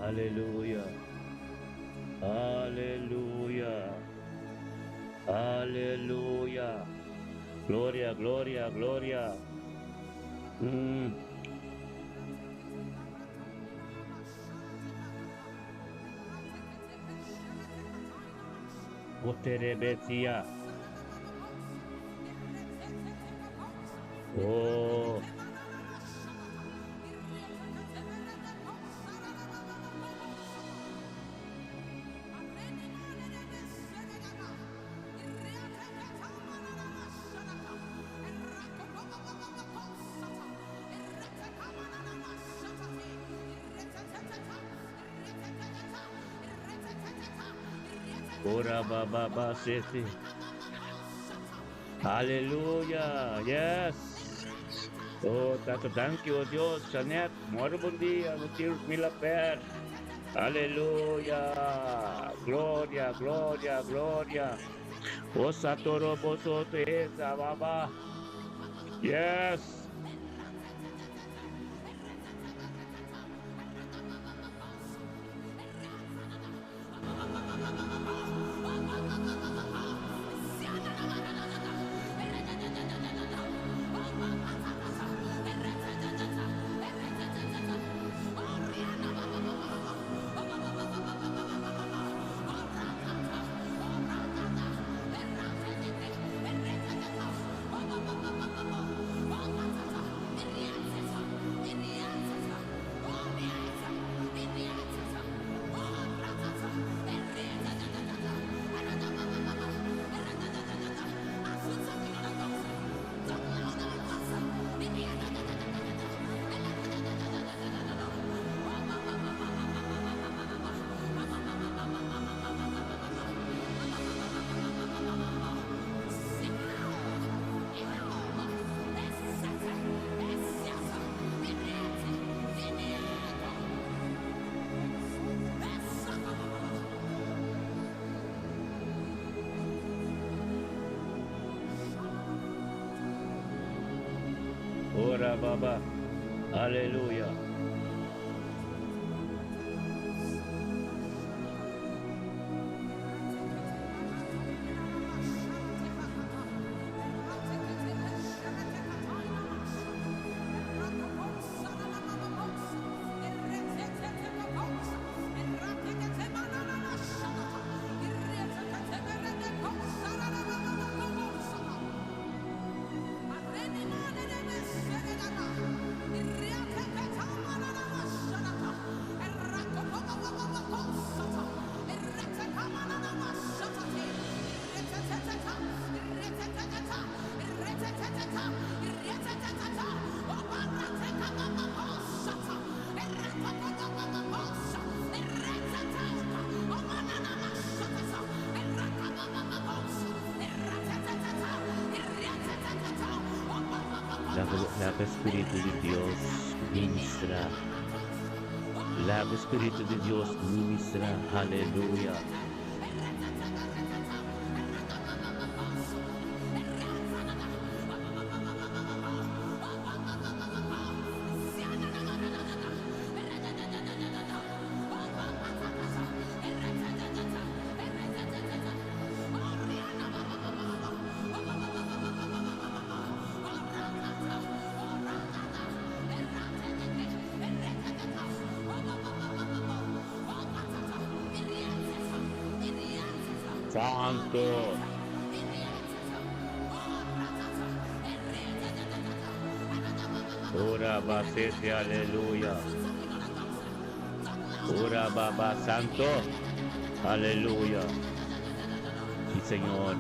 Aleluya. Aleluya. Aleluya. Gloria, gloria, gloria. Oterebetia. Oh. Ora baba ba sete. Aleluya. Yes. Oh, Tata, thank you, oh Dios. Janet, moro bom dia. No tiro mila per. Aleluya. Gloria, gloria, gloria. Oh, Satoro bosote esa baba. Yes. Ora baba. Aleluya. Laga Spiritu di Dios ministra. Laga Spiritu di Dios ministra. Aleluya. Santo. Ora basete, aleluya. Ora baba santo. Aleluya. Sí, Señor.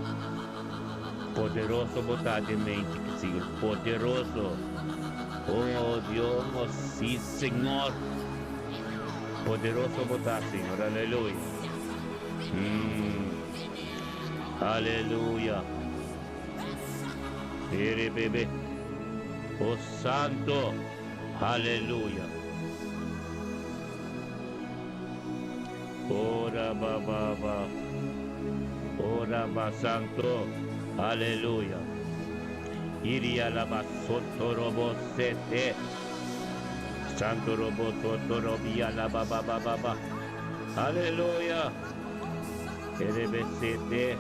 Poderoso bo ta den mente, Señor. Poderoso. Oh Dios, sí, Señor. Poderoso bo ta, Señor. Aleluya. Aleluya. Ere bebe. Oh Santo. Aleluya. Ora ba ba ba. Ora ba santo. Aleluya. Iria la ba sotorobo sete. Santo robo soto robia la ba ba ba ba ba. Aleluya. Erebesete.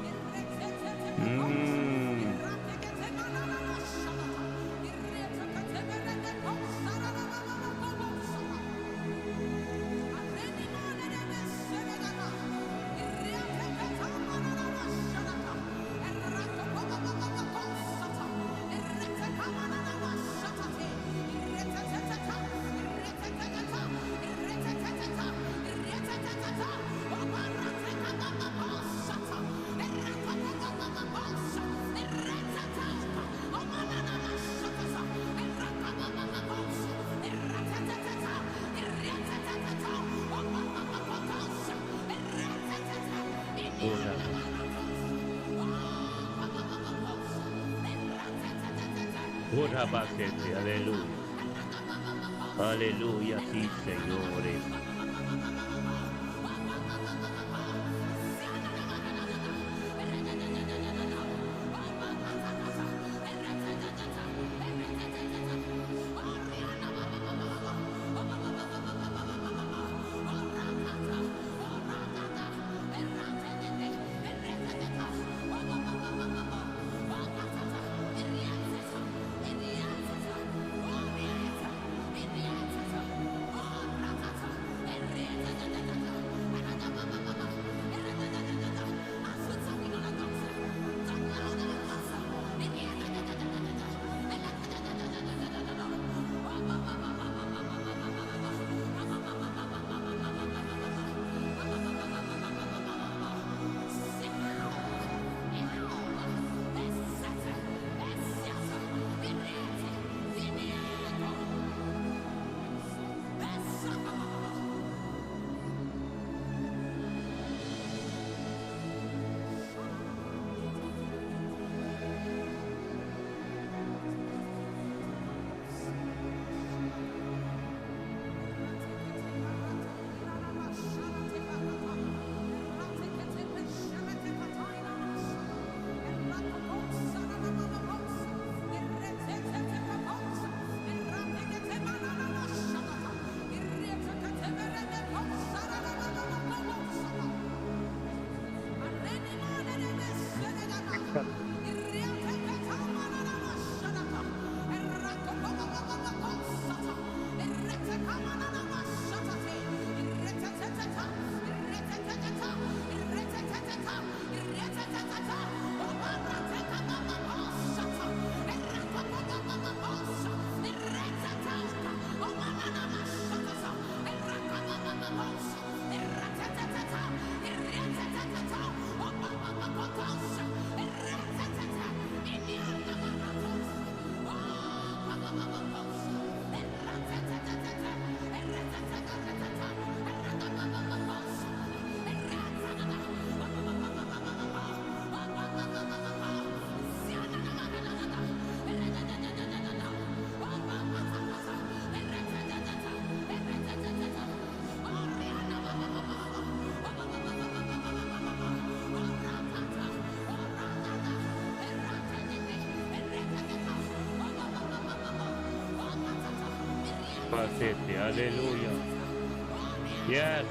Ora. Ora basete, aleluya. Aleluya, sí, señores. Basete, aleluya. Yes.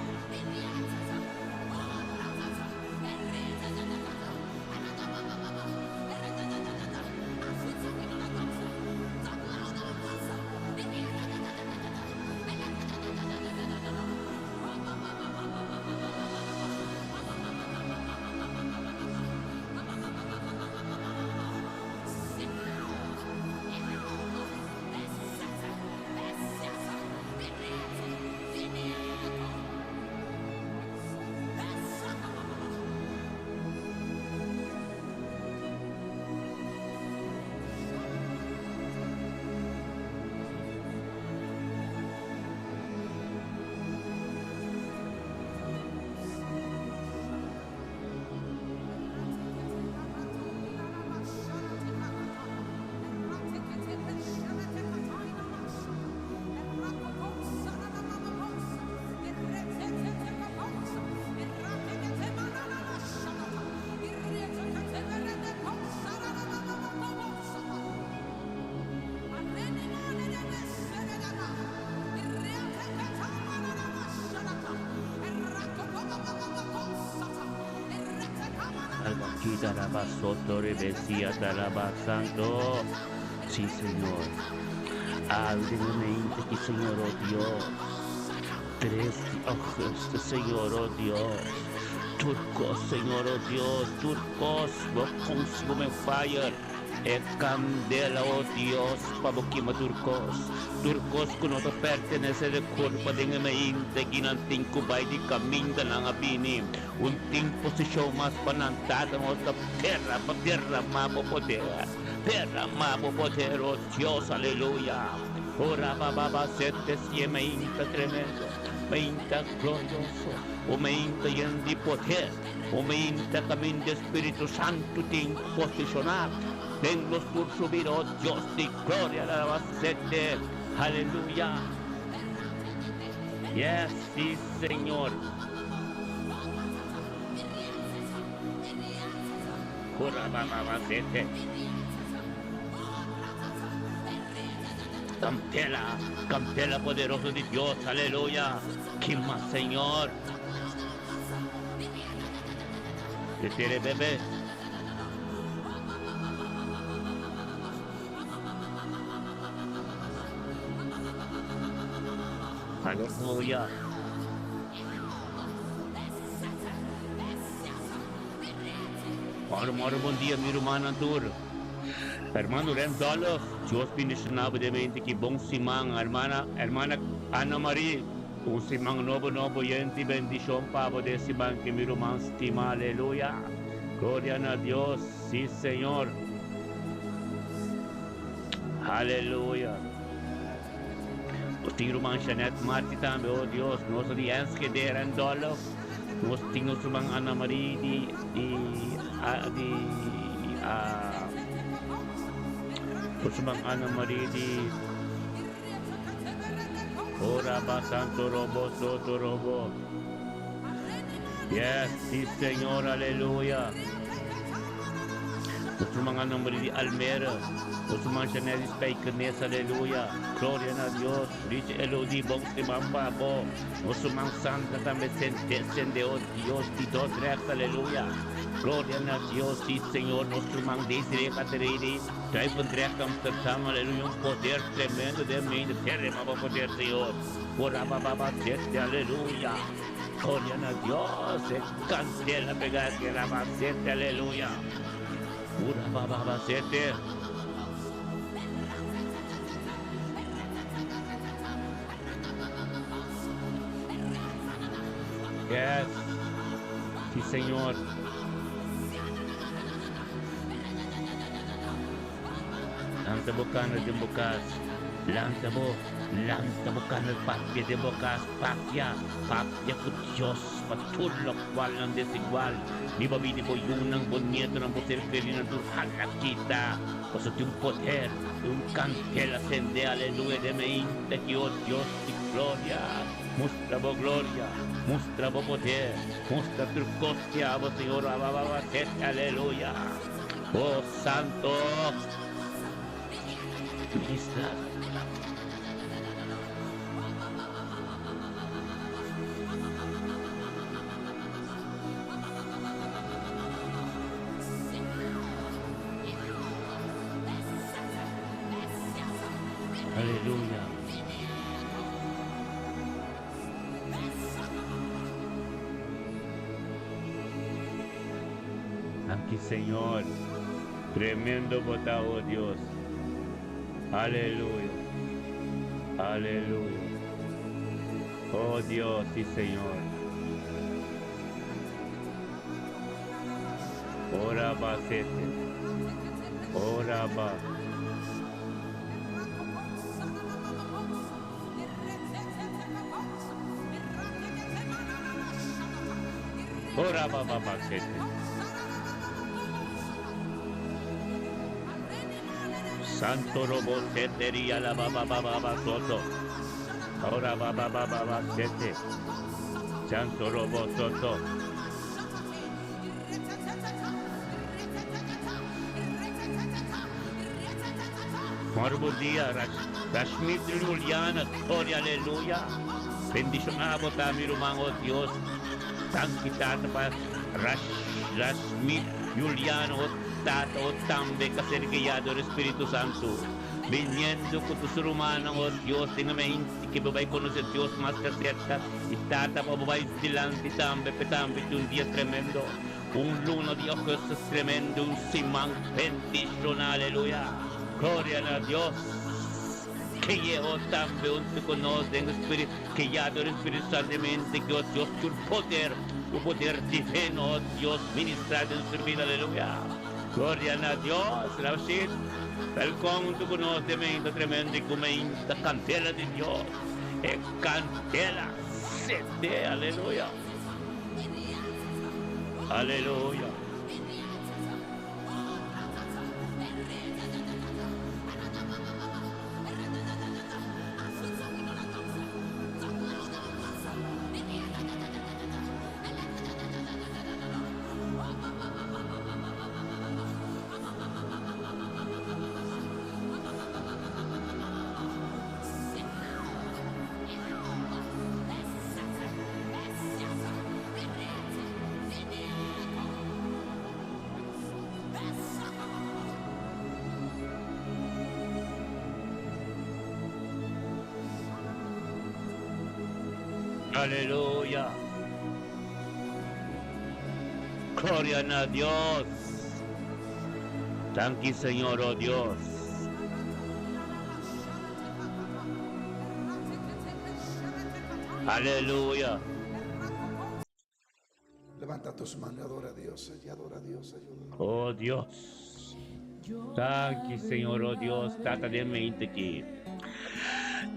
Kitarabasoto rebesia tarabasando. Sí, Señor. Abre mi mente aquí, Señor, oh Dios. 3 di augustus, Señor, oh Dios. Tur kos, Señor, oh Dios, tur kos, bo consuming fire. E kandela, oh Dios, pa bo kima tur kos. Tur kos ku no ta pertenesé e kurpa den e mente, ku nan tin ku bai di kaminda nan a bini. Un tin posishon mas pa nan tata nos ta tera pa derramá bo poder. Derramá bo poder, oh Dios, aleluya. Ora ba ba ba sete si mainta tremendo, mainta glorioso, o mainta yen di poder, o mainta kaminda Spiritu Santu tin posishoná. Den nos tur subir, oh Dios di gloria, la sete, aleluya. Yes, sí, Señor. Ora ba ba ba sete. Kandela, kandela poderoso di Dios, aleluya. Kima, Señor. Te bebe. Aleluya. Moro, moro, bon dia, mi rumannan tur. Hermano Randolph, Dios bendishoná bo mente ku bon siman. Hermana, hermana Ana Marie, un siman nobo, nobo, yen di bendishon pa bo den siman ku mi ruman stimá. Aleluya. Gloria na Dios. Sí, Señor. Aleluya. Nos tin ruman Janet Marti tambe, oh Dios. Nos di Enschede Randolph. Nos tin nos ruman Ana Marie di di di nos ruman Ana Marie di Ora ba Santo Robo Soto Robo. Yes, sí, Señor, aleluya. Nos ruman Ana Marie di Almere. Nos ruman Chanel di Spijkenisse, aleluya. Gloria na Dios. Rich Elodie, bon siman pa bo. Nos ruman Sandra tambe sende, sende, oh Dios, di Dordrecht, aleluya. Gloria na Dios, sí, Señor. Nos ruman Desiree Caterine, Duivendrecht, Amsterdam, aleluya. Un poder tremendo den mente. Derrama bo poder, Señor. Ora ba ba ba, sete, aleluya. Gloria na Dios. Kandela pega que la ba sete, aleluya. Ora ba ba ba, sete. Yes. Sí, Señor. Lanta bo kana den bo kas. Lanta bo, lanta bo kana papia den bo kas. Papia, papia ku Dios pa tur lokual nan desigual. Riba bida bo yunan, bo nietonan, bo ser kerinan tur hala kita. Pasobra tin un poder, tin un kandela sende, aleluya, den mente ki, oh Dios di gloria. Mustra bo gloria, mustra bo poder, mustra tur kos ki abo, Señor, abababa, aleluya. Oh Santo. Ministra. Aleluya. Danki, Señor. Tremendo bo ta, oh Dios. Aleluya. Aleluya. Oh Dios, sí, Señor. Ora ba sete. Ora ba. Ora ba ba ba sete. Santo robo seteria la ba ba ba ba ba soto. Ora ba ba ba ba ba sete. Santo robo soto. Buen dia, Rashmit Juliana, gloria, aleluya. Bendishoná bo ta, mi ruman, oh Dios. Danki, Tata, pa Rashmit. Juliano, o Tata, o tambe ka ser guiá dor e Spiritu Santu. Biniendo ku tur su rumannan, o Dios, den e meinti ke bo bai konosé Dios mas ta serka, i Tata, pa bo bai dilanti tambe, p'e tambe tin un dia tremendo, un luna di augustus tremendo, un siman bendishoná, aleluya! Gloria na Dios! Ke Yeho tambe huntu ku nos den e Spiritu, ke ya dor e Spiritu Santu e mente ke o Dios tur poder, ku poder divino, o Dios, ministra den su bida, aleluya! Gloria na Dios! Rashid, welkom huntu ku nos den meinta tremendo i ku meinta kandela di Dios, e kandela sende, aleluya! Aleluya! Aleluya! Gloria na Dios! Danki Señor, oh Dios. Aleluya! Levanta tus manos, adora a Dios, y adora a Dios, ayuda. Oh Dios. Danki Señor, oh Dios, Tata den mente aki.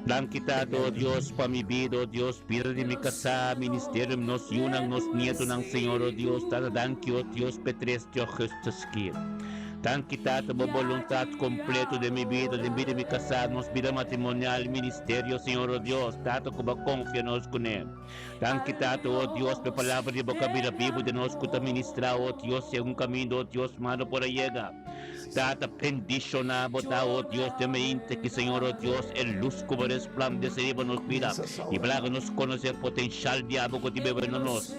Danki Tata, oh Dios, pa mi bida, oh Dios, bida di mi kasá, ministerio, nos yunan, nos nietonan, Señor, oh Dios, Tata, danki, oh Dios, p'e tres di augustus aki. Danki Tata, bo boluntat kompleto den mi bida, den bida di mi kasá, nos bida matrimonial, ministerio, Señor, oh Dios, Tata, ku bo a konfia nos kuné. Danki Tata, o Dios, p'e palabra di bo kabida bibu den nos ku ta ministrá, o Dios, segun kaminda, o Dios, mano por a yega. Tata, bendishoná bo ta, o Dios, den mente ki, Señor, o Dios, e lus ku bo resplandesé riba nos bida i bo laga nos konosé potenshal di abo ku tin bebe na nos.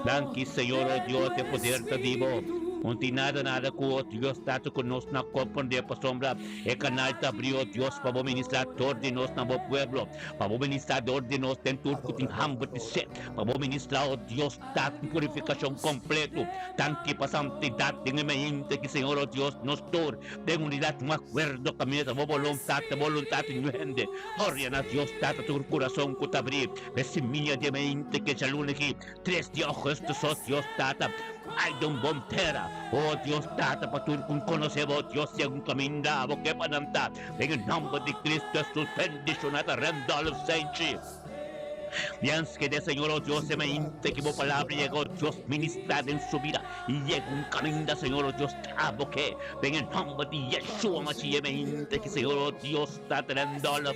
Danki, Señor, o Dios, e poder ta di bo. Un tin nada, nada ku, o Dios, Tata, ku nos no a komprondé pasobra e kanal ta abrí, o Dios, pa bo ministrá tur di nos na bo pueblo. Pa bo ministrá dor di nos den tur ku tin hamber di set. Pa bo ministrá, o Dios, dat un purifikashon kompleto. Danki pa santidat den e mente ki Señor, o Dios, nos tur den unidat un akuerdo kaminda ta bo boluntat, ta boluntat di hende. Gloria na Dios Tata tur kurason ku ta abrí pa e simia di e mente ki e djaluna aki. Tres di augustus, o Dios Tata, bai den bon tera, o Dios Tata, pa tur ku konosé bo, Dios, segun kaminda bo ke pa nan ta. Den e nòmber di Cristo Jesus, bendishoná ta Randolph Senchi. Miens ke de Señor, o Dios, e mente ki bo palabra yega, o Dios, ministrá den su bida i yega un kaminda, Señor, o Dios, ta bo ke. Den e nòmber di Yeshua Mashiach, e mente ki, Señor, o Dios, Tata Randolph,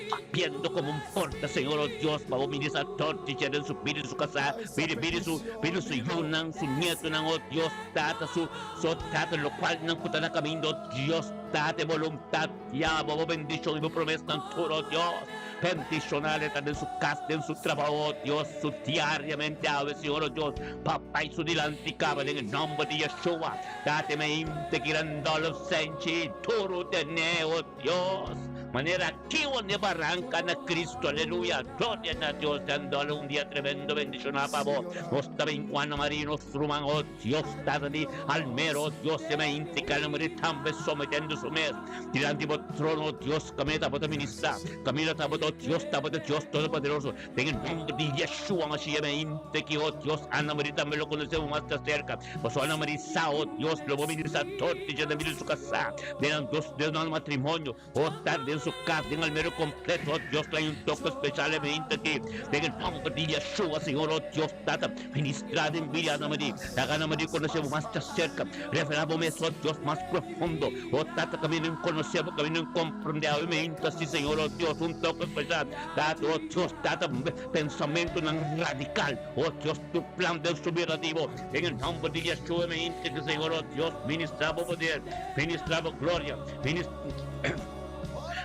papiando como un porta, Señor, oh Dios, pa bo ministra torti den su bida, su casá, bida, bida su, bida su yunan, su nietonan, oh Dios, Tata, su, su Tata, locual nan cu ta na caminda, oh Dios, Tata, e boluntad diabo, bo bendicion y bo promesnan tur, oh Dios, bendicionale ta den su cas, den su trabao, oh Dios, su diariamente awe, Señor, oh Dios, papá y su dilanti caba den e nomber di Yeshua, Tata, me inte kirandolo senchi, duro tene, oh Dios, manera kiwo ne baranca na Cristo, aleluya, gloria na Dios, dándole un dia tremendo bendicioná pa bo, nos ta bin cu Ana Maria, nos ruman, oh Dios, Tata di Almero, oh Dios, e mainti cu Ana Maria tambe sometendo su mes dilanti bo trono, oh Dios, caminda tabata ministrá, caminda tabata, oh Dios, tabata Dios Todopoderoso, den e nomber di Yeshua Mashiach, mainti ki, oh Dios, Ana Maria tambe lo conocemos mas ta cerca, pasobra Ana Maria sa, oh Dios, lo bo ministrá tur di dja na bida di su casá. Den nan dos den nan matrimonio, o ta den su cas den almero completo, o Dios trae un toque specialemente aki den e nomber di Yeshua, Señor, o Dios Tata, ministra den bida nan di, laga nan di conoce bo mas cerca, revela bo mes, o Dios, mas profundo, o Tata, caminda nan conoce bo, caminda nan comprende awe asi, Señor, o Dios, un toque special, Tata, o Dios Tata, pensamentonan radical, o Dios, tu plan den su bida di bo. Den e nomber di Yeshua mi inti Señor, oh Dios, ministra bo poder, ministra bo gloria,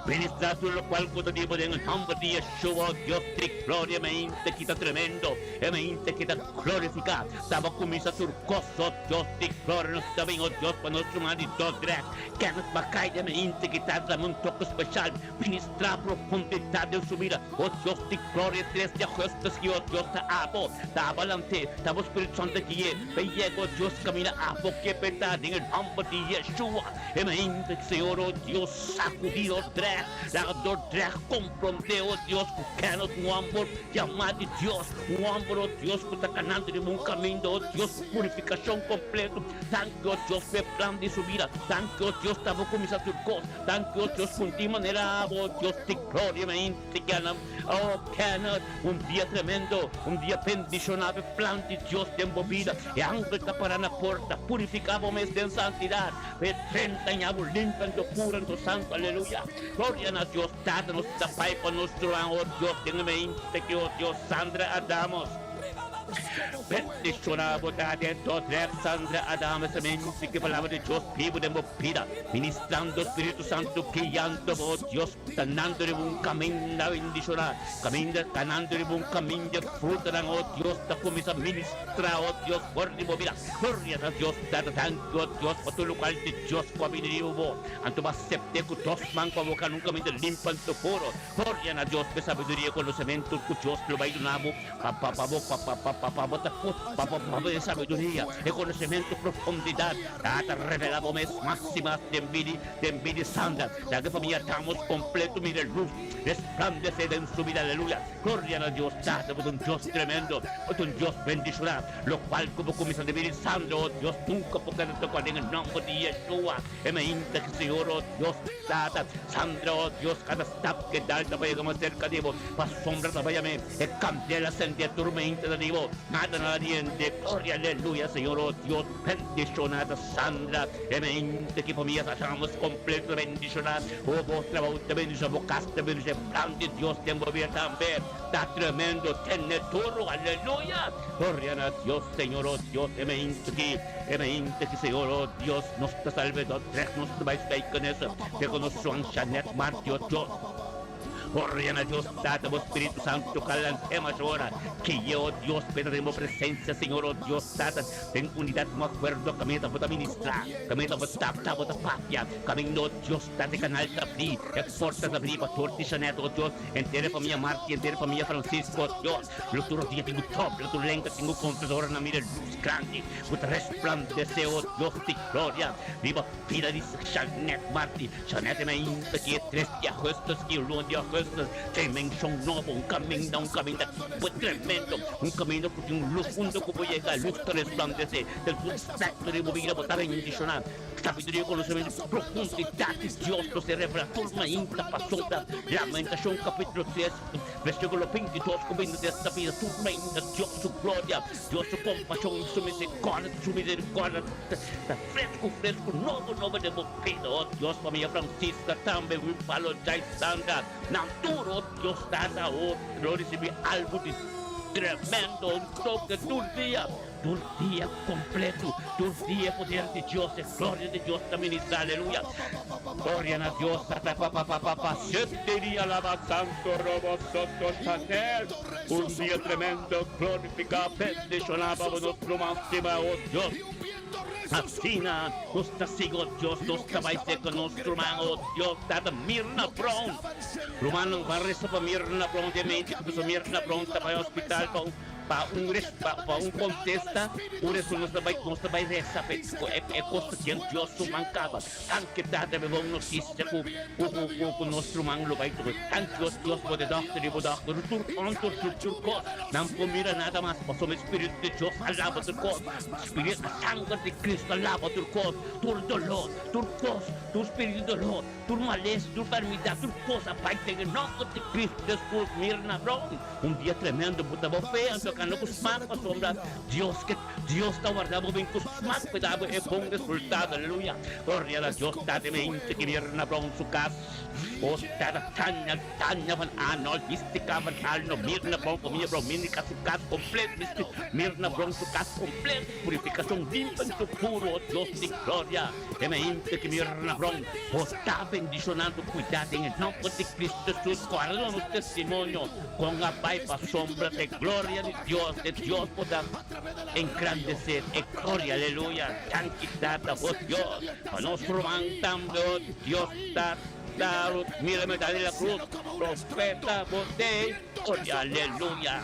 Ministrá tur lokual ku ta di bo den e nòmber di Yeshua, o Dios di gloria, e mente ki ta tremendo, e mente ki ta glorifiká. Ta bo kuminsá tur kos, o Dios di gloria, nos ta bin, o Dios, pa nos ruman di Dordrecht, Kenneth Mackay, e mente ki ta duna un toke speshal. Ministrá profundidat den su bida, o Dios di gloria, e tres di augustus ki, o Dios, ta abo, ta abo lant'é, ta bo Spiritu Santu gui'é, pa e yega, o Dios, kaminda abo ke p'e ta den e nòmber di Yeshua. E mente, Señor, o Dios, sacudí Dordrecht, laga Dordrecht comprondé, o Dios, cu Kenneth un homber yamá di Dios, un homber, o Dios, cu ta canando riba un caminda, o Dios, purificacion completo. Danki, o Dios, p'e plan di su bida. Danki, o Dios, ta bo cuminsa tur cos. Danki, o Dios, cu di manera abo, o Dios di gloria, mente Kenneth, o Kenneth, un dia tremendo, un dia bendicioná p'e plan di Dios den bo bida. E angel ta pará na porta, purificá bo mes den santidad. E 30 aña bo limpi anto puro anto santo aleluya gloria na Dios tata nos ta pai pa nos troan oh Dios den e mente ki oh Dios Sandra Adamos bendiciona bo ta den tot rek Sandra Adamos e mente ki palabra di Dios bibo den bo bida ministrando Spiritu Santo guiando bo oh Dios Kanando riba un kaminda bendishoná, kaminda kanando riba un kaminda e frutanan, o Dios, ta kuminsá ministrá, o Dios, for di bo bida. Gloria na Dios, Tata, danki, o Dios, pa tur lokual di Dios ku a bini riba bo. Anto bo a asept'é ku dos man ku a boka na un kaminda limpi anto puro. Gloria na Dios pa e sabiduria i konosementu ku Dios lo bai duna bo, pa pa pa bo pa pa pa pa pa bo ta put pa pa pa bo e sabiduria, e konosementu, profundidat. Tata, revelá bo mes mas i mas den bida den bida Sandra. Laga famia Ramos completo mira e luz resplandece den su bida aleluya gloria na Dios Tata bo ta un Dios tremendo bo ta un Dios bendiciona locual cu bo cuminsa den bida Sandra oh Dios nunca por keda toca den e nomber di Yeshua e mainta ki Señor oh Dios Tata Sandra oh Dios cada stap ke dal ta bay yega mas cerca di bo pasobra ta bay ame e candela cende tur mainta ta di bo nada nada di hende gloria aleluya Señor oh Dios bendiciona ta Sandra. E mente ki famia sa Ramos completo ta bendiciona o bo trabou ta bendiciona bo cas ta bendiciona e plan di Dios den bo bida tambe ta tremendo tene duro aleluya gloria na Dios Señor o Dios e mente ki e mente ki Señor o Dios nos ta salvedor trek nos ta bay spijkenisse te con nos Juan Janet Marti o Dios. Gloria na Dios Tata, bo Spiritu Santo kalant'é mas ora ki ye, o Dios, p'e ta den bo presencia, Señor, o Dios Tata, den unidad como acuerdo, kaminda bo ta ministrá, kaminda bo ta ta bo ta papia, kaminda, o Dios Tata, e canal ta abrí, e porta ta abrí pa tur di Jeanette, o Dios, henter e famia Marti, henter e famia Francisco, o Dios, lo tur dia tin ku tobla tur lenga, tin ku confesa ora nan mira e luz grandi ku ta resplandesé, o Dios di gloria, riba bida di Jeanette Marti. Jeanette mainta ki e tres di augustus ki luna di augustus tin menshon nobo, un kaminda, un kaminda tremendo, un kaminda ku tin un lus unda ku bo yega, lus ta resplandesé den tur aspekto di bo bida, bo ta bendishoná. Sabiduria i konosementu profundidat di Dios lo ser revelá tur mainta pasobra Lamentashon kapítulo tres versíkulo 22 ku 23 ta bisa tur mainta Dios su gloria, Dios su kompashon, su miserikòrdia, su miserikòrdia ta fresku fresku nobo nobo den bo. Pido, oh Dios, pa mi Francisca tambe, mi palo Jai Sandra, nan tur, oh Dios Tata, oh, lo ricibi algo di tremendo, un toke tur dia, tur dia completo, tur dia poder di Dios, e gloria di Dios ta ministra, aleluya, gloria na Dios, Tata, pa, pa, pa, pa, pa, siete dia alaba Santo Robo Soto Chanel, un dia tremendo, glorifica, bendiciona, pa bo nos ruman stima, oh Dios. Asina nos ta sigui, oh Dios, nos ta bai serka nos ruman, oh Dios, Tata Mirna Brown. Rumannan ban resa pa Mirna Brown den mente ku pasobra Mirna Brown ta bai hospital pa un pa un pa un kontesta, por eso nos ta bai nos ta bai resa pa e e kos ta den Dios su man kaba. Danki Tata pa e bon notisia ku ku ku ku nos ruman lo bai tur. Danki oh Dios bo de dòkter i bo dòkter tur ònter tur tur kos nan por mira nada mas pasobra e Spiritu di Dios a laba tur kos. Spiritu, sanger di Cristo a laba tur cos, tur dolor, tur cos, tur spiritu di dolor, tur malesa, tur fermidad, tur cos a bai den e nomber di Cristo Jesus. Mirna Brown, un dia tremendo, bo ta bo fe anto. Kana ku smak pasobra Dios ke Dios ta warda bo bin ku smak pa da bo e bon resultado. Aleluya. Gloria na Dios Tata mi hende ki Mirna Brown su kas. O Tata Tania Tania van Arnold Mystica van Arnold Mirna Brown famia Brown Minica su kas kompleto Misti Mirna Brown su kas kompleto Purifikashon limpi en su puro o Dios di gloria. E mi hende ki Mirna Brown bo ta bendishonando kuida den e nomber di Cristo Jesus. Kòrda nos testimonio kon a bai pa sombra te gloria di Dios, te Dios por ta engrandecer e gloria, aleluya. Danki Tata, oh Dios, pa nos ruman tambe, oh Dios Tata, mira mi ta di la cruz, profeta bo tei, gloria, aleluya.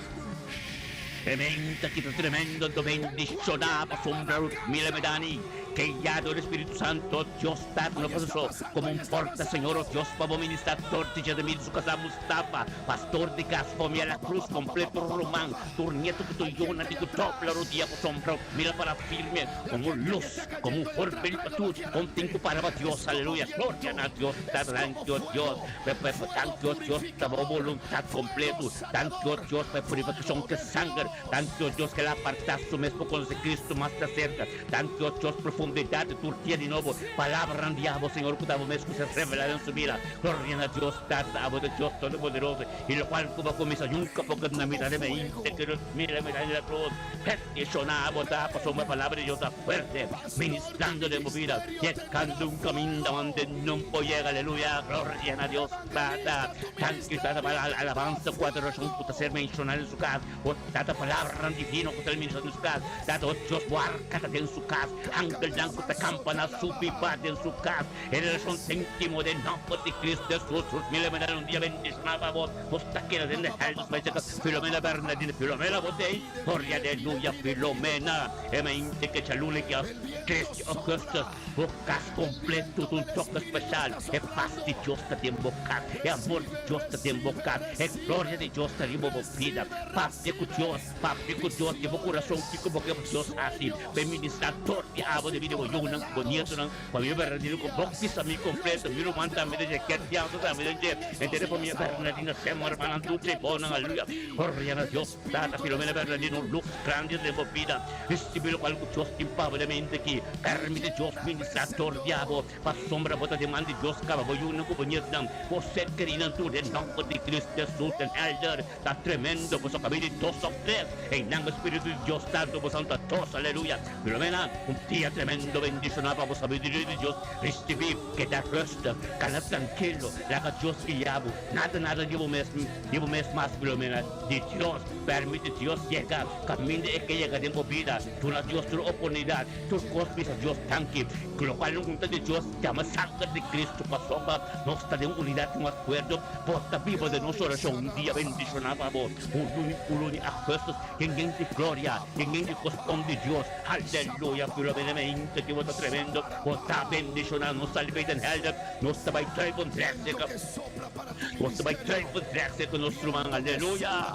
E menta ki ta tremendo anto bendishoná pasobra mira mi dani. Guiado di Spiritu Santo, Dios Tata no pasa so como un porta, Señor, oh Dios, pa bo ministra tur di Jademir su casá Mustafa, pastor di cas famia La Cruz completo ruman, tur nieto cu tur yona di cu dobla rodia cu sombra mira para firme como un luz, como un voorbeeld pa tur con tin cu para pa Dios, aleluya, gloria na Dios Tata, danki oh Dios, danki oh Dios pa bo voluntad completo, danki oh Dios pa e purificacion cu e sanger, danki oh Dios cu el a aparta su mes pa conoce Cristo mas ta cerca. Danki o Dios profundidad di tur dia di nobo palabranan di abo Señor cu ta abo mes cu ser revela den su bida. Gloria na Dios Tata abo ta Dios Todopoderoso y locual cu bo a cuminsa nunca por keda na mitad di mente que nos mira mira den la cruz bendiciona abo ta pasobra palabra di Dios ta fuerte ministrando den bo bida yegando un caminda donde no por yega aleluya gloria na Dios Tata danki Tata pa alabansa cu adoracion cu ta ser menciona den su cas. Bo Tata palabranan divino ku ta ministra den su kas. Tata o Dios bo arka ta den su kas. Angelnan ku ta kampa na su biba den su kas. E relashon intimo den nomber di Cristo Jesus. Rut Miller me da un dia bendishona pa bo. Bo sta keda den de hel dus bai seka Filomena Bernardina Filomena bo tei Gloria aleluya Filomena e mente ke djaluna ki a 3 di augustus. Bo kas kompleto ta un toke speshal. E pas di Dios ta den bo kas. E amor di Dios ta den bo kas. E gloria di Dios ta riba bo bida. Papia ku Dios, papia ku Dios den bo kurason kiko bo ke pa Dios hasi. Pa e ministrá tur di abo den bida bo yunan ku bo nietonan. Famia Bernardino ku bo kisa mi kompleto. Mi ruman tambe den dje. Kertianto tambe den dje. Henter e famia Bernardino sema hermanan tur dje bonan. Aleluya. Gloria na Dios. Tata Filomena Bernardino lus grandi den bo bida. Ricibi locual cu Dios tin pa bo den mente aki. Permiti Dios ministra dor di abo. Pasobra bo ta demandi Dios caba bo yunan cu bo nietnan. Bo ser kerinan tur den nomber di Cristo Jesus den Elder. Ta tremendo boso cabi di dos of tres. Eynan e Spiritu di Dios ta anto boso ta dos. Aleluya. Filomena, un dia tremendo bendiciona pa bo sabiduria di Dios. Ricibi, keda rustig, cana trankilo, laga Dios guia bo. Nada nada di bo mes. Di bo mes mas Filomena di Dios. Permiti Dios yega kaminda e ke yega den bo bida. Duna Dios tur oportunidat, tur kos bisa Dios danki. Ku lokual no hunta di Dios yama sanger di Cristo pasobra nos ta den unidat i un akuerdo. Bo ta biba den nos orashon. Un dia bendishoná pa bo. Un luni un luni Augustus den yen di gloria, den yen di koston di Dios. Aleluya Filomena mi hinta ki bo ta tremendo. Bo ta bendishoná. Nos ta libe den helder. Nos ta bai duivendragstuk. Nos ta bai duivendrecht ku nos ruman, aleluya!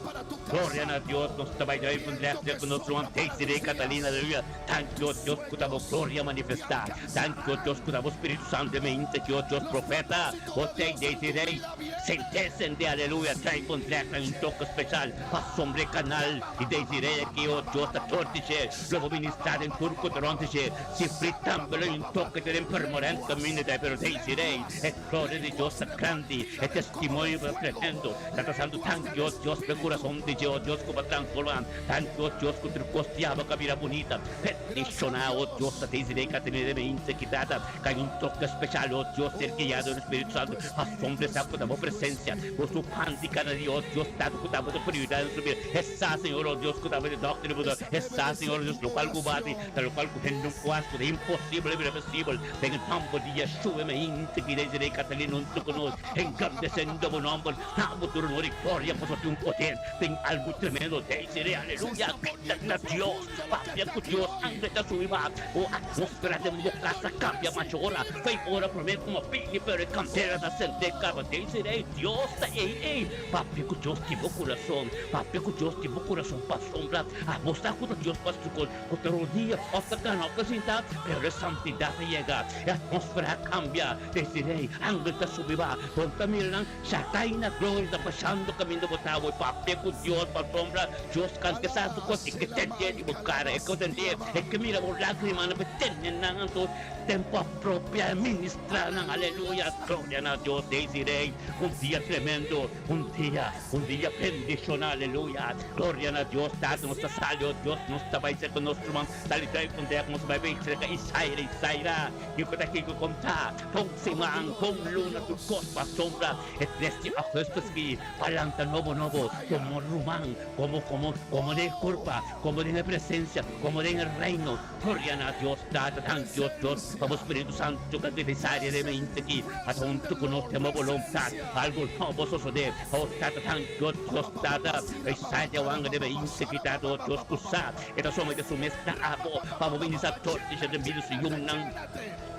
Gloria na Dios, nos ta bai duivendrecht ku nos ruman Desiree Catalina, aleluya! Danki o Dios ku ta bo gloria manifestá. Danki o Dios ku ta bo Spiritu Santu e mente ki o Dios profeta bo tei Desiree sent'é sent'é, aleluya! Duivendrecht ta un toke speshal pa sombra e kanal di Desiree aki o Dios ta tur di dje, lo bo ministrá den tur ku ta rònt di dje. Si frit tambe lo un toke ta den permanent kaminda ta pero Desiree e Gloria di Dios ta grandi, e testimonio ta tremendo. Tata Santu, danki o Dios p'e kurason di dje, o Dios ku bo a transformá. Danki o Dios ku tur kos di abo ka bira bunita. Bendishoná, o Dios, ta Desiree Caterina de Meinse ki tata kai un toke speshal, o Dios, ser guiado di Spiritu Santu pa sombresá ku ta bo presensia, bo su pan di kada dia, o Dios, tata ku ta bo ta prioridad den su bida. E sa, Señor, o Dios, ku ta bo e dòkter di bo dòkter. E sa, Señor, o Dios, lokual ku bo hasi ta lokual ku hende no por hasi, ku ta imposibel a bira posibel. Den e nomber di Yeshua mi hende ki Desiree Catalina huntu ku nos, engrandesendo bo nomber, na bo tur honor i gloria, pasobra tin un poder, tin algu tremendo. Desiree, aleluya, grita na Dios, papia ku Dios, angel ta subi ba bo atmosfera den bo kas ta kambia masha ora, fei ora promé ku a bini, pero e kandela ta sende kaba. Desiree, Dios ta ei ei, papia ku Dios di bo kurason, papia ku Dios di bo kurason, pasobra abo sa ku ta Dios pa su Ku ta rodia òf ta gana òf ta sinta, pero e santidat a yega, e atmósfera a kambia. Desiree, angel ta subi ba, bo ta mira nan, Shakaina gloria ta pasando kaminda bo ta awor. Papia ku Dios. Dios pasobra Dios kan ke sa su kos, e ke tende di bo kara, e ke tende, e ke mira bo lágrimanan, pa e tende nan anto tempu apropia e ministra nan. Aleluya! Gloria na Dios! Daisy Rey, un dia tremendo, un dia, un dia bendishoná, aleluya! Gloria na Dios! Tata nos ta sali, o Dios, nos ta bai serka nos ruman Sali drai un dek nos bai bay serka Isaira, Isaira, kiko ta kiko kon ta? Bon siman, bon luna tur kos pa sombra e tres di augustus ki pa lanta nobo nobo komo ruman, komo komo komo den e kurpa, komo den e presensia, komo den e reino. Gloria na Dios Tata, danki o Dios pa bo Spiritu Santu ka grita Isaira den mente ki a ta huntu ku nos den bo boluntat pa algu nobo sosode. O Tata, danki o Dios Tata pa Isaira wanga den mente ki Tata o Dios ku sa E ta somete su mes na abo pa bo bini sa tur di shete mil su yunan,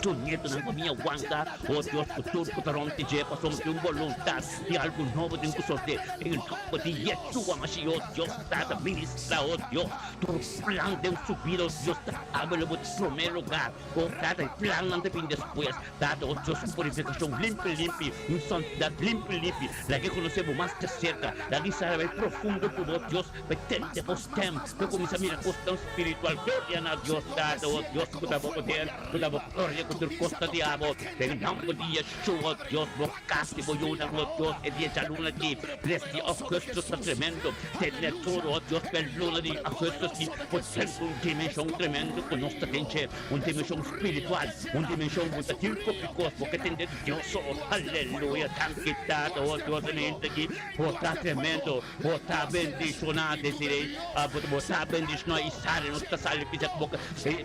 su nietonan, famia wanga, o Dios ku tur ku ta rond di dje, pasobra tin un boluntat di algu nobo tin ku sosde den e nomber di Yeshua Mashiach, o Dios Tata, ministra, o Dios, tur plan den su bida, o Dios, ta abo lo bo di prome lugar, o Tata, e plannan ta bin despues, Tata, o Dios, un purifikashon limpi limpi, un santidat limpi limpi, laga e konosé bo mas di serka, laga e sali bai profundo ku bo, Dios, Pa e tende bo stem, pa kuminsá mira kosnan spiritual. Gloria na Dios Tata, o Dios ku ta bo poder, ku ta bo gloria, ku tur kos ta di abo. Den nòmber di Yeshua, Dios, bo kas i bo yunan, o Dios, e dia djaluna aki, tres di augustus, ta tremendo. Tene tur, o Dios, pa e luna di augustus aki por ser un dimenshon tremendo ku nos ta den dje, un dimenshon spiritual, un dimenshon ku ta tin hopi kos bo ke tende di Dios so. Aleluya! Danki, Tata, o Dios, e mente aki bo ta tremendo. Bo ta bendishoná, Desiree. Bo ta bendishoná Isari. Nos ta sali pisa ku boka. Fe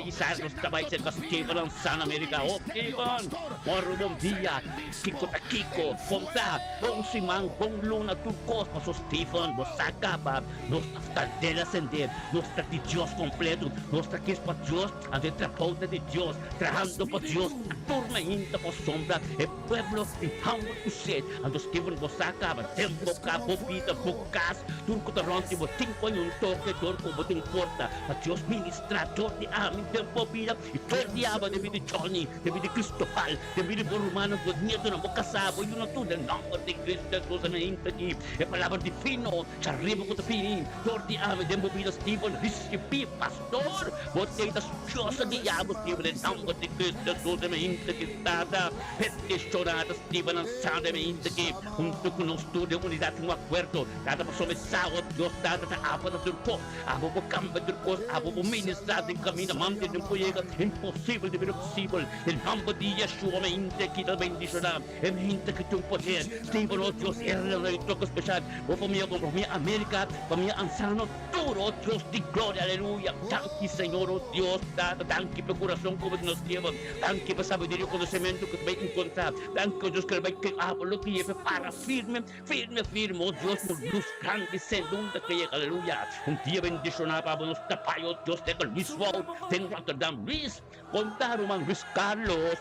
Isari nos ta bai serka Steven San Amerika. Oh, Steven! Moro bon dia. Kiko ta kiko? Kon ta? Bon siman, bon luna, tur kos. Paso Steven, bo sa kaba. Nos ta kandela sendé. Nos ta di Dios kompleto. Nos ta kis pa Dios. Anto e trabou ta di Dios. Trahando pa Dios. Tur mainta pa sombra e pueblo tin hamber ku sed. Anto Steven bo sa kaba den bo ka, bo bida, bo kas, tur ku ta rònt di bo tin ku haña un toke dor ku bo tin porta pa Dios ministrá dor di ami den bo bida i dor di aba den bida di Johnny, den bida di Cristobal, den bida di bo rumannan, bo nietonan, bo kasá, bo yunan tur den nòmber di Cristo Jesus. Amen. Aki e palabra divino djariba ku ta bini dor di ami den bo bida Steven, risibí pastor, bo tei ta Diosa di Yahweh Steven den nòmber di Cristo Jesus. Amen. Aki Tata. Peticionado Steven Ansado e mente ki hunto ku nos tur den unidat tin un akuerdo Tata pasobra e sa o Dios Tata ta abo ta tur kos abo por kambia tur kos abo por ministra den kaminda mante den por yega imposibel ta bira posibel den nomber di Yeshua mente ki ta bendiciona e mente ki tin poder Steven o Dios Erlen e toke special bo famia como famia America famia Ansano Tur, o Dios di gloria, aleluya. Danki, Señor, o Dios, Tata, danki pa e kurason ku bo ta nos deba. Danki pa sabiduria i konosementu ku ta bai enkontrá. Danki, o Dios, ku el bai ke abo lo ke yega para firme, firme, firme, o Dios, un lus grandi sende unda ke yega, aleluya. Un dia bendishoná pa abo nos ta bai, o Dios, den Luis Wout, den Rotterdam. Luis, konta ruman Luis Carlos,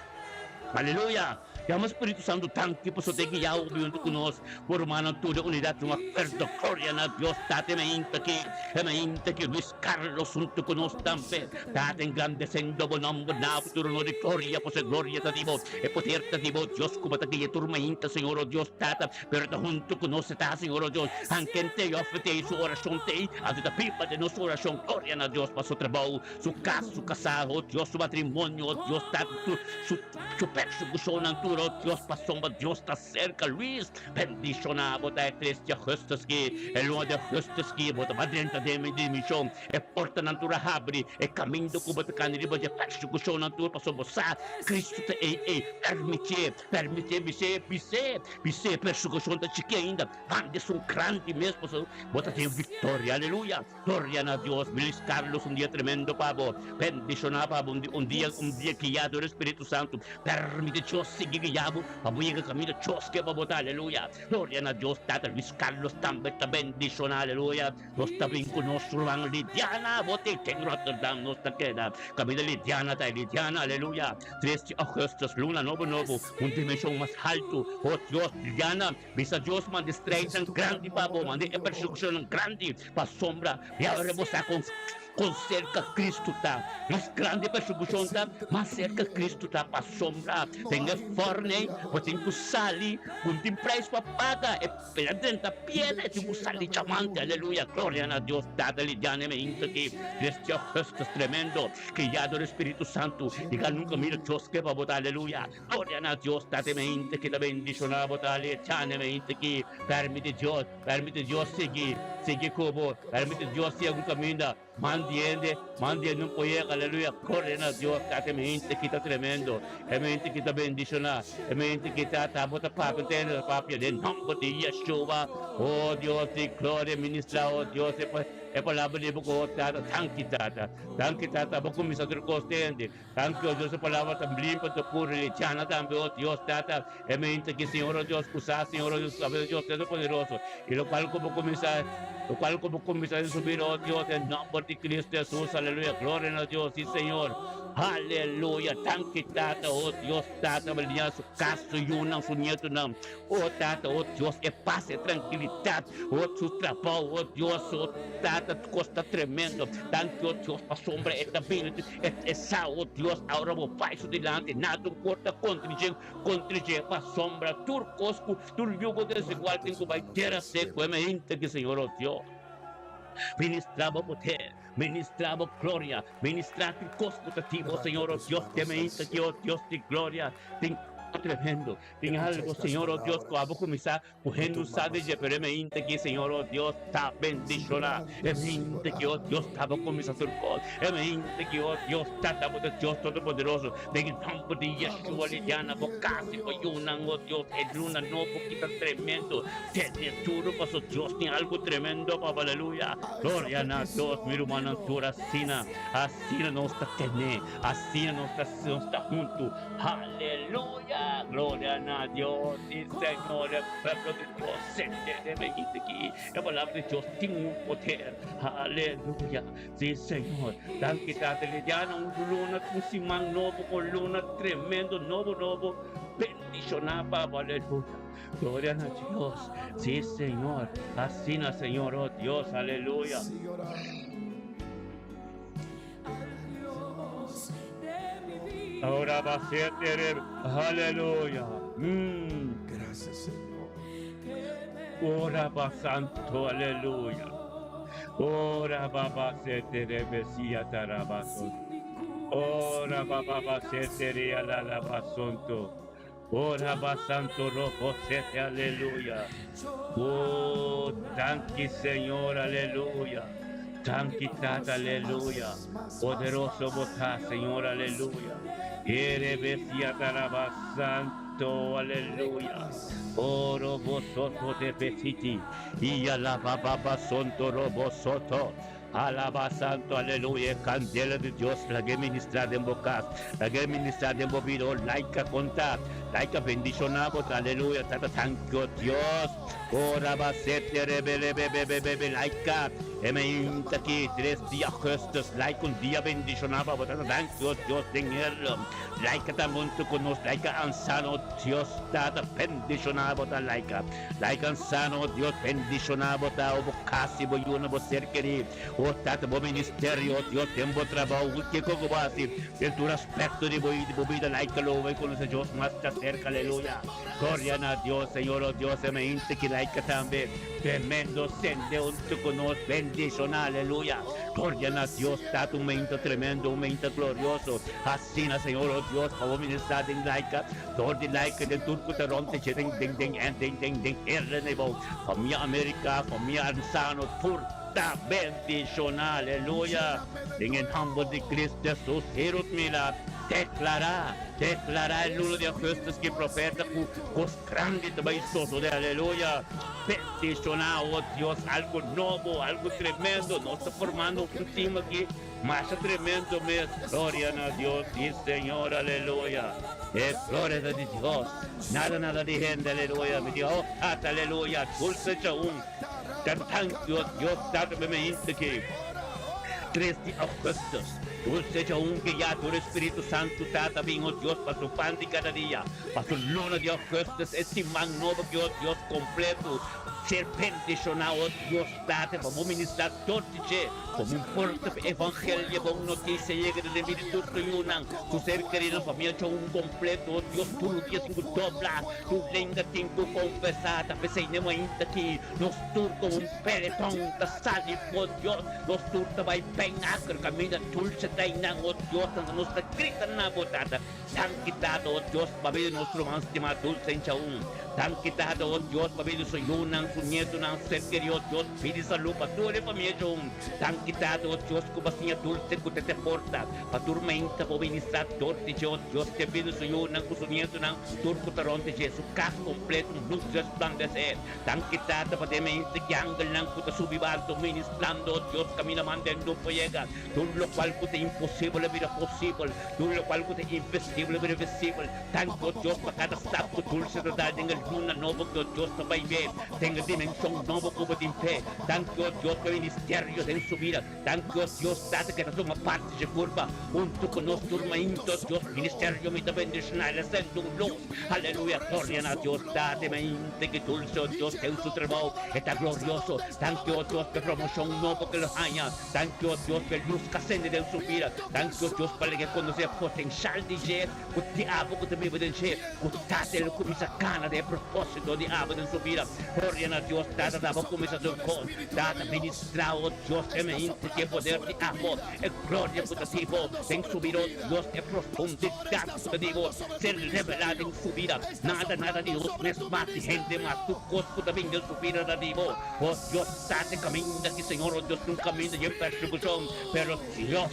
aleluya. Yama Spiritu Santu danki pasobra ta e guia hopi huntu ku nos. Bo rumannan tur den unidat tin un akuerdo. Gloria na Dios Tata e mainta aki, e mainta aki Luis Carlos huntu ku nos tambe. Tata engrandesendo bo nomber na bo tur honor i gloria pasobra e gloria ta di bo, e poder ta di bo Dios ku bo ta guia tur mainta Señor o Dios Tata pero ta huntu ku nos e ta Señor o Dios. Anke te i ofre te i su orashon te i anto ta biba den nos orashon. Gloria na Dios pa su trabou, su kas, su kasá, o Dios su matrimonio, o Dios Tata tur su. Su persecucionnan tur, oh Dios, pasobra Dios ta cerca. Luis, bendiciona bo ta e tres di augustus ki, e luna di augustus ki, bo ta bai drenta den mi dimension. E portanan tur a habri, e caminda cu bo ta cana riba dje persecucionnan tur, pasobra bo sa Cristo ta ei ei. Permitie, permitie, bis'é, bis'é, bis'é, persecucion ta chiki ainda, manda esun grandi mes, pasobra bo ta tin victoria. Aleluya! Gloria na Dios, Luis Carlos un dia tremendo pa bo, bendiciona pa bo un dia un dia guia dor e Spiritu Santo, permiti Dios sigui guia bo pa bo yega caminda Dios ke pa bo ta, aleluya. Gloria na Dios Tata Luis Carlos tambe ta bendiciona, aleluya. Nos ta bin cu nos ruman Lidiana, bo te den Rotterdam nos ta keda caminda Lidiana ta e Lidiana, aleluya. Tres di augustus luna nobo nobo un dimension mas halto, oh Dios Lidiana. Bisa Dios manda e strijdnan grandi pa bo, manda e persecucionnan grandi pasobra mi a rebosa con Kon serka Kristu ta. Mas grandi e persekushon ta, mas serka Kristu ta. Pasobra den e fòrn ei bo tin ku sali ku un tin preis pa paga. E pena drenta piedra e tin ku sali diamante. Aleluya! Gloria na Dios Tata Lidiana e meinta aki tres di augustus tremendo guiado di Spiritu Santu. Diga nunka mira Dios ke pa bo ta. Aleluya! Gloria na Dios Tata e meinta ki ta bendishona bo ta. Lidiana e meinta ki permiti Dios. Permiti Dios sigui, sigui ku bo. Permiti Dios siga un kaminda. Man di hende, man di hende un poyek, aleluya. Gloria na Dios, ta e mente ki ta tremendo, e mente ki ta bendishoná, e mente ki ta ta bo ta papia, ta hende ta papia den nomber di Yeshua. Oh Dios di gloria, ministra, oh Dios, e e palabra di bo ku oh Tata, danki Tata, danki Tata, bo kuminsá tur kos tende. Danki, oh Dios, e palabra ta limpa, ta puru, lichana tambe, oh Dios, Tata. E mente ki Señor oh Dios usa, Señor oh Dios, sabe Dios Todopoderoso, y locual cu bo cuminsa, locual cu bo cuminsa den su bida, oh Dios, den nomber di Cristo Jesus, aleluya, gloria na Dios, si Señor, aleluya, danki Tata, oh Dios, Tata, bendiciona su cas, su yunan, su nietonan, oh Tata, oh Dios, e paz, e trankilidad, oh su trabao, oh Dios, oh Tata, cos ta tremendo, danki, oh Dios, pasobra e ta bini, e sa, oh Dios, ahora bo bai su dilanti, nada un por ta contra dje. Kontra dje pasobra tur kos ku tur yugo desigual tin ku bai tera seku e mente di Señor o Dios. Ministra bo poder, ministra bo gloria, ministra tur kos ku ta tin bo Señor o Dios te mente di o Dios di gloria. Tin algo tremendo, tin algo Señor o Dios ku abo kuminsá Ku hende sa di dje, pero e mente ki Señor, oh Dios, ta bendishoná. E mente ki, oh Dios, ta bo kuminsá tur kos. E mente ki, oh Dios, ta ta bo ta Dios Todopoderoso. Den e nòmber di Yeshua, lidiana bo kas i bo yunan, oh Dios, e luna nobo ki ta tremendo. Tene duru paso Dios tin algu tremendo pa bo. Aleluya! Gloria na Dios, mi rumannan tur. Asina, asina nos ta tene. Asina nos ta, nos ta huntu. Aleluya! Gloria na Dios! Sí, Señor, e pueblo di Dios sende den e hende aki. E palabra di Dios tin un poder. Aleluya! Sí, Señor. Danki, Tata. Lidiana un luna, un siman nobo con luna tremendo, nobo, nobo. Bendiciona pa bo. Aleluya! Gloria na Dios. Sí, Señor. Asina, Señor, oh Dios. Aleluya. Sigue orando. Ahora va a ser aleluya. Gracias, Señor. Ora va santo, aleluya. Ora va va ser Mesías tarabason. Ora va va va ser la la basonto. Ora va santo rojo sete, aleluya. Oh, danki Señor, aleluya. Danki Tata, aleluya. Poderoso bo ta, Señor, aleluya. Ere besia taraba santo, aleluya. Oro bo soto de besiti. Y alaba baba sonto robo soto. Alaba santo aleluya e candela di Dios lag'e ministra den bo cas lag'e ministra den bo vida oh laika conta laika bendiciona bo ta aleluya tata thank you Dios oh raba sete rebelebebebebe laika e meinta ki tres di augustus laika un dia bendiciona pa bo tata thank you Dios den herlo laika ta hunto cu nos laika ansano Dios tata bendiciona bo ta laika Like ansano, o Dios, bendiciona bo ta, o bo cas y bo yuna, bo ser keri, o Tata, bo ministerio, o Dios, den bo trabao, kico cu bo haci, den tur aspecto di bo bo bida, like lo bo conoce Dios mas ta cerca, aleluya, gloria na Dios, Señor, o Dios, e mente ki like tambe, tremendo, sende hunto cu nos, bendiciona, aleluya, gloria na Dios, Tata, un mente tremendo, un mente glorioso, asina, Señor, o Dios, pa bo ministra den like. Dor di like den tur ku ta rònt dje den den den en den den den herde nebo famia America famia Arzano tur ta bendishoná aleluya den e nomber di Cristo Jesus Herod mira deklará deklará e luna di augustus ki profeta ku kos grandi ta bai sosodé aleluya bendishoná o Dios algu nobo algu tremendo nos ta formando un team aki. Masha tremendo mes, gloria na Dios, si Señor, aleluya. E gloria ta di Dios, nada nada di hende, aleluya. Mi di, oh Tata, aleluya, dulce chaun. Ta thank you, Dios Tata, pa e mainta aki. 3 di augustus. Dulce djaun guiá dor e Spiritu Santu Tata bin, o Dios, pa su pan di kada dia, pa su luna di augustus, e siman nobo ki, o Dios, kompletu ser bendishoná, o Dios Tata, pa bo ministrá tur di dje, komo un porta pa e evangelio, e bon notisia yega den bida di tur su yunan, su ser kerinan, famia djaun kompletu, o Dios, tur dia tin ku dobla, tur lenga tin ku konfesá, ta p'esei n'e mainta aki nos tur komo un peletòn ta sali for Dios. Nos tur ta bai pen aker kaminda dulce ta einan, o Dios, tantu nos ta grita na bo, Tata. Danki, Tata, o Dios, pabia di nos ruman stimá Dulce Enchaun. Danki, Tata, o Dios, pabia di su yunan, su nietunan, su ser kerí, o Dios, pidi salú pa tur e famia Enchaun. Danki, Tata, o Dios, ku bo a siña Dulce ku ta te forsa pa tur meinta bo ministrá dor di dje, o Dios, te bini su yunan ku su nietunan, tur ku ta rònt di dje, su kas kompleto, un lus resplandesé. Danki Tata pa den mente ki angelnan ku ta subi balto ministrando, o Dios, kaminda manda e no por yega. Tur lokual ku ta imposibel a bira posibel, tur lokual ku ta invisibel a bira visibel. Danki, o Dios, pa kada stap ku dulce ta dal den e luna nobo ku o Dios ta bai be den e dimenshon nobo ku bo tin fe. Danki, o Dios, pa e ministerio den su bida. Danki, o Dios, Tata, ku e ta tuma parti dje kurpa huntu ku nos tur mainta, o Dios, ministerio mi ta bendishoná el a sende un lus. Aleluya, gloria na Dios Tata, mente ki dulce, o Dios, den su trabou e ta glorioso. Danki, o Dios, p'e promoshon nobo ku el haña. Danki, o Dios, p'e lus ku a sende den su bida. Danki, o Dios, pa lege konosé e potenshal di dje ku diabel ku ta biba den dje, ku Tata el kuminsá kana den e propósito di abo den su bida. Gloria na Dios, Tata ta abo kuminsá tur kos. Tata, ministrá, o Dios, e mente ki e poder di abo, e gloria ku ta di bo den su bida, o Dios, e profundidat ku ta di bo ser revelá den su bida. Nada, nada di nos mes mas, di hende mas, tur kos ku ta bin den su bida ta di bo, o Dios. Tata, e kaminda ki Señor, o Dios, ta un kaminda yen persekushon, pero Dios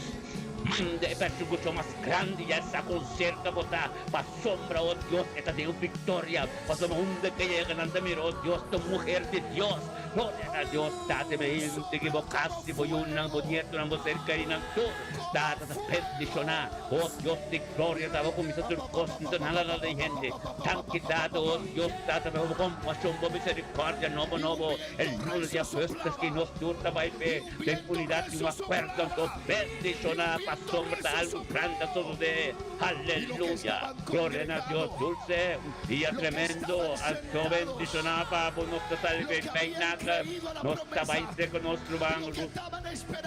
manda e persekushon mas grandi ya sa kon serka bo ta, pasobra, o Dios, e ta den un viktoria, pasobra unda ke yega nan ta mira, o Dios, ta un muher di Dios. Gloria na Dios, Tata, mi hende ki bo kas i bo yunan, bo nietonan, bo ser kerinan tur, Tata ta bendishoná. O Dios di gloria, ta bo kuminsá tur kos, no ta nada nada di hende. Danki, Tata, o Dios, Tata, pa bo kompashon, bo miserikòrdia nobo nobo. E luna di augustus ki nos tur ta bai p'e den unidat di un akuerdo, anto bendishoná pasobra ta algu grandi a sosodé. Aleluya! Gloria na Dios! Dulce, un dia tremendo! Anto bendishoná pa bo nos ta sali p'e Pijnaker. Nos ta bai seca nos ruman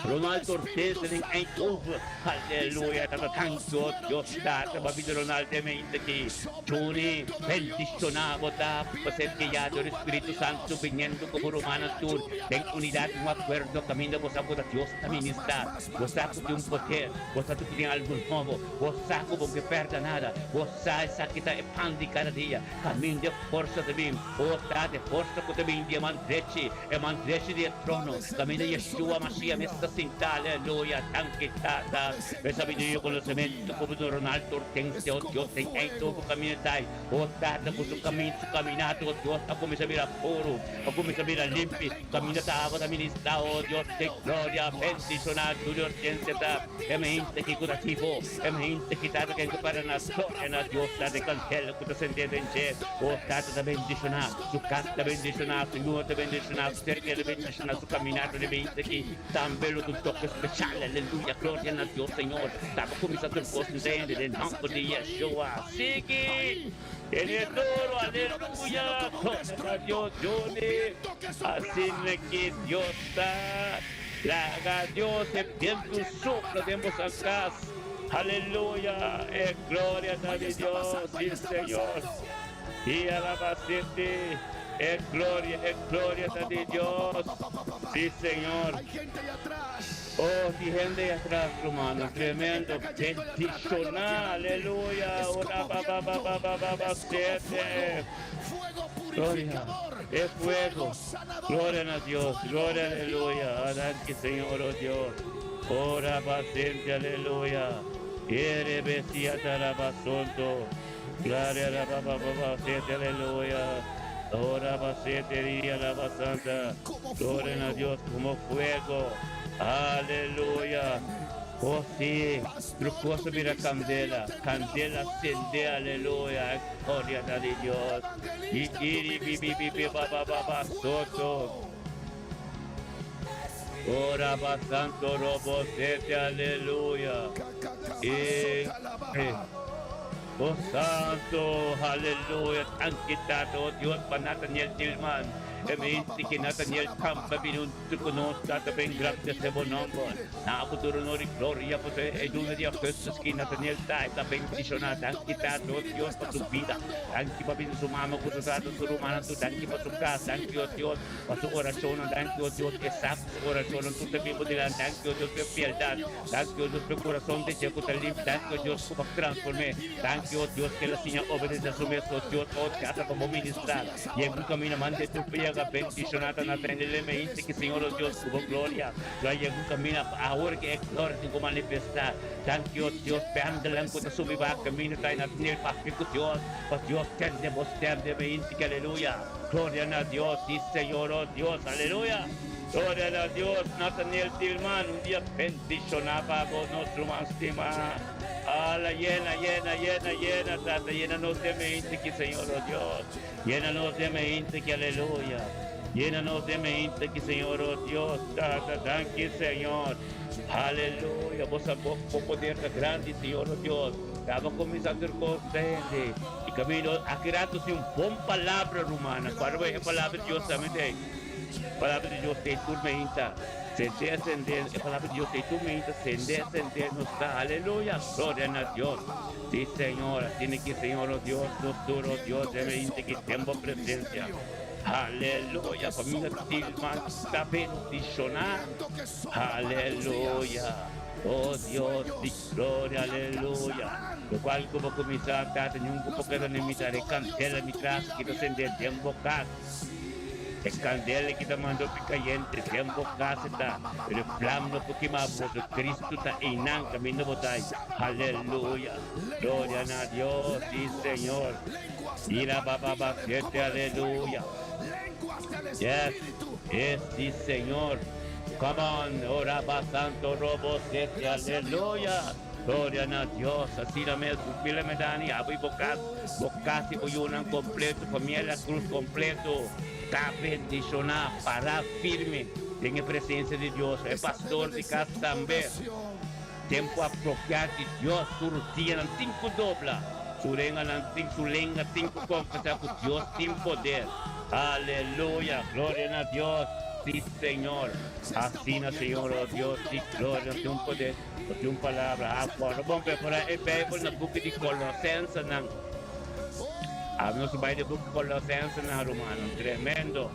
Ronald Ortiz den Eindhoven. Aleluya! Tata tantu, Dios Tata, pa bida Ronald den mente aki. Juni, bendishoná bo ta pa ser guiá dor e Spiritu Santu biniendo ku bo rumannan tur den unidat, un akuerdo kaminda bo sa ku ta Dios ta ministrá. Bo sa ku tin un poder, bo sa ku tin algu nobo, bo sa ku bo ke pèrdè nada, bo sa esaki ta e pan di kada dia. Kaminda e forsa ta bin, o Tata, e forsa ku ta bin di e man drechi, e man drechi di e trono, kaminda Yeshua Mashiach mes ta sintá. Aleluya! Danki, Tata. E sabiduria i konosementu ku bo duna Ronaldo Hortensio, o Dios, den Eindhoven kaminda ta ei. O Tata, ku su kamin, su kaminata, o Dios, a kuminsá bira puru, a kuminsá bira limpi. Kaminda ta abo ta ministrá, o Dios di gloria, bendishoná Julio Hortensio ta e mente ki ku ta tipo, e mente ki Tata ken ku para na gloria na Dios ta den kandela ku ta sendé den dje. O Tata ta bendishoná, su kas ta bendishoná, su ñor ta bendishoná, su ser kere bendishoná, su kaminata den mente ki tambe lo ta un toke speshal. Aleluya, gloria na Dios, Señor. Ta bo kuminsá tur kos ntende den nòmber di Yeshua. Sigui! Tene duro, aleluya, gloria na Dios, Johnny, asina ki Dios ta, laga Dios e bientu sopla den boso kas, aleluya, e gloria ta di Dios, si Señor, i alabasete, e gloria, e gloria ta di Dios, si Señor. Oh, tin hende ei atras, rumannan, tremendo, bendishoná, aleluya, ora ba ba ba ba ba ba ba siete. Gloria, e fuego, gloria na Dios, gloria, aleluya, adanki Señor, oh Dios, ora ba siente, aleluya, ere besia tarabasonto, gloria ra ba ba ba ba siete, aleluya, ora ba siete ria la ba santa. Gloria na Dios como fuego. Aleluya. Oh sí, tur cos a bira candela. Candela cende, aleluya. Gloria na di Dios. I iri bi bi bi bi ba ba ba ba soto. Ora ba santo robo sete aleluya. E, e. Oh santo, aleluya. Danki Tata, oh Dios, pa Nathaniel Tillman. E mente que Nathaniel tampa binunto ku nos, Tata, ben grandece bo nomber. Na futuro honor y gloria, pues e luna di augustus ki Nathaniel ta, e ta bendicioná. Danki Tata, oh Dios, pa su vida. Danki pa bini su mama ku su tata, su rumannan tur. Danki pa su kas. Danki, oh Dios, pa su orashonnan. Danki, oh Dios, e sa ku su orashonnan tur ta bin bo dilanti. Danki, oh Dios, pa e fieldat. Danki, oh Dios, pa e kurason di dje ku ta limpi. Danki, oh Dios, ku bo a transform'é. Danki, oh Dios, ku el a siña obedesé su mes, oh Dios. Oh Tata, pa bo ministrá. Yega un kaminda manda e tur pega. Bendishoná ta Nathaniel e meinti ki Señor, oh Dios, ku bo gloria lo a yega un kaminda pa awor ku e gloria tin ku manifestá. Danki, oh Dios, pa e angelnan ku ta subi baha kaminda ta Nathaniel papia ku Dios, pa Dios tende bo stèm den meinti ki aleluya. Gloria na Dios, sí Señor, oh Dios, aleluya. Gloria na Dios, Nathaniel Tillman, un dia bendiciona pa bo, nos ruman stima. Ala, yena, yena, yena, yena, Tata, yena nos den mente ki, Señor, oh Dios. Yena nos den mente ki, aleluya. Yena nos den mente ki, Señor, oh Dios, Tata, danki, Señor. Aleluya, bo sa bo, bo poder ta grandi, Señor, oh Dios. Taba cuminsa tur cos ta hende. Y camino, aki rato si un bon palabra, rumannan. Cuando e palabra di Dios tambe ta ei. Palabra di Dios ei tur meinta sende sende e palabra di Dios ei tur meinta sende sende nos ta aleluya gloria na Dios si Señor asina ki Señor oh Dios nos tur oh Dios den meinta ki den bo presencia aleluya familia Tilman ta bendiciona aleluya oh Dios di gloria aleluya locual cu bo cuminsa tata niun cu por keda na mitad e candela mi tras ki ta sende den bo cas. E kandela ki ta manda hopi kayente den bo kasa ta, pero e flam no por kima bo, pasobra Cristo ta einan kaminda bo ta. Aleluya! Gloria na Dios! Si Señor! Ira ba ba ba siete aleluya! Yes! Yes, si Señor! Come on! Ora ba santo robo siete aleluya! Gloria na Dios! Asina mes, pila me dani, abri bo kas. Bo kas i bo yunan kompleto, famia La Cruz kompleto ta bendishoná. Pará firme den e presensia di Dios. E pastor di kas tambe. Tempu apropiá di Dios, su rudianan tin ku dobla, su renganan tin, su lenga tin ku konfesá ku Dios tin poder. Aleluya! Gloria na Dios! Sí, Señor! Asina, Señor, oh Dios di gloria, nos tin un poder. Bo tin un palabra afo. No bon prepará e Bijbel na buki di Kolosensenan. Awe nos bai den buki Kolosensenan, rumannan. Tremendo!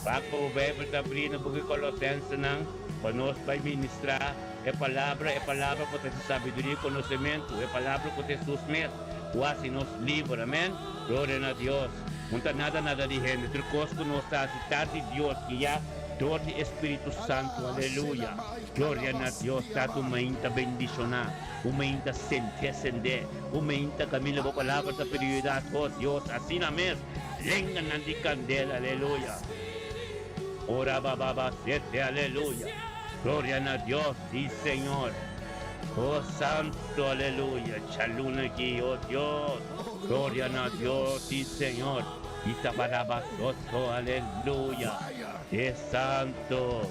Wak pa bo Bijbel ta abrí na buki Kolosensenan pa nos bai ministrá e palabra, e palabra ku ta hasi sabiduria i konosementu, e palabra ku ta Hesus mes ku hasi nos liber. Amen! Gloria na Dios! No ta nada nada di hende. Tur kos ku nos ta hasi ta di Dios, guiá dor di e Spiritu Santu. Aleluya! Gloria na Dios Tata un mainta bendiciona un mainta sente sende un mainta caminda bo palabra ta prioridad oh Dios asina mes lenganan di candela aleluya ora bababa sete aleluya gloria na Dios si Señor oh santo aleluya chaluna aki oh Dios gloria na Dios si Señor y tabaraba soto aleluya E santo.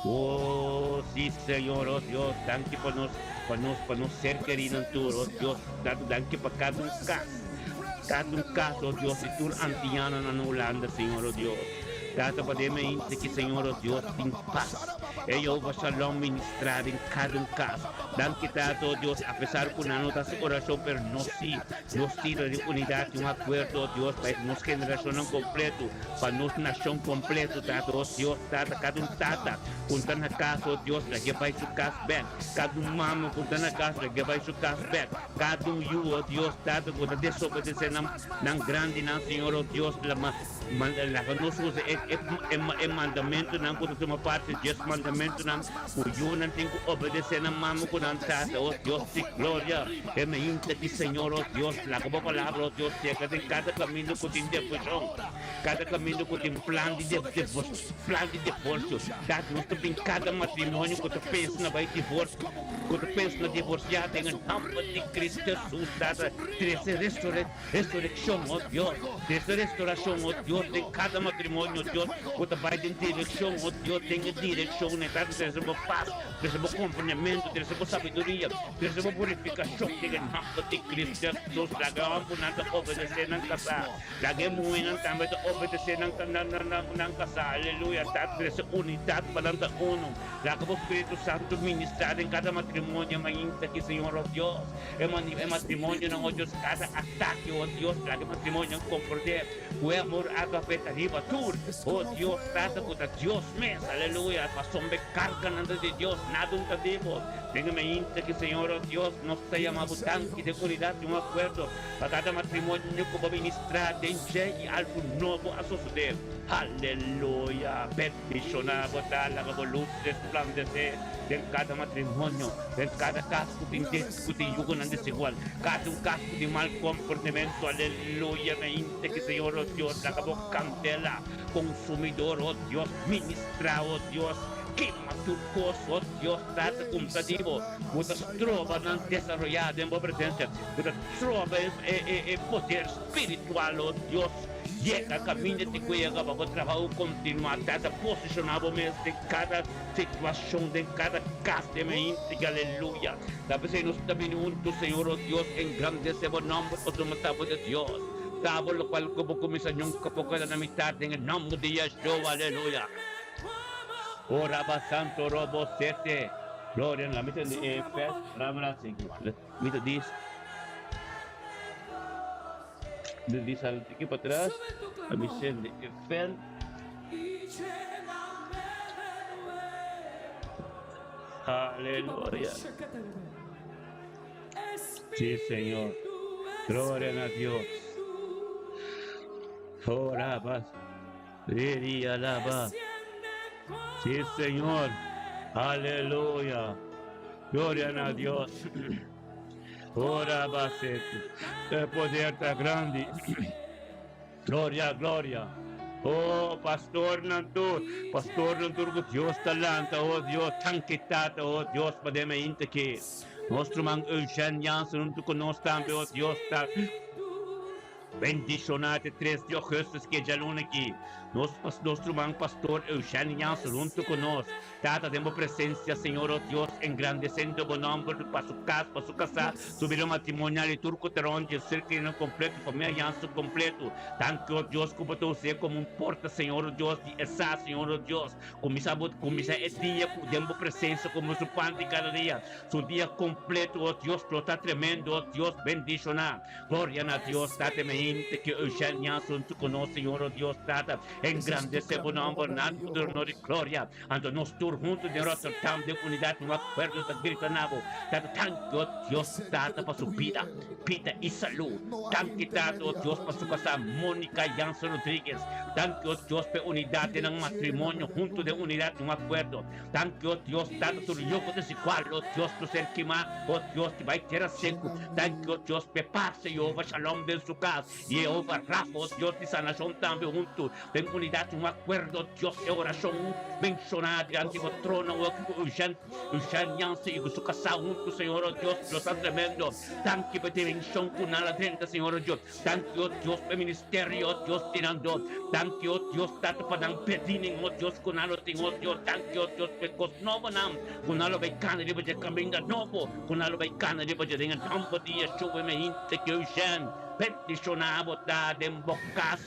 Oh, si Señor, oh Dios, danki pa nos, pa nos, pa nos ser kerinan tur, oh Dios, danki pa kada un kas, kada un kas, oh Dios, di tur antianonan na Hulanda, Señor, oh Dios. Tata, pa den mente ki, Señor, oh Dios, tin pas. E Jehová Shalom ministrá den kada un kas. Danki, Tata, oh Dios, apesar ku nan no ta hasi orashon, pero nos sí, nos sí ta den unidat i un akuerdo, oh Dios, pa nos generashonnan kompleto. Pa nos nashon kompleto, Tata, oh Dios, Tata, kada un tata ku ta na kas, oh Dios, lag'é bai su kas bèk. Kada un mama ku ta na kas, lag'é bai su kas bèk. Kada un yu, oh Dios, Tata, ku ta desobedesé nan, nan grandinan, Señor, oh Dios, laga nos usa e, e, e, e mandamentunan ku ta tuma parti di dies mandamentunan, ku yunan tin ku obedesé nan mama ku nan tata, oh Dios di gloria. E mainta di Señor, oh Dios, laga bo palabra, oh Dios, yega den kada kaminda ku tin devoshon. Kada kaminda ku tin plan di plan di divorsio, dat nos ta bin kada matrimonio ku ta pensa na bai divorsio, ku ta pensa na divorsiá den e nòmber di Cristo Jesus, Tata, trese resurekshon, o Dios, trese restorashon, o Dios, den kada matrimonio, Dios, ku ta bai den direkshon, o Dios, den e direkshon. tambe, Tata, trese bo pas, trese bo komprondementu, trese bo sabiduria, trese bo purifikashon den e nòmber di Cristo Jesus. Laga e hòmbernan ta obedesé nan kasá, laga e muhénan tambe ta obedesé nan nan kasá. Aleluya. Tata, trese unidat pa nan ta unu. Laga bo Spiritu Santu ministrá den kada matrimonio mainta aki, Señor, oh Dios. E matrimonionan, oh Dios, kada atake, oh Dios, laga e matrimonionan komprondé ku e amor agape ta riba tur, oh Dios, Tata ku ta Dios mes, aleluya, pasobra e karganan ta di Dios, nada un ta di bo. Den e mainta aki, Señor, oh Dios, nos ta yama bo danki den unidat i un akuerdo pa kada matrimonio ku bo ministrá den dje i algu nobo a sosodé. Aleluya! Bendishoná bo ta laga bo lus resplandesé den kada matrimonio, den kada kas ku tin ku tin yugonan desigual, kada un kas ku tin mal komportamentu. Aleluya! Mainta ki Señor, o Dios, laga bo kandela konsumidor, o Dios, ministrá, o Dios, kima tur kos, o Dios, trata kumsa di bo. Bo ta stroba nan desaroyá den bo presensia, bo ta stroba e poder spiritual, o Dios. Yega kaminda di ku yega pa bo trabou kontinuá. Trata posishoná bo mes den kada situashon, den kada kas den e hende. Aleluya! Ta p'esei nos ta bini huntu, Señor, o Dios, engrandesé bo nòmber pasobra ta bo ta Dios. Ta bo lokual ku bo kuminsá nunka por keda na mitat den e nòmber di Yeshua. Aleluya! Ora ba santo robo sete. Gloria na mi ta di e fes ramra sigui. Mi ta dis. Mi di sali tiki patras, a mi sende e fan. Aleluya. Sí, Señor. Gloria na Dios. Ora bas. Reri alaba. Sí, Señor. Aleluya. Gloria na Dios. Ora base. E poder ta grandi. Gloria, gloria. Oh, pastornan tur, pastornan tur ku Dios ta lanta, oh Dios, tanki Tata, oh Dios, pa den mainta aki. Nos ruman Eugène Jansen huntu ku nos tambe, oh Dios, ta Bendishoná te tres di ougùstus ke djaluna aki. Nos nos ruman Pastor Eugène Jansen huntu ku nos. Tata den bo presensia, Señor o Dios, engrandesendo bo nòmber pa su kas, pa su kasá, su bida matrimonial i tur ku ta rònt dje sirkulonan kompletu, famia Jansen kompletu. Danki o Dios ku bo ta us'é komo un porta, Señor o Dios, di esá, Señor o Dios. Kuminsá bo kuminsá e dia ku den bo presensia komo su pan di kada dia. Su dia kompletu, o Dios, lo ta tremendo, o Dios, bendishoná. Gloria na Dios Tata mi hende ke Eugène Jansen tu konos Señor o Dios Tata engrandece bo nomber na tur honor y gloria anto nos tur hunto den Rotterdam den unidad un acuerdo ta grita na bo Tata tanki o Dios Tata pa su bida bida y salud tanki Tata o Dios pa su casa Monica Jansen Rodriguez tanki o Dios pa e unidad den nan matrimonio hunto den unidad un acuerdo Danki, o Dios, Tata tur yoko desigual, o Dios, lo ser kimá, o Dios, di bai tera seku. Danki, o Dios, p'e pas, Jehova Shalom den su kas, Jehova Rafa, o Dios di sanashon tambe huntu den unidat un akuerdo, o Dios, e orashon menshoná dilanti bo trono awoki ku Eugène, Eugène Jansen i ku su kasá huntu, Señor, o Dios, lo ta tremendo. Danki p'e dimenshon ku nan a drenta, Señor, o Dios. Danki, o Dios, pa e ministerio, o Dios, di nan do. Danki, o Dios, Tata, pa nan bediening, o Dios, ku nan lo tin, o Dios. Danki, o Dios, pa e kos nobonan ku nan lo bai kana riba dje kaminda nobo ku nan lo bai kana riba dje. Den e nòmber di Yeshua, mi hende ku Eugène bendishoná bo ta den bo kas,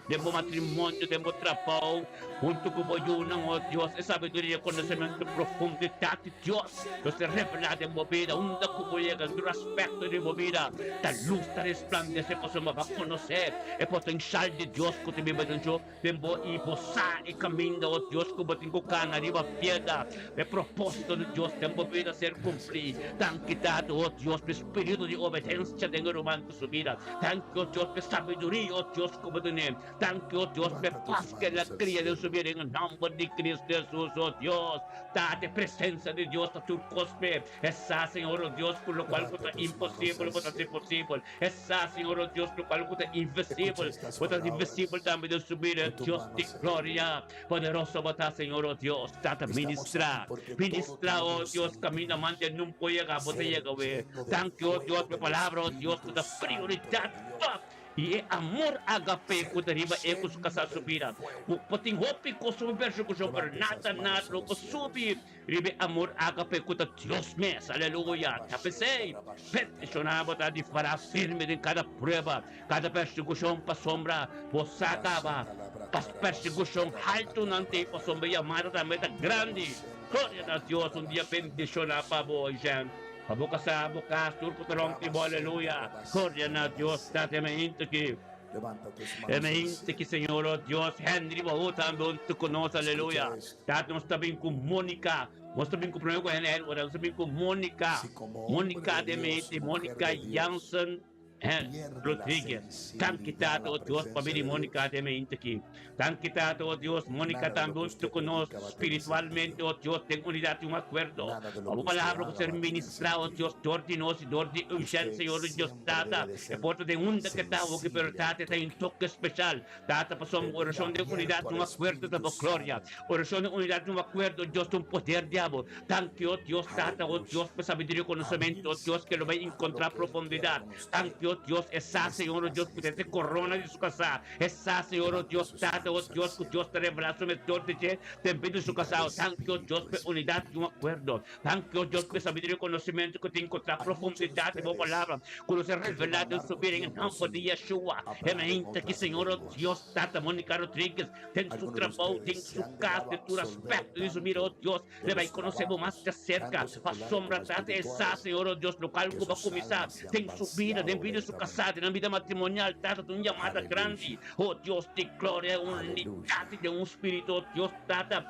den bo matrimonio, den bo trabou, huntu ku bo yunan, o Dios. E sabiduria i e konosementu profundidat di Dios lo ser revelá den bo bida unda ku bo yega, den tur aspekto di bo bida. Ta lus ta resplandesé pasobra bo a konosé e potenshal di Dios ku ta biba den jo den bo i bo sa e kaminda, o Dios, ku bo tin ku kana riba piedra. E propósito di Dios den bo bida ser kumplí. Danki, Tata, o Dios, pa e spiritu di obedensia den e ruman ku su bida. Danki, o Dios, pa e sabiduria, o Dios, ku bo dun'é. Danki, o Dios, pa e Levanta tus pas ku el a manos al kria den cielo. su bida den e nòmber di Kristu Hesus, o Dios. Tata, e presensia di Dios ta tur kos p'e. E sa, Señor, o Dios, ku lokual ku Levanta ta tus manos imposibel al bo ta hasi cielo. posibel. E sa, Señor, o Dios, lokual ku ta Escucha invisibel estas bo ta hasi visibel palabras tambe den su bida. con tu Dios mano di hacia arriba. gloria, poderoso bo ta, Señor, o Dios. Tata, Estamos aquí ministra, porque todo ministra, tiene o un Dios, kaminda sentir. mante nunca yega, bo ta Ser yega we. lleno del Danki, o Dios, fuego pa e del palabra, o Dios, Espíritu ku ta Santo de prioridat Dios. pa. I e amor agape Ser ku ta riba e ku su lleno kasá su del bida. Bo fuego. por tin hopi kos hopi persekushon, pero Levante esas nada, nada manos a lo los por subi cielos. riba e amor agape ku ta Dios mes. Aleluya! Ta Arabashenda, p'esei, rabashenda, bendishoná bo ta rabashenda, di pará rabashenda. firme den kada prueba, kada persekushon, pasobra bo sa kaba Rashata labra pa tarabashata persekushon haltunan rabakata te, labra. pasobra e yamada tambe ta grandi. Rabashenda, Gloria na rabakata Dios! Un dia rabashenda, bendishoná pa rabashenda. bo, Jean. Pa bo kasá, bo kas, tur ku ta rònt di bo. Rabashenda, Aleluya! Gloria rabashenda, na Dios! Tata rabashenda. e mainta ki, Levanta tus e manos al mainta ki, cielo. Señor, oh Dios, Henry bo tambe huntu ku nos. Escucha Aleluya! esto. Tata, nos ta bin ku Monica. Nos ta bin ku promé ku Henry, Henry, ora nos ta bin ku Monica. Si como hombre Monica de den Dios, mainta, mujer Monica de Dios, Jansen. pierde la Rodriguez. Danki sensibilidad a Tata, la oh Dios, pa presencia bini de Monica Dios, den mente aki. Danki Tata, oh Dios, Monica nada de lo tambe que huntu usted ku nos predica va a tener spiritualmente, sentido. oh Dios, den unidat i un akuerdo. Nada de Pa lo bo que usted palabra ku haga ser va a tener ministrá, oh sentido. Dios, dor di nos i dor di Eugène, Usted Señor, oh Dios, siempre Tata. debe de E ser por ta den unda ke ta awoki, pero sensible al Tata, e ta un toque. toke speshal. Tata, pasobra Vivir orashon den unidat abierto i al un akuerdo ta Espíritu bo gloria. Santo. Orashon den unidat i un akuerdo, Dios, ta un poder di abo. Danki, oh Dios, Tata, oh Aleluya. Dios, pa sabiduria i konosementu, oh Abrirse Dios, a ke que lo bai Él haga lo enkontrá que Él quiera profundidat. con usted Danki, oh Dios, e en sa, esta Señor, oh casa, Dios, en ku ta este e lugar. korona di su kasá. E sa, Señor, oh Levante Dios, sus Tata, oh manos al Dios, ku cielo. Dios ta revelá su mes dor di dje den bida di su Diga al kasá. Danki, oh Dios, Espíritu, pa e unidat i un Espíritu. akuerdo. Danki, oh Dios, pa e Escuche, sabiduria i konosementu ku tin enkontrá hay muchos de profundidat di bo ustedes palabra, ku lo ser que revelá llevan den su largo bida en e tiempo nòmber di sin Yeshua. E hablar en mainta ki, otras Señor, oh Dios, lenguas. Tata Monica Rodriguez, den su Algunos de trabou, den ustedes se su han kas, dejado den tur absorber aspekto di su bida, oh tanto Dios, de le bai los konosé bo mas trabajos, de serka. tanto seculares Pasobra como Tata e sa, espirituales, Señor, oh Dios, lokal que ku bo a sus kuminsá almas se han den su bida, den vaciado bida di su kasá, lentamente. den nan bida matrimonial. Tata, ta un yamada grandi, Aleluya, oh Dios di gloria, un aleluya. unidat den un spiritu, oh Dios, Tata.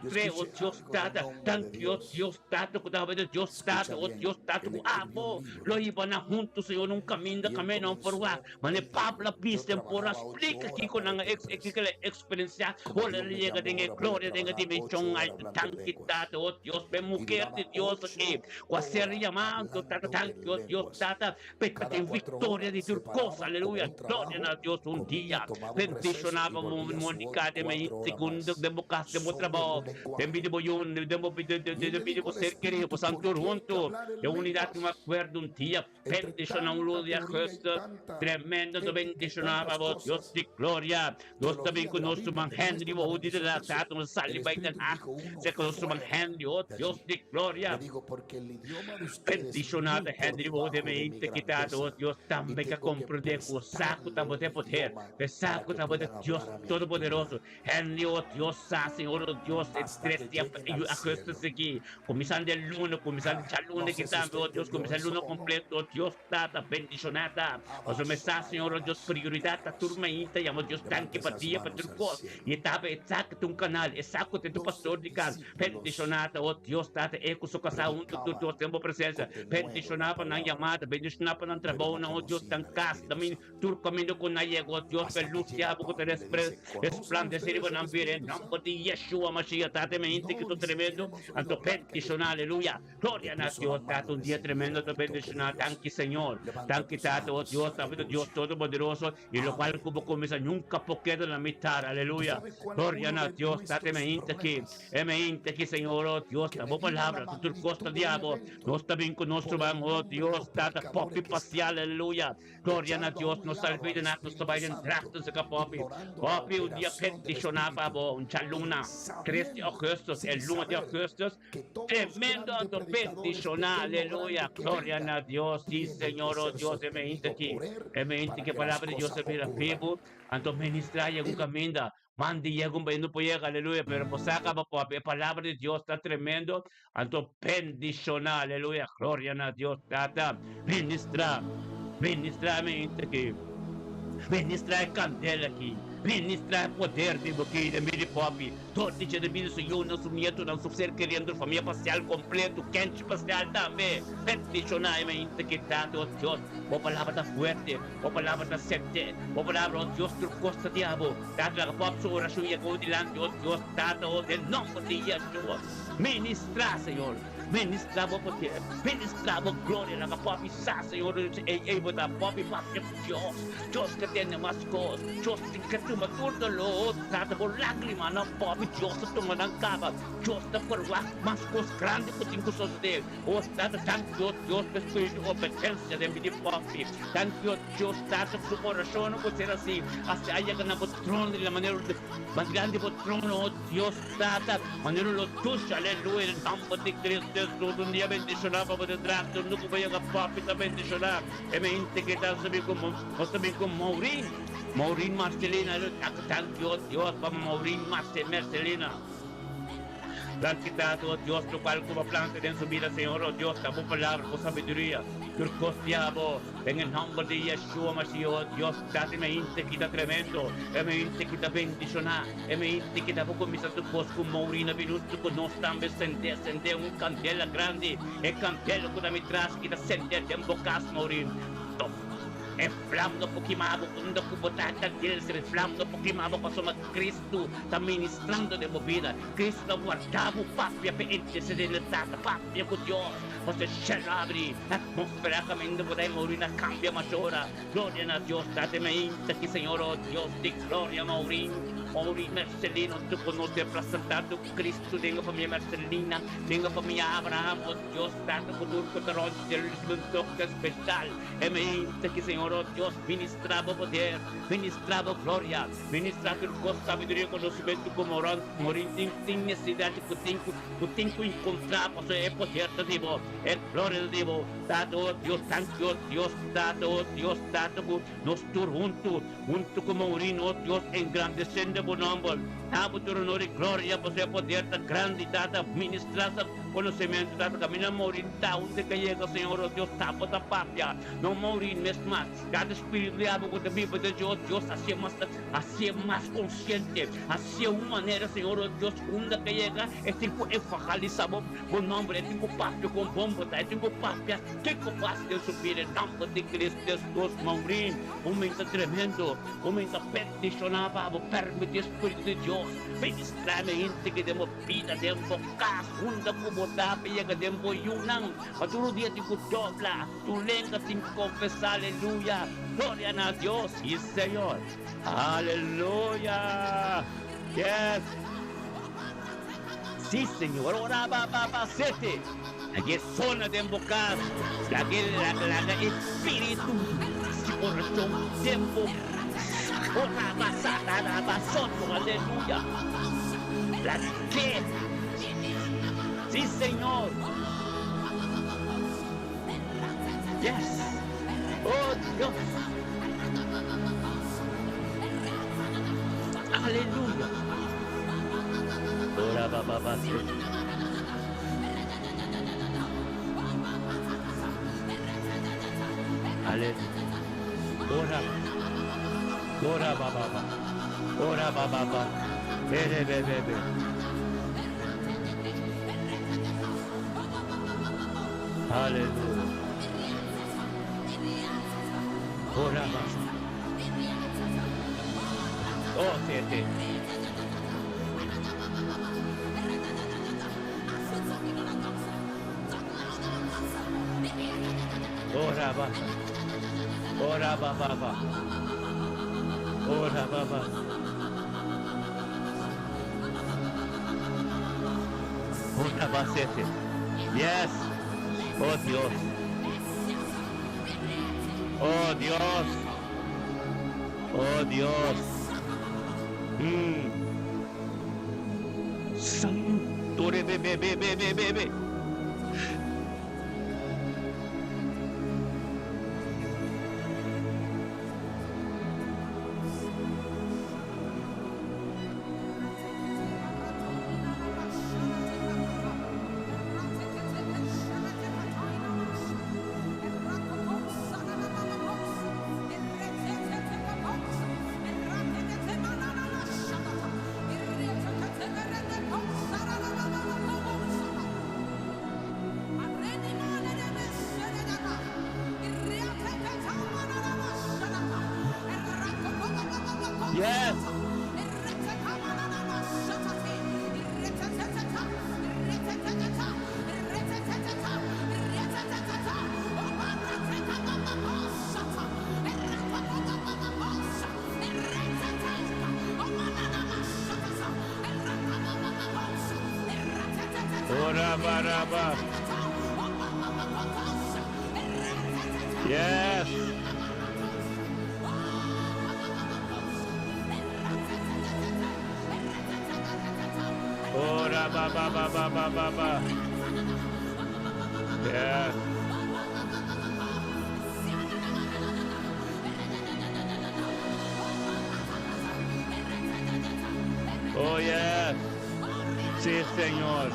Yo Mustr'é, oh escuché Dios algo del Tata, nombre de danki, oh Dios. Dios Tata, ku ta habita Dios Tata, Escucha oh bien, Dios Tata, él ku escribió un abo libro lo hiba nan huntu, Señor, un kaminda y él kamé nan por wak. comenzó, Mane él Pablo a dijo, yo bisa den por a trabajaba ocho splika horas kiko para nan a esta ex, empresa. kiko el a eksperensiá Como ora Dios el me yega llamó, den e ahora voy a gloria, den e trabajar dimenshon ocho horas altu. hablando en Danki, lenguas. Tata, oh Dios, pe Y mujer di duraba Dios aki, ocho ku a ser horas yamá, anto Tata, hablando en danki, oh Dios lenguas. Tata, pe Cada tin cuatro viktoria horas di se tur kos, paraba como aleluya, un gloria na trabajo, Dios un comía, dia. tomaba un receso y Bendicioná bo volvía su Monica den cuatro e horas segundo más, den bo kas, den bo solo en trabou, un den lenguaje. bida bo yun, den bo den Y él den le bida dijo bo al ser kerido, Espíritu, bo san ¿por tur qué hay que huntu, hablar en den unidat un lenguas? akuerdo un dia. Entre Bendicioná un tanta luna di teoría y augustus, tanta tremendo to ética y bendicioná tantas pa bo Dios cosas, di gloria. Nos ta bin teología ku de la nos Biblia ruman que Henry muestra bo una di de bendición la de eso, tata nos el sali bai Den Espíritu Haag, dijo uno se ku nos ruman fuera Henry, oh de Dios allí. di Le gloria. digo, porque el idioma de ustedes es Bendicioná muy ta por Henry bo de debajo de mi mente kita oh grandeza Dios y tambe ka tengo que komprendé ku sa ku prestarle ta bo un te poder, idioma e sa para ku que ta bo te puedan Dios hablar a mi altura Todopoderoso. Henry, oh Dios sa, Señor, oh Dios, e hasta tres que dia lleguen i al augustus cielo. aki, kuminsando e luna, kuminsando Ah, djaluna no ki sé si tambe, usted oh Dios, entendió kuminsá eso luna o no. kompleto, oh Dios Tata, bendishoná ta. Pasobra mi sa, Señor, oh Dios, prioridat ta tur mainta, yama Dios Levanta danki pa esas dia, pa manos tur al kos. cielo. I e taba e sa ku ta un kanal, e sa ku ta tu Doce pastor di kas. discípulos Bendishoná ta, oh Dios Tata, e ku su kasá huntu tur predicaban Dios den bo presensia. con denuedo la Bendishoná pa nan palabra, yamada, bendishoná pa nan pero no trabounan, oh Dios, conocían nan al kas, Espíritu nan Santo. Tur kaminda ku nan yega, o Dios, Hasta pa que lus llega diablo ku ta Pablo y le dice, ¿conocen resplandesé riba ustedes el nan bira. En Espíritu nomber Santo? di Yeshua Mashiach, Tata, mi hende ki No, ta ni siquiera tremendo, hemos oído anto hablar que hay bendishoná, Espíritu. aleluya. Le Gloria na puso la Dios, Tata, mano y un dia recibieron tremendo ta el toque de bendishoná. Dios. Danki, Señor. Levanta Danki, tus Tata, o manos, Dios, Tata, Dios aleluya. Todopoderoso, y lokual ku bo Ábrete. kuminsá nunka por keda na mitar, ¿Tú aleluya. sabes cuál es Gloria uno na de Dios, Tata, nuestros mi hende ki, problemas? e mi hende ki, Señor, o Dios, Que ta bo medimos la palabra, tur kos ta magnitud de un diabo. evento Nos ta bin ku nos por el ruman, o nombre de Dios, los Tata, popi predicadores que pasial, están, aleluya. Gloria na echando a Dios, un nos lado al salvida na nos Espíritu bai den Santo, drachten se popi. ignorando la Popi un dia operación del bendishoná pa Espíritu bo, un y djaluna, 3 di sabiendo, augustus, e sin luna di saber augustus, que todos los tremendo grandes anto predicadores, bendishoná, pequeño o aleluya. grande que Gloria vengan, na Dios, sí tienen que Señor, oh ser Dios, e me sostenidos aquí. por Él E me para que que las palabra di Dios cosas a bira ocurran. vivo, anto ministra llega un Él caminda. Mandi llega un no puede llegar, aleluya, pero pues saca papi, la palabra de Dios está tremendo. Anto bendishoná, aleluya, gloria na Dios, tata, ministra, ministra me aquí. Ministra e candela aqui. Ministra e poder de boquinha, de miri popi. Todo dia de mim, su eu, não su nieto, não su ser querendo, família passeal completo, quente passeal também. Bendicionar me que tanto, oh Dios. Bo palabra tá fuerte, bo palabra tá sente, bo palabra, oh Dios, tu costa diabo. Tata, la pop su oração e go dilante, oh Dios, tata, oh, del nombre de Yeshua. Ministra, Señor. Ministrá bo poder, ministrá bo gloria, laga popi sa, Señor, ey, ey bo ta popi papia ku Dios. Dios ke tende mas kos, Dios tin ke tuma tur doló, trata bo lágrimanan popi, Dios ta tuma nan kaba, Dios ta por wak mas kos grandi ku tin ku sosodé. O Tata, danki o Dios pa e spiritu di obedensia den bida di popi. Danki o Dios, Tata, ku su orashonnan ku ser así, hasta a yega na bo trono di la manera mas grandi bo trono, o Dios Tata, manera lo tusha, aleluya, den nomber di Cristo Jesus, un dia bendiciona pa bo ta drag, tur ku bo yega papi ta bendiciona, e mente ke ta sabi ku nos ta bin ku Maureen, Maureen Marcelina, aleluya, danki o Dios pa Maureen Marcelina. Danki Tata, o Dios, locual cu bo a planta den su bida, Señor, o Dios, ta bo palabra, bo sabiduria, tur cos di abo. Den e nomber di Yeshua Mashiach, o Dios, Tata, e mente ki ta tremendo, e mente ki ta bendiciona, e mente ki ta bo cuminsa tur cos cu Maureen a bin hunto cu nos tambe sende, sende un candela grandi, e candela cu ta mi tras ki ta sende den bo cas, Maureen. E flam no por kima bo, unda cu bo ta candela, e flam no por kima bo pasobra Cristo ta ministrando den bo bida. Cristo ta warda bo papia p'e intercede na Tata, papia cu Dios. Pasobra shelu a abri, atmosfera caminda bo ta Maureen a cambia mas ora. Gloria na Dios Tata e mainta ki Señor oh Dios di gloria Maureen, Maureen Mercelina hunto cu nos representando Cristo den e famia Mercelina, den e famia Abraham oh Dios Tata cu tur cu ta rond dje lo ricibi un toke special e mainta ki Señor oh Dios ministra bo poder, ministra bo gloria. Ministra tur kos, sabiduria, konosementu ku moron morin tin tin nesesidat ku tin ku ku tin ku enkontrá pasobra e poder ta di bo, e gloria ta di bo. Tata, o Dios, danki, o Dios, Tata, o Dios, Tata, ku nos tur huntu, huntu ku morin, o Dios, engrandesendo bo nòmber. Na bo tur honor i gloria, pasobra e poder ta grandi, Tata. Ministra sa konosementu, Tata, kaminda morin ta, unda ke yega, Señor, o Dios, ta bo ta papia, no morin mes mas. Kada spiritu di abo ku ta biba den Dios, Dios hasié mas, hasié mas konsiente, hasié un manera, Señor, oh Dios, unda ke yega, e tin ku evangalisá bo, bo nòmber, e tin ku papia kon bon bo ta, e tin ku papia kiko bo hasi den su bida, e nòmber di Cristo Jesus. Maureen, un menta tremendo, un menta bendishoná pa bo, permití e Spiritu di Dios ministrá mi hende ke den bo bida, den bo kas, unda ku bo ta, pa yega den bo yunan, pa tur dia tin ku dobla. Tu lenga tin cu confesa aleluya gloria na Dios y Señor aleluya yes si Señor ora ba ba ba sete laga e sona den bo cas laga e laga laga e spiritu si oracion den bo ora ba sa ta ra ba soto aleluya laga si Señor. Yes! Oh Dios! Aleluya! Ora ba ba ba se. Aleluya. Ora ba. Ora ba ba ba. Ora ba ba ba. Ere be be be. Aleluya. Ora basa. Oh, tete. Ora basa. Ora ba ba ba. Ora ba ba. Ora basete. Yes. Oh Dios. Oh Dios. Oh Dios. Santo re be be be be be be be. Yes. Raba, raba. Yes. Oh, raba, ba, ba, ba, ba, ba, ba. Yes. Oh, yes. Sí, Señor.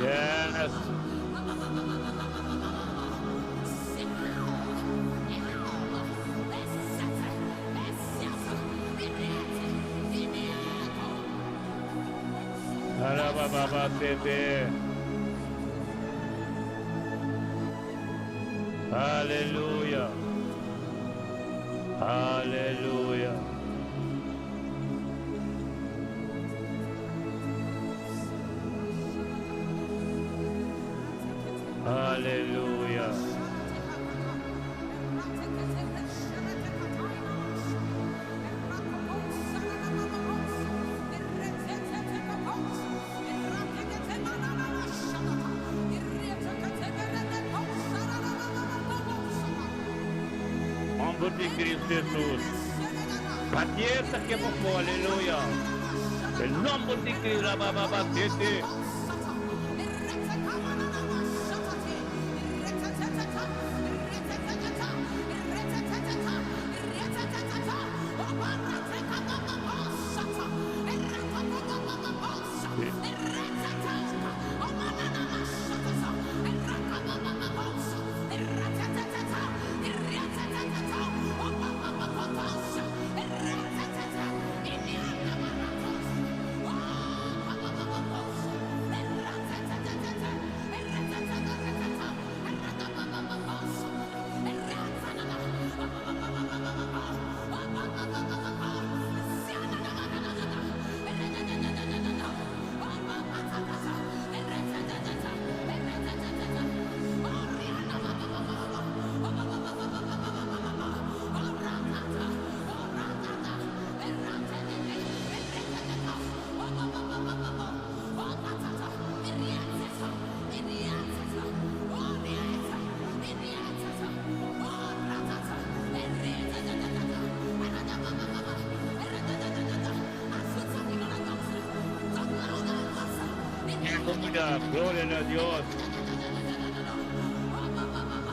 Yes. Arabababasete. Aleluya. Aleluya. Aleluya. Nomber di Cristo Jesus. Batié ta kema afó, aleluya. Den nomber di Cristo, rabababasete. Aleluya, gloria na Dios.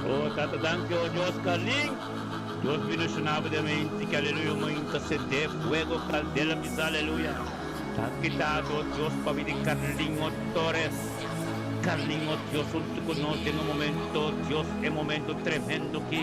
Oh, Tata, danki, oh Dios, Carlin. Dios bendishoná bo mente, ku aleluya, mainta sende fuego, kandela, misa, aleluya. Danki, Tata, oh Dios, pa bida di Carlinho Torres. Carlinho, Dios, huntu ku nos den un momento, Dios, e momento tremendo ku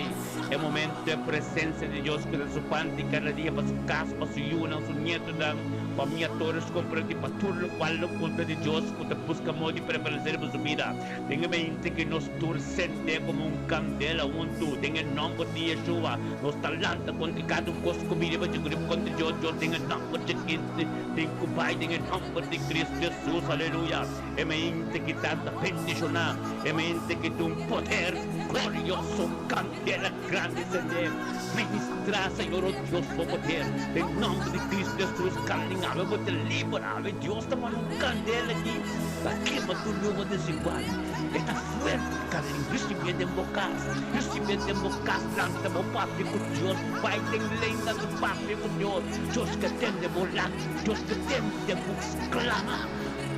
e momento di presensia di Dios ku ta su parti kada dia pa su kas, pa su yunan, su nietonan, famia Torres komprendí, pa tur lokual lo kontra di Dios ku ta buska modo di prevalesé riba su bida. Den e mente ku nos tur sende komo un kandela huntu den e nòmber di Yeshua, nos ta lanta kontra kada un kos ku bini riba dje ku riba kontra Dios, Dios den e nòmber dje kende tin ku bai den e nòmber di Cristo Jesus, aleluya. E mente ki tanta bendishoná, e mente ki tin un poder glorioso, kandela grandi sendé. Ministrá, Señor, o Dios, bo poder. Den nòmber di Cristo Jesus, kalin awe bo ta liber awe. Dios ta pone un kandela aki pa kema tur yogo desigual. E ta fuerte, kalin. Risibié den bo kas, risibié den bo kas. Lanta bo papia ku Dios, bai den lenga di papia ku Dios. Dios ke tende bo lat, Dios ke tende bo sklama.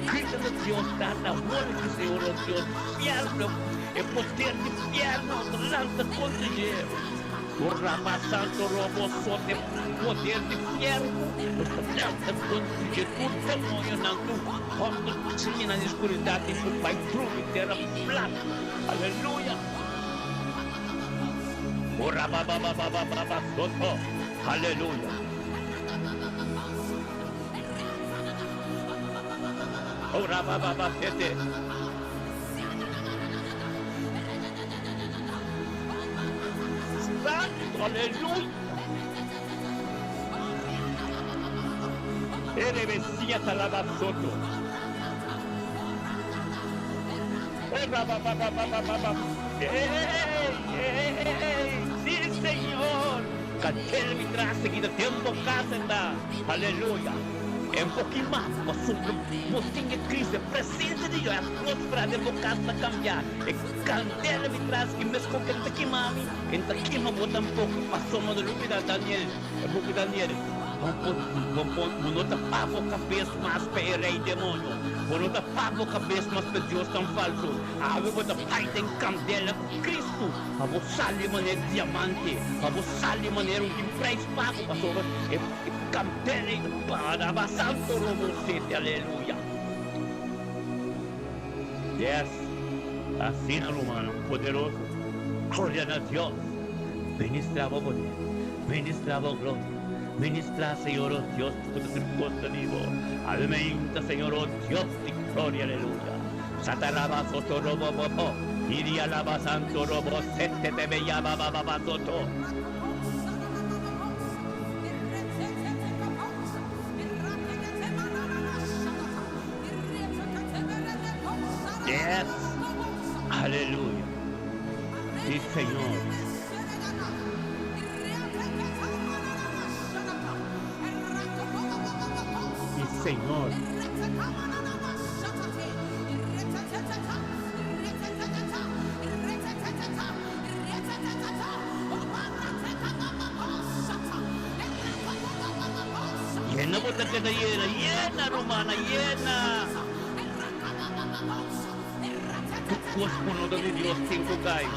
Grita na Dios, Tata, hora ki Señor, o Dios, fierno, e poder di fierno ta lanta kontra dje. O Rama Santo Robo sote poder di fierno, nos ta lanta kontra dje. Tur demonionan, tur hòmber ku siñanan di skuridat tin ku bai drumi tera plat. Aleluya! O Rama ba ba ba ba ba ba soto. Aleluya! Ora ba ba ba sete. Santo, aleluya. Erebesia talabasoto. Ora ba ba ba ba ba ba ba. ¡Ey! ¡Ey! ¡Sí, Señor! Cancela mi tras seguida tempo casa Aleluya. Un poquito más, vos tinha Cristo, presença de Deus, a atmosfera de boca casa cambiar. E candela mi tras que me escoge aqui mami, entra aqui ma bota um pouco, passou uma lupida Daniel, é pouco Daniel. Não papo cabeça mais para rei demônio. Não papo cabeça mais para Deus tão falso. Ave bota pai tem candela com Cristo. A vou sali maneira diamante. A vou sali maneira um preço pago passou. E candela e para santo robo sete, aleluia. Yes. Assim, romano, poderoso. Glória a Dios. Ministrava poder. Ministrava glória. Ministra, Señor, oh Dios, tu te vivo. Alimenta, Señor, oh Dios, de gloria, aleluya. Sataraba soto robo bobo. Iria lava santo robo sete te bella baba baba soto. Yes. Aleluya. Sí, Señor. Sí, Señor. Llena bota que llena, llena, romana, llena. Tu cuerpo no de Dios cinco cae.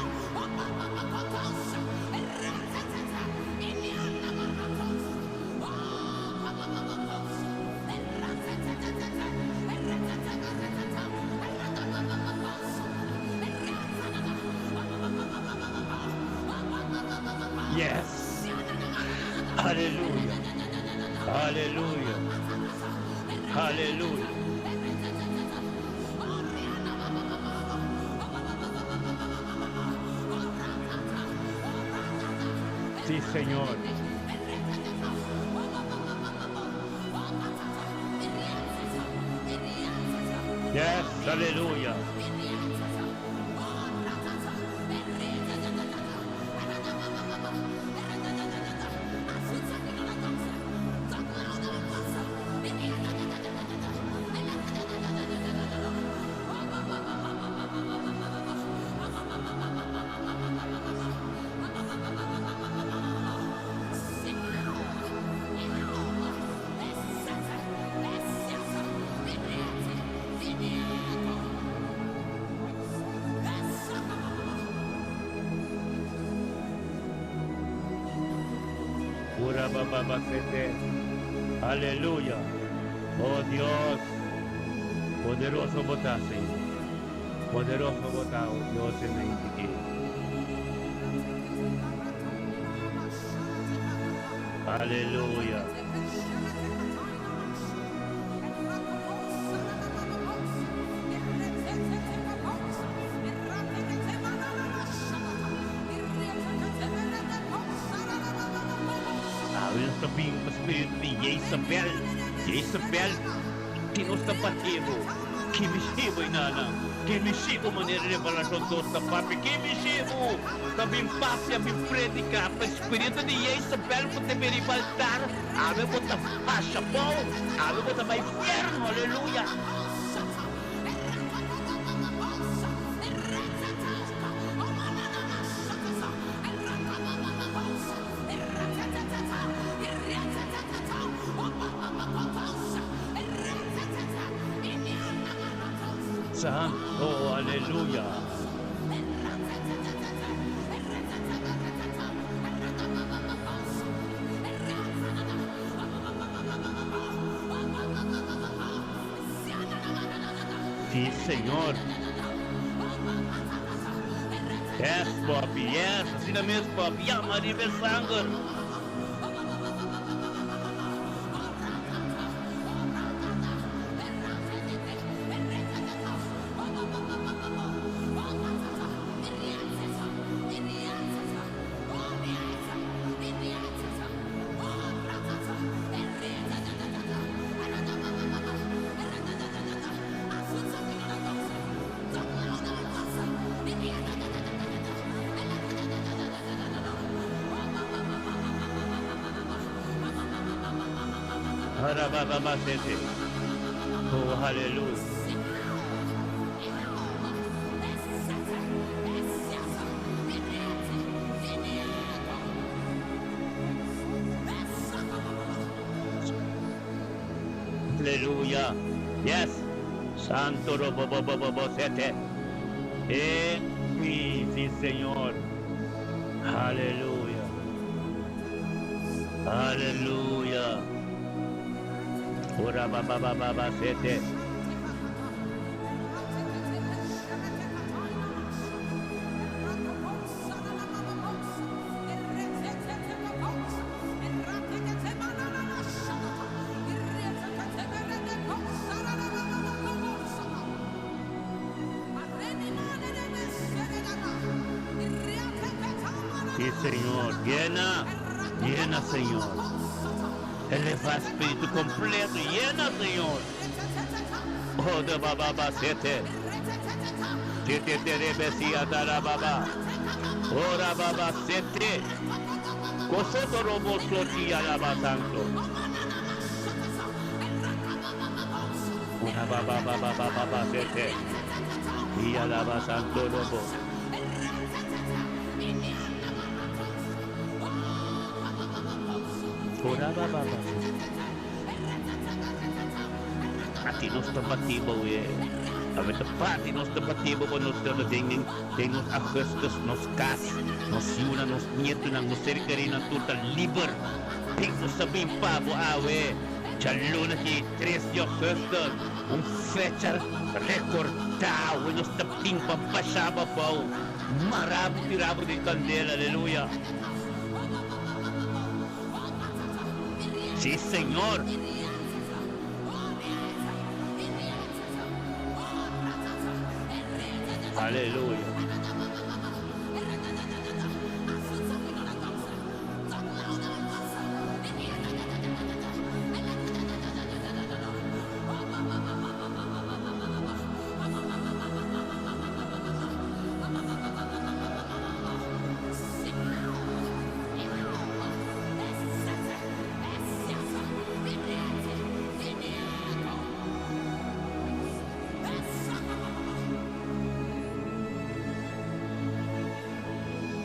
Yes. Aleluya. Aleluya. Aleluya. Sí, Señor. Yes, aleluya. Aleluya. Oh Dios. Poderoso bota, Señor. Poderoso bota, oh Dios, en me Aleluya. Espírito de Jezabel. Jezabel, que nos está pativo. Que me chivo, inana. Que me chivo, maneira de revelação dosta papi. Que me chivo. Também papi, a me predicar. Para espírito de Jezabel, poder me ribaltar. Ave bota faixa, bom. Ave bota vai inferno, aleluia. Santo, aleluya. Sí, Señor. Yes, Papi, yes. Así mesmo, Papi. Yama ribe sangue. Harabababasete. Oh, hallelujah. Hallelujah. Yes. Santo Robobobobosete. Eh, sí, Señor. Aleluya. Aleluya. Ora ba ba ba ba ba sete. Sí, Señor. Llena, llena, Señor. Eleva espíritu completo. Llena, Señor. Oh, de baba ba sete. Tete tere besia dara baba. Ora baba sete. Kosoto robo soti alaba santo. Ora baba baba baba ba sete. Y alaba santo robo. Ora baba ba. Ati nos ta batibo e. Awe ta parti nos ta batibo pa nos ta den den nos augustus, nos kas, nos yuna, nos nietunan, nos ser kerinan tur ta liber. Den nos ta bin pa bo awe. Djaluna ki 3 di augustus, un fecha rekordá we nos ta bin pa basha bo abou, mara bo tira bo den kandela. Aleluya. Sí, Señor. Aleluya.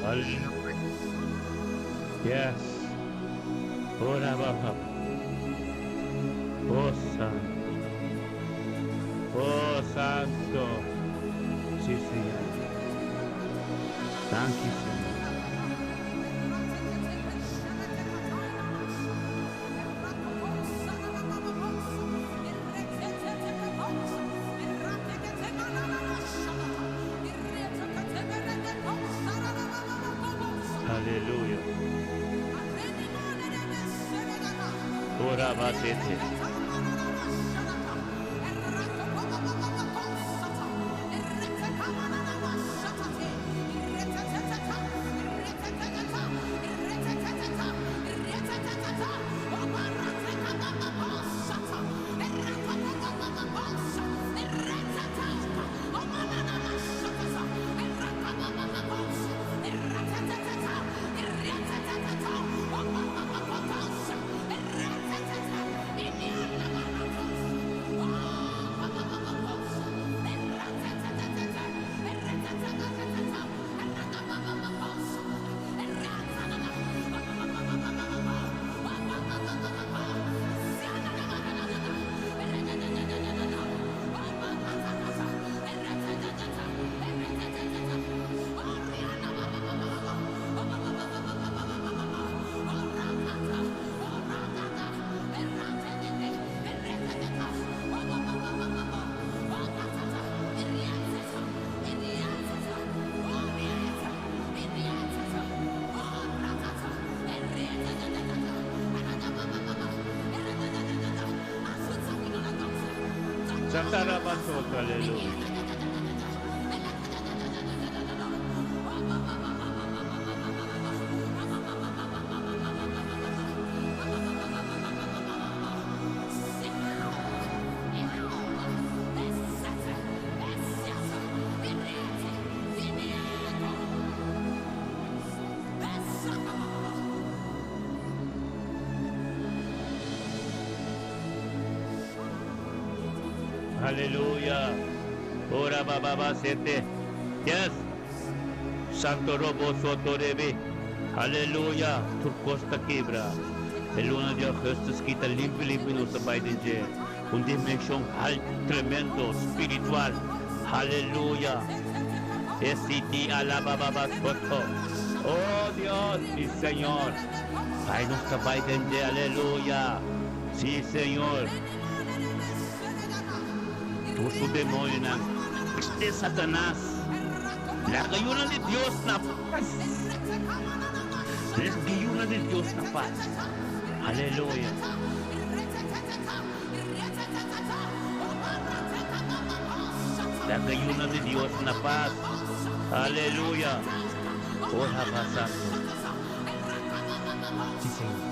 Hallelujah. Yes. Ora baba. Oh Santo. Oh Santo. Sí, Señor. Thank you, Señor. Aleluya. Ora basete. Santarabasoto, aleluya. Aleluya. Ora baba sete. Yes. Santo Robo Soto Rebe. Aleluya. Tur kos ta kibra. E luna di augustus kita limpi limpi nos ta bai den dje. Un dimension halt tremendo spiritual. Aleluya. SCT alabababa soto. Oh Dios, si Señor. Bai nos ta bai den dje. Aleluya. Si Señor. Tur su demonionan de Satanas. Laga yunan di Dios na pas. Laga yunan di Dios na pas. Aleluya. Laga yunan di Dios na pas. Aleluya. Ora ba santo. Si Señor.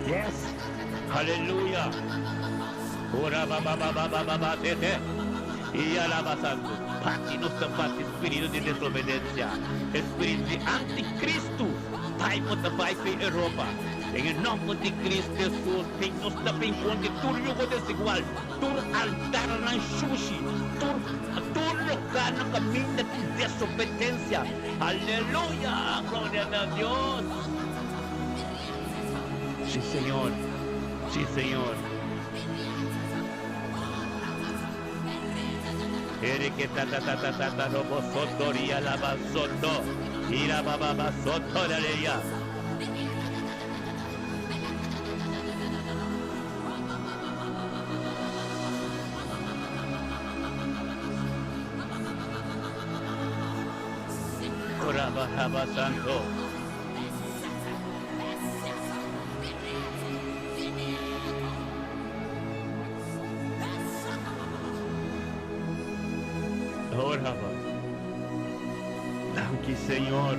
Yes. Aleluya. Ora ba ba ba ba ba ba ba te te. Y alaba santo. Pati nos ta pati spiritu di desobedencia. Espiritu di anticristo. Bai bo ta bai pe Europa. Den e nomber di Cristo Jesus, den nos ta bin kontra tur yugo desigual, tur altarnan shushi, tur tur lugarnan kaminda tin desobedencia. Aleluya! Gloria na Dios! Si Señor, si Señor. Ereke ta ta ta ta ta ta robo soto ria laba soto ira baba ba soto aleluya. Ora ba santo. Ora ba. Danki Señor.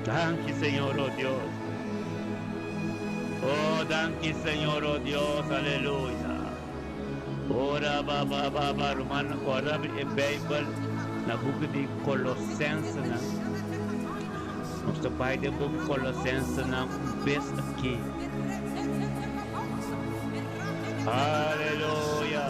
Danki Señor, oh Dios. Oh, danki Señor, oh Dios, aleluya. Ora ba ba ba ba ruman ora e Bijbel na buki di Colosensenan. Nos ta bai den buki Colosensenan un bes aki. Aleluya.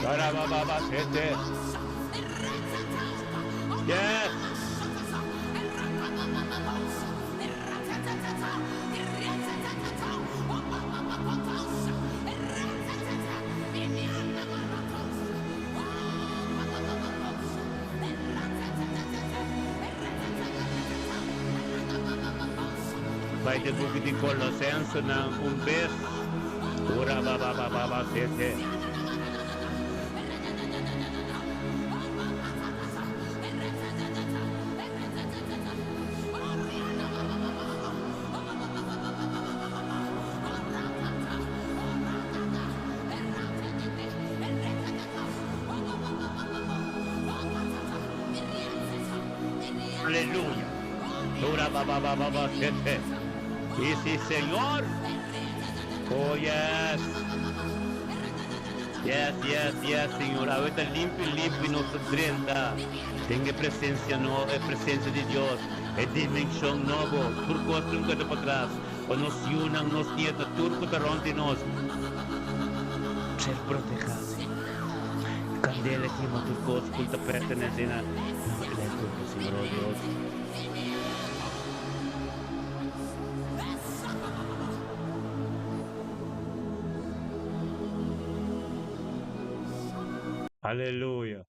Ora ba ba ba sete. Yes. Bai den buki di Colosensenan un bes. Ora ba ba ba ba ba sete. Aleluya. Ora ba ba ba ba ba sete. Y si Señor. Oh yes. Yes, yes, yes, Señor. Awor limpi, limpi nos drenta. Den e presencia no, e presencia di Dios. E dimension nobo. Tur cos ta keda patras. O nos yunan, nos nieto, tur cu ta rond di nos. Ser protehi. Candela kima tur cos cu ta pertenece na na Señor, oh Dios. Aleluya.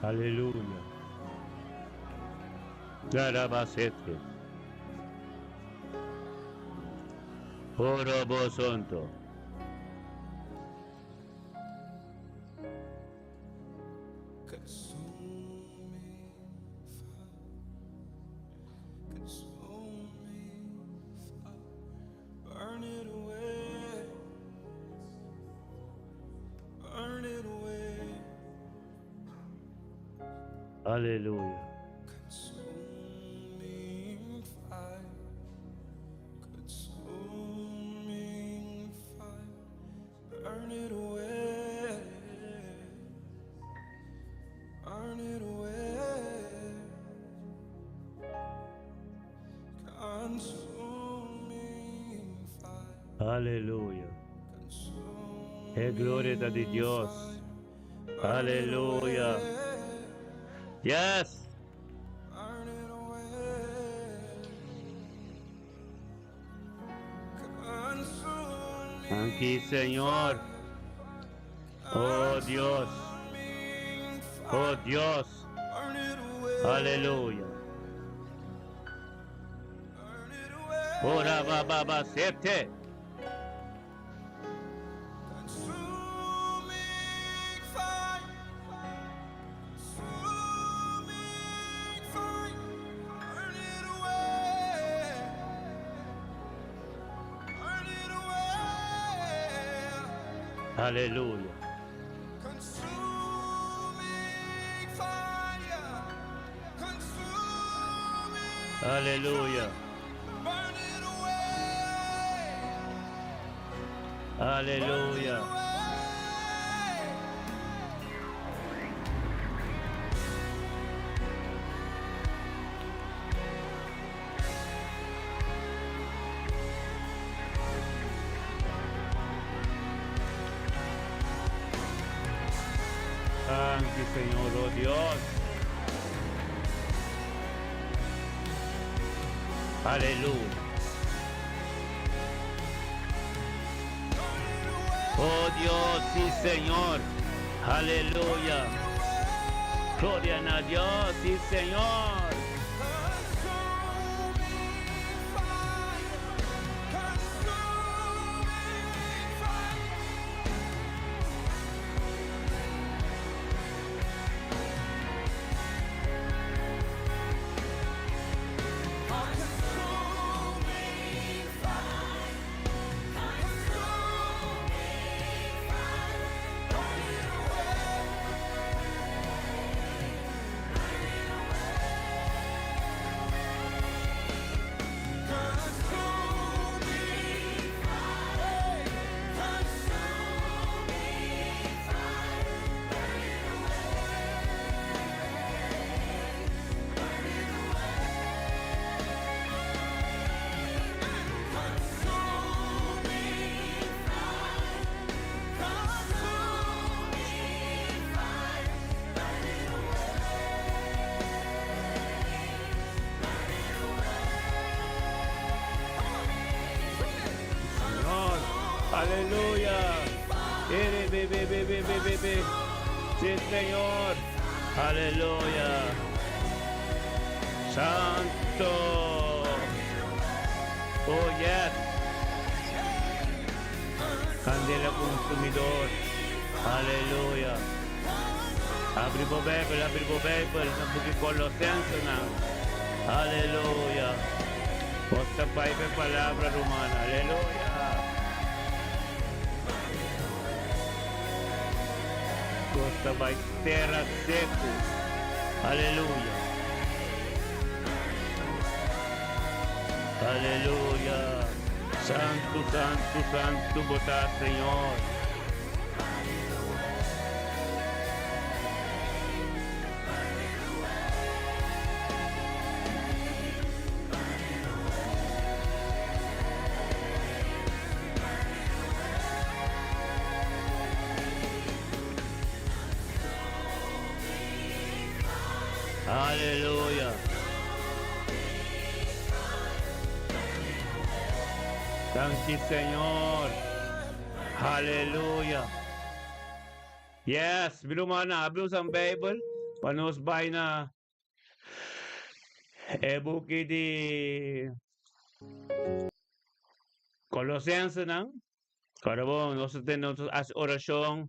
Aleluya. Tarabasete. Orobosonto. Aleluya. Aleluya. E gloria ta di Dios. Aleluya. Yes. Danki, Señor. Oh Dios. Oh Dios. Aleluya. Ora ba ba ba sete. Aleluya. Aleluya. Aleluya. Danki, Señor, oh Dios. Aleluya. Oh Dios, sí, Señor. Aleluya. Gloria a Dios, sí, Señor. Señor, aleluya. Ere, be, be, be, be, be, be, be. Sí, Señor. Aleluya. Santo. Oh, yes. Candela consumidor. Aleluya. Abri bo Bijbel, abri bo Bijbel na buki Colosensenan. Aleluya. Nos ta bai pa e palabra, ruman. Aleluya. Nos ta bai tera seku. Aleluya. Aleluya. Santu, santu, santu bo ta, Señor. Aleluya. Danki Señor. Aleluya. Yes, mi rumannan, abri nos Bijbel pa nos bai na E buki di Kolosensenan. Ora bon, nos ta tene nos hasi orashon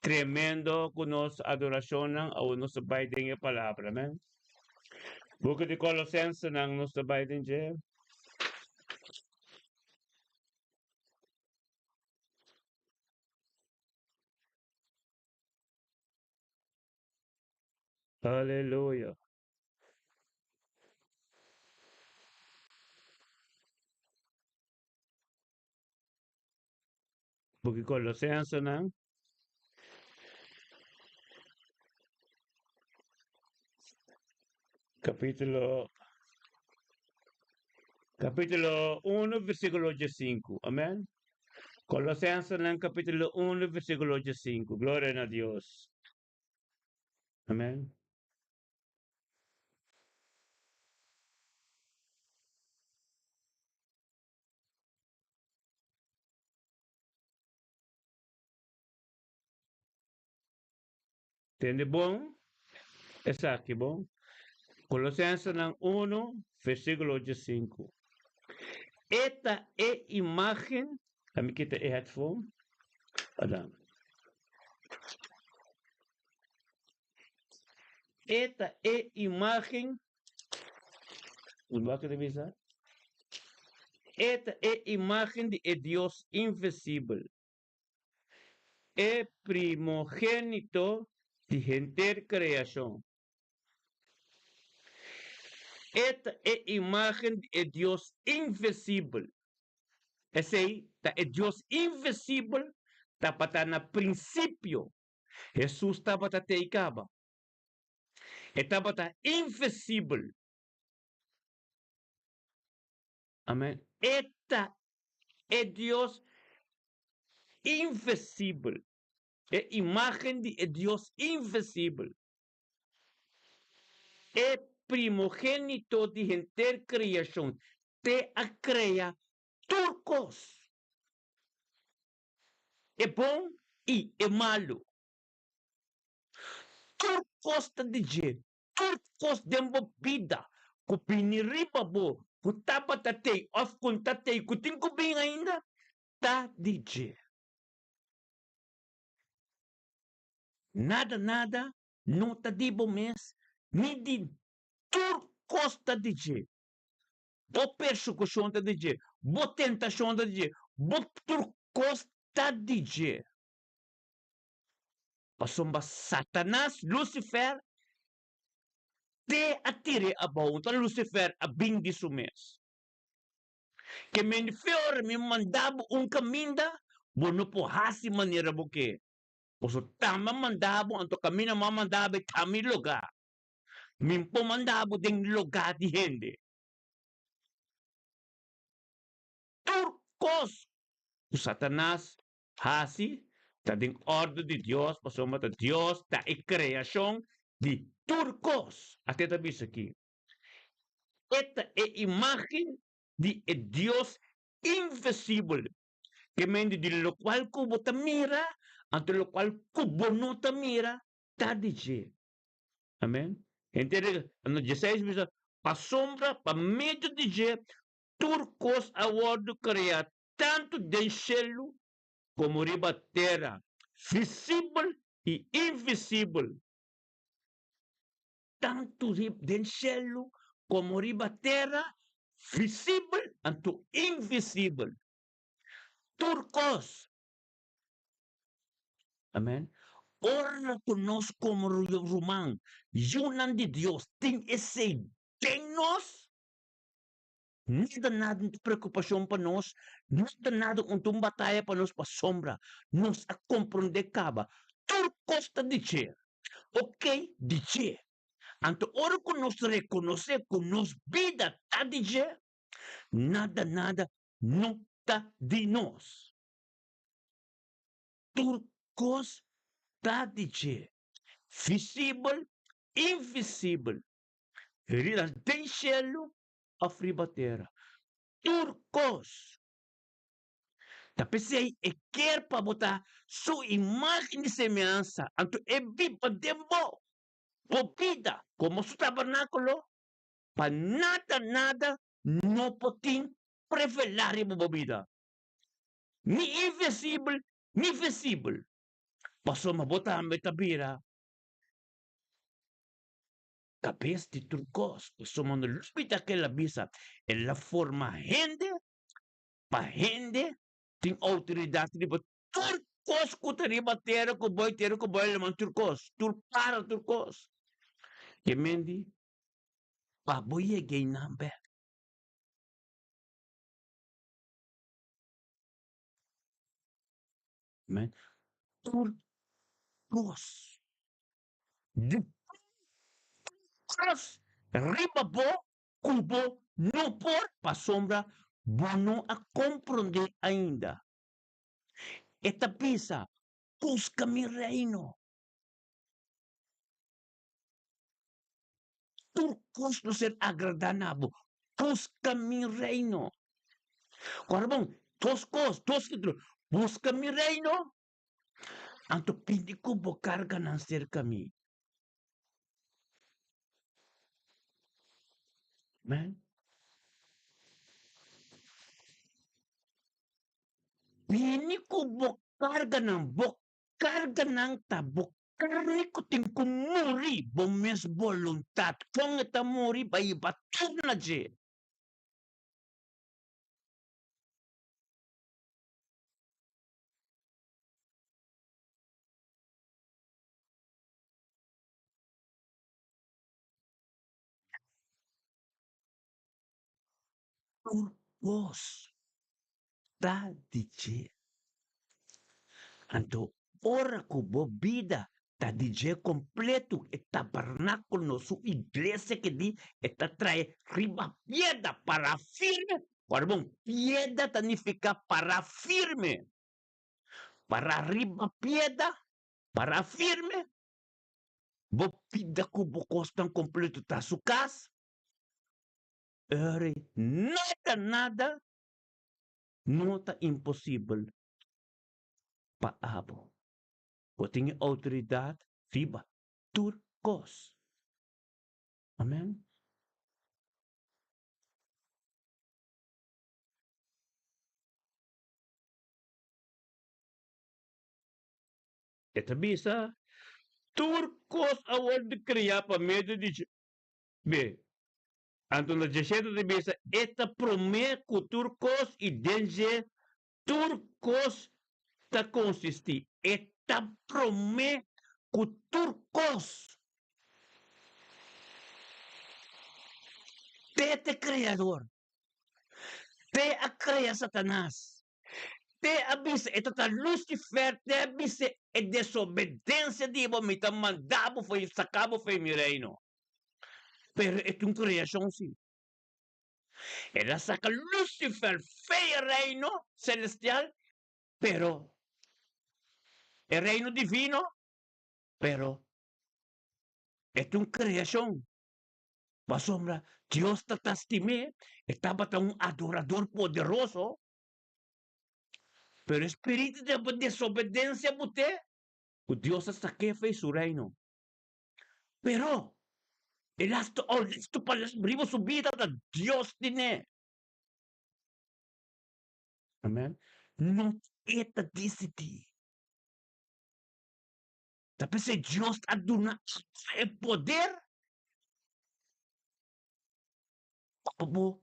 tremendo ku nos adorashonnan, awor nos ta bai den e palabra, amen. Buki di Kolosensenan nos ta bai den dje. Aleluya. Buki Kolosensenan. Kapítulo kapítulo 1 versíkulo 5. Amèn. Kolosensenan kapítulo 1 versíkulo 5. Gloria na Dios. Amèn. Tende bon esaki bon. Kolosensenan unu, versíkulo diesinku. E ta e imágen, ami kita e headphone, Adam. E ta e imágen, wak ta bisa? E ta e imágen di e Dios invisibel. E primogénito di henter kreashon. E ta e imágen di e Dios invisibel. Esei ta e Dios invisibel tabata na prinsipio. Hesus tabata tei kaba. E tabata invisibel. Amen. E ta e Dios invisibel. E imágen di e Dios invisibel. E primogénito di henter kreashon. Te a krea tur kos. E bon i e malu. Tur kos ta di dje, tur kos den bo bida ku bini riba bo, ku tabata tei òf ku ta tei, ku tin ku bin ainda, ta di dje. Nada nada no ta di bo mes, ni di tur kos ta di dje. Bo persekushon ta di dje, bo tentashon ta di dje, bo tur kos ta di dje. Pasobra Satanas, Lucifer, te a tir'é abou, nton Lucifer a bin di su mes. Ke men fe ora mi manda bo un kaminda, bo no por hasi manera bo ke. Pasobra tambe a manda bo, anto kaminda mi a manda bo e ta mi lugá. Mi por manda bo den lugá di hende. Tur kos ku Satanas hasi ta den òrdu di Dios pasobra ta Dios ta e kreashon di tur kos. Asina e ta bisa aki. E ta e imágen di e Dios invisibel, ke mende di lokual ku bo ta mira anto lokual ku bo no ta mira ta di dje. Amen. Henter e dieseis bisa, Pasobra pa medio di dje tur kos a wòrdu kreá tantu den shelu komo riba tera, visibel i invisibel. Tantu den shelu komo riba tera, visibel anto invisibel. Tur kos. Amen. Ora ku nos komo ruman, yunan di Dios, tin esei den nos, Nada nada un preocupacion pa nos, nada nada un ta un bataya pa nos pasobra nos a comprende caba tur cos ta di dje, ok di dje. Anto ora cu nos reconoce cu nos bida ta di dje, nada nada no ta di nos. Tur cos ta di dje, visibel, invisibel, den cielo òf riba tera. Tur kos. Ta p'esei e kier pa bo ta su imágen i semehansa, anto e biba den bo. Bo bida komo su tabernákulo. Pa nada nada no por tin prevelá riba bo bida, ni invisibel ni visibel, pasobra bo tambe ta bira kabes di tur kos. Pasobra no lubida ke el a bisa, el a forma hende pa hende tin outoridat riba tur kos ku ta riba tera ku boi tera ku boi laman tur kos, tur para tur kos. Ke men di pa bo yega einan bek. Amen. Tur kos di kos riba bo ku bo no por pasobra bo no a komprondé ainda. E ta bisa, Buska mi reino. Tur kos lo ser agradá na bo. Buska mi reino. Ora bon, dos kos, dos skritura. Buska mi reino, anto pidi ku bo karganan serka mi. Amen. Bini ku bo karganan, bo karganan ta bo karni ku tin ku muri, bo mes boluntat. Kon e ta muri? Bai hiba tur na dje. Tur kos ta di dje. Anto ora ku bo bida ta di dje kompletu, e tabernákulo, su iglesia ke di e ta trae riba pieda pará firme. Ora bon, pieda ta nifiká pará firme. Pará riba pieda, pará firme. Bo bida ku bo kosnan kompletu ta su kas. Eri nada nada no ta imposibel pa abo. Bo tin e outoridat riba tur kos. Amen. E ta bisa, Tur kos a wòrdu kreá pa medio di dje. Be. Anto na djeshete ta bisa, E ta promé ku tur kos i den dje tur kos ta konsistí. E ta promé ku tur kos. Te ta e Kreador. Te a krea Satanas. Te a bisa e ta ta Lucifer, te a bisa e desobedensia di bo, mi ta manda bo fo'i saka bo fo'i mi reino. Pero e ta un kreashon si. El a saka Lucifer fei e reino celestial, pero e reino divino, pero e ta un kreashon. Pasobra Dios ta ta stim'é, e tabata un adorador poderoso, pero e spiritu di desobedensia but'é ku Dios a sak'é fo'i su reino. Pero e lastu honesto pa riba su bida ta Dios tin'é. Amen. No e ta disidí. Ta p'esei Dios a duna e poder pa bo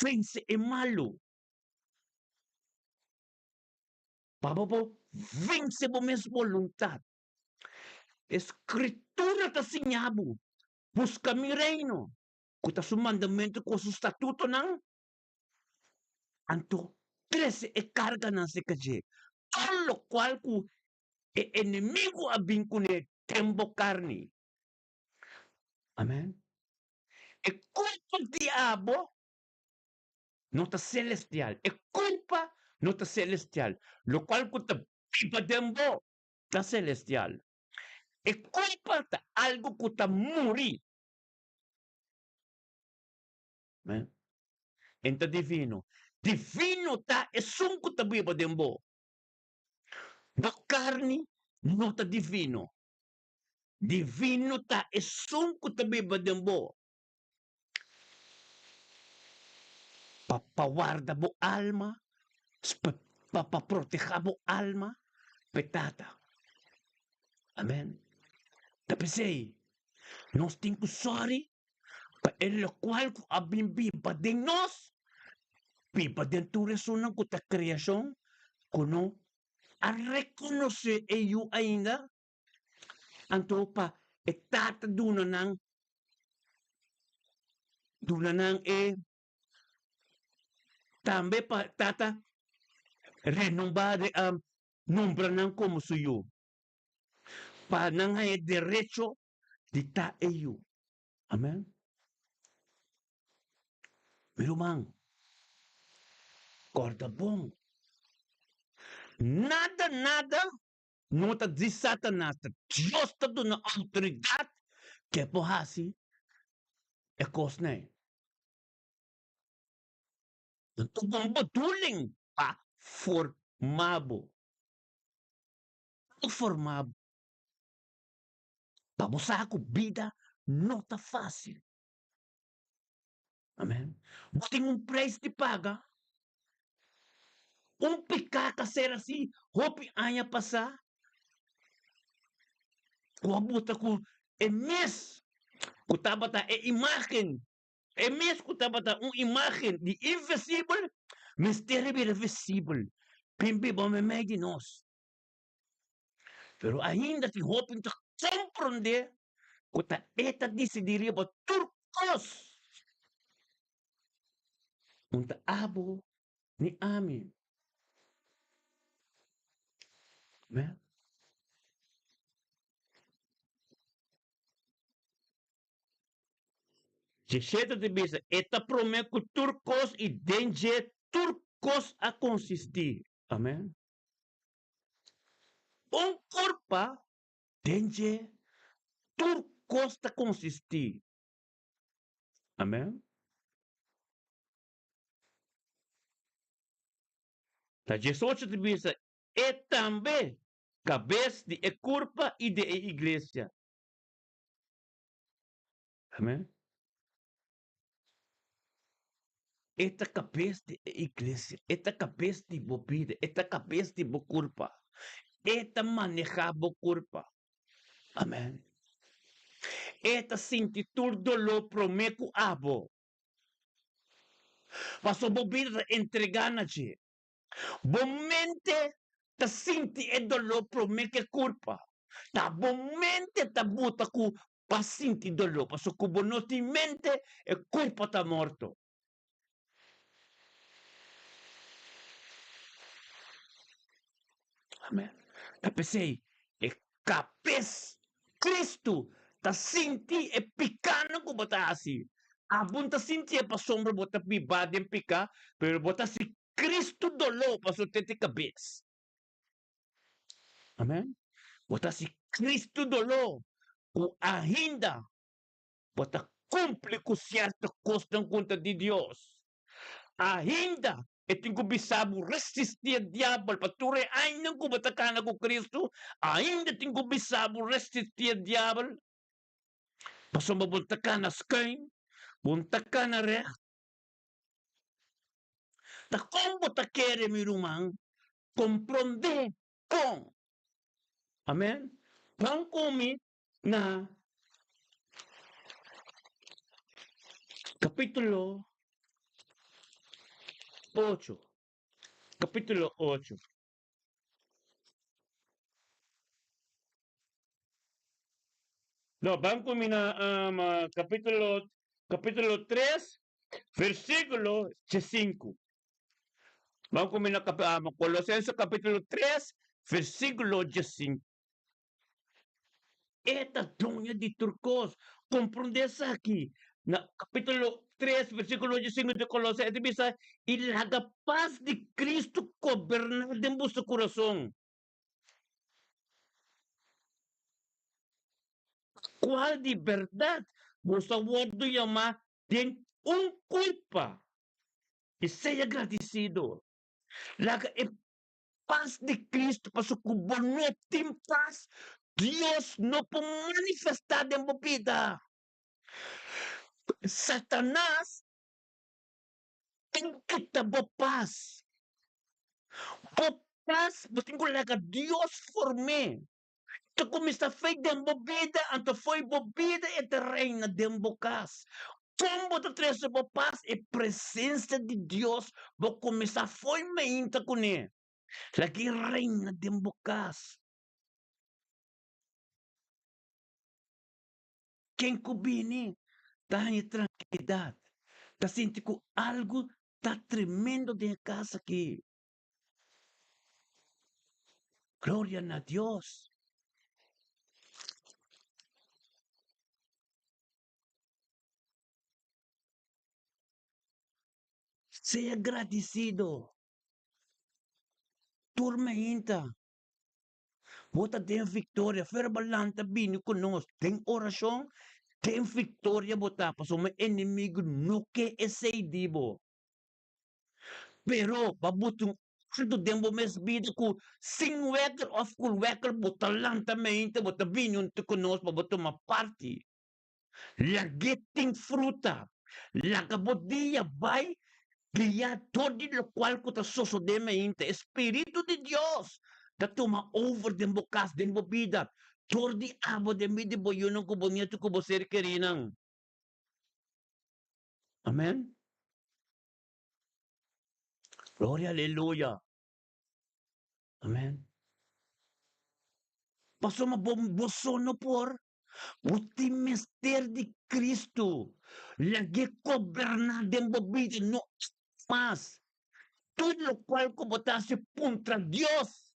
vense e malu, pa bo por vense bo mes boluntat. E Skritura ta siña bo, Buska mi reino, ku ta su mandamentu ku su statutonan, anto trese e karganan serka dje, tur lokual ku e enemigu a bin kuné den bo karni. Amen. E kulpa di abo no ta selestial. E kulpa no ta selestial. Lokual ku ta biba den bo ta selestial. E kulpa ta algu ku ta muri. Amen. En ta divino. Divino ta esun ku ta biba den bo. Bo karni no ta divino. Divino ta esun ku ta biba den bo. Pa pa warda bo alma, pa pa proteha bo alma p'e Tata. Amen. Ta p'esei nos tin ku sòri pa e lokual ku a bin biba den nos, biba den tur esunnan ku ta kreashon ku no a rekonosé e Yu ainda. Anto pa e Tata duna nan, duna nan e, tambe pa Tata renombá, nombra nan komo su yu, pa nan haña e derecho di ta e yu. Amen. Mi ruman, kòrda bon, nada, nada No ta di Satanas, ta Dios ta duna outoridat ke por hasi e kosnan ei. Nan ta bon bedoeling pa forma bo, pa forma bo, pa bo sa ku bida no ta fásil. Amen. Bo tin un prijs di paga. Un piká ta ser asi hopi aña pasá ku a buta ku e mes ku tabata e imágen, e mes ku tabata un imágen di invisibel mester a bira visibel bin biba meimei di nos. Pero ainda tin hopi ta komprondé ku ta e ta disidí riba tur kos. Un ta abo ni ami. Amen. Djeshete ta bisa, E ta promé ku tur kos i den dje tur kos a konsistí. Amen. Un kurpa den dje tur kos ta konsistí. Amen. Ta 18 ta bisa, E tambe kabes di e kurpa i di e iglesia. Amen. E ta kabes di e iglesia, e ta kabes di bo bida, e ta kabes di bo kurpa. E ta manehá bo kurpa. Amen. E ta sinti tur doló promé ku abo. Pasobra bo bida ta entregá na dje. Bo mente ta sinti e doló promé ku e kurpa. Ta bo mente ta buta ku pa sinti doló, pasobra ku bo no tin mente, e kurpa ta morto. Amen. Ta p'esei e kabes, Kristu, ta sinti e pikánan ku bo ta hasi. Abo no ta sintié pasobra bo ta bibá den piká, pero bo ta hasi Cristo doló pa su tete kabes. Amen. Bo ta hasi Cristo doló ku ainda bo ta kumpli ku sierto kosnan kontra di Dios. Ainda e tin ku bisa bo resistí e diabel pa tur e añanan ku bo ta kana ku Cristo, ainda tin ku bisa bo resistí e diabel pasobra bo ta kana skuin, bo no ta kana règt. Ta kon bo ta kere, mi ruman, komprondé kon. Amen. Ban ku mi na kapítulo ocho. Kapítulo ocho. No, ban ku mi na kapítulo, kapítulo tres, versíkulo diesinku. Ban ku mi na Kolosense kapítulo tres, versíkulo diesinku. E ta doño di tur kos. Komprondé esaki. Na kapítulo tres, versíkulo diesinku di Kolosense e ta bisa, I laga pas di Kristu goberná den boso kurason, kual di bèrdat boso a wòrdu yamá den un kurpa, i sea gradisido. Laga e pas di Cristo, pasobra ku bo no tin pas, Dios no por manifestá den bo bida. Satanas Tin kita bo pas. Bo pas bo tin ku laga Dios form'é. Ta kuminsá fe den bo bida, anto fo'i bo bida e ta reina den bo kas. Kon bo ta trese bo pas? E presensia di Dios bo kuminsá fo'i meinta kuné. Lag'é reina den bo kas. Ken ku bini ta haña trankilidat, ta sinti ku algu ta tremendo den e kas aki. Gloria na Dios! Sea gradisido tur mainta. Bo ta den victoria. Fuera bo lanta bini cu nos den oracion, den victoria bo ta, pasobra e enemigo no ke esey di bo. Pero bo a buta un alto den bo mes bida cu sin wekker of cu wekker bo ta lanta mainta, bo ta bini hunto cu nos pa bo tuma parti. Lag'é tin fruta. Laga bo dia bai guiá dor di lokual ku ta sosodé mainta. E spiritu di Dios ta tuma over den bo kas, den bo bida, dor di abo den bida di bo yunan ku bo nietu ku bo ser kerínan. Amèn. Gloria aleluya. Amèn. Pasobra bo bo so no por. Bo tin mester di Cristo. Lag'é goberná den bo bida, no mas. Tur lokual ku bo ta hasi, puntra Dios.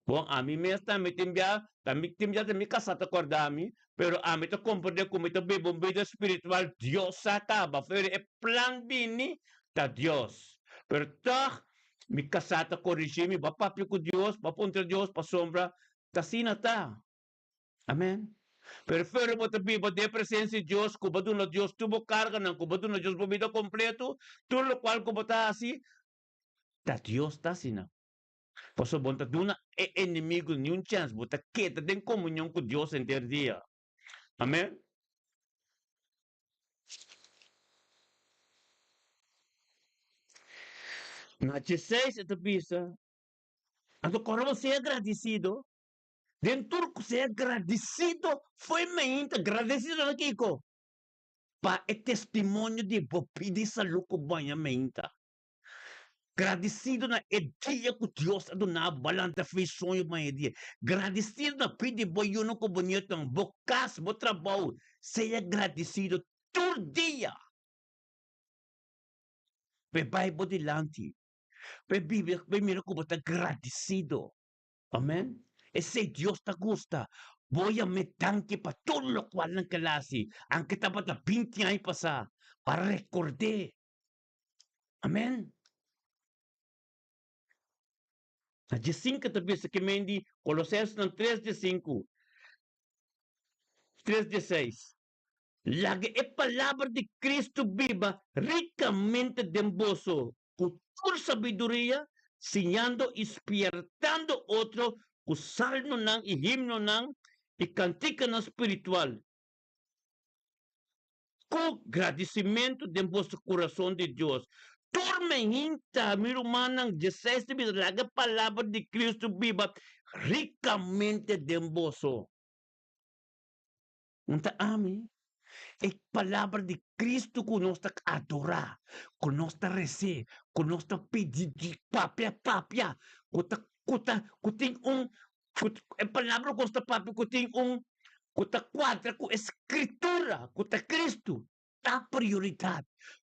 Bon, ami mes tambe tin bia, tambe tin bia ta mi kasá ta kòrda mi, pero ami ta komprendé ku mi ta biba un bida spiritual, Dios sa kaba, pero e plan bini ta Dios. Pero tòg mi kasá ta korigí mi, bo a papia ku Dios, bo a puntra Dios pasobra Ta asina ta. Amen. Pero fero bo ta biba den presencia di Dios, cu bo duna Dios tur bo carganan, cu bo duna Dios bo bida completo, tur locual cu bo ta haci, ta Dios ta haci nan. Pasobra bo no ta duna e enemigo ni un chance, bo ta keda den comunion cu Dios henter dia. Amen. Na dieseis e ta bisa, Anto kòrda bo sea gradisido den tur ku sea gradisido fo'i mainta. Gradisido na kiko? Pa e testimonio di bo pidi salú ku baña mainta. Gradisido na e dia ku Dios a duna bo balanta fo'i soño baña dia. Gradisido na pidi bo yunan ku bo nietunan, bo kas, bo trabou. Sea gradisido tur dia. P'e bai bo dilanti. P'e Biblia p'e mira ku bo ta gradisido. Amen. Esei Dios ta gusta. Bo yam'é danki pa tur lokual nan kel hasi, anke tabata binti aña pasá, pa rekord'é. Amen. Na diesinku ta bisa ke men di Kolosensnan tres diesinku, tres dieseis. Laga e palabra di Cristo biba ricamente den boso cu tur sabiduria, siñando y spiertando otro cu salmonan y himnonan y canticanan spiritual, cu gradicimento den boso curason di Dios. Tur mehinta, mi rumannan, djeseis ta bisa, laga e palabra di Cristo biba ricamente den boso. Un ta ami. E palabra di Cristo cu nos ta adora, cu nos ta rece, cu nos ta pidi di papia papia, cu ta cu ta cu tin un cu e palabra cu nos ta papia cu tin un cu ta cuadra cu e scritura cu ta Cristo ta prioridad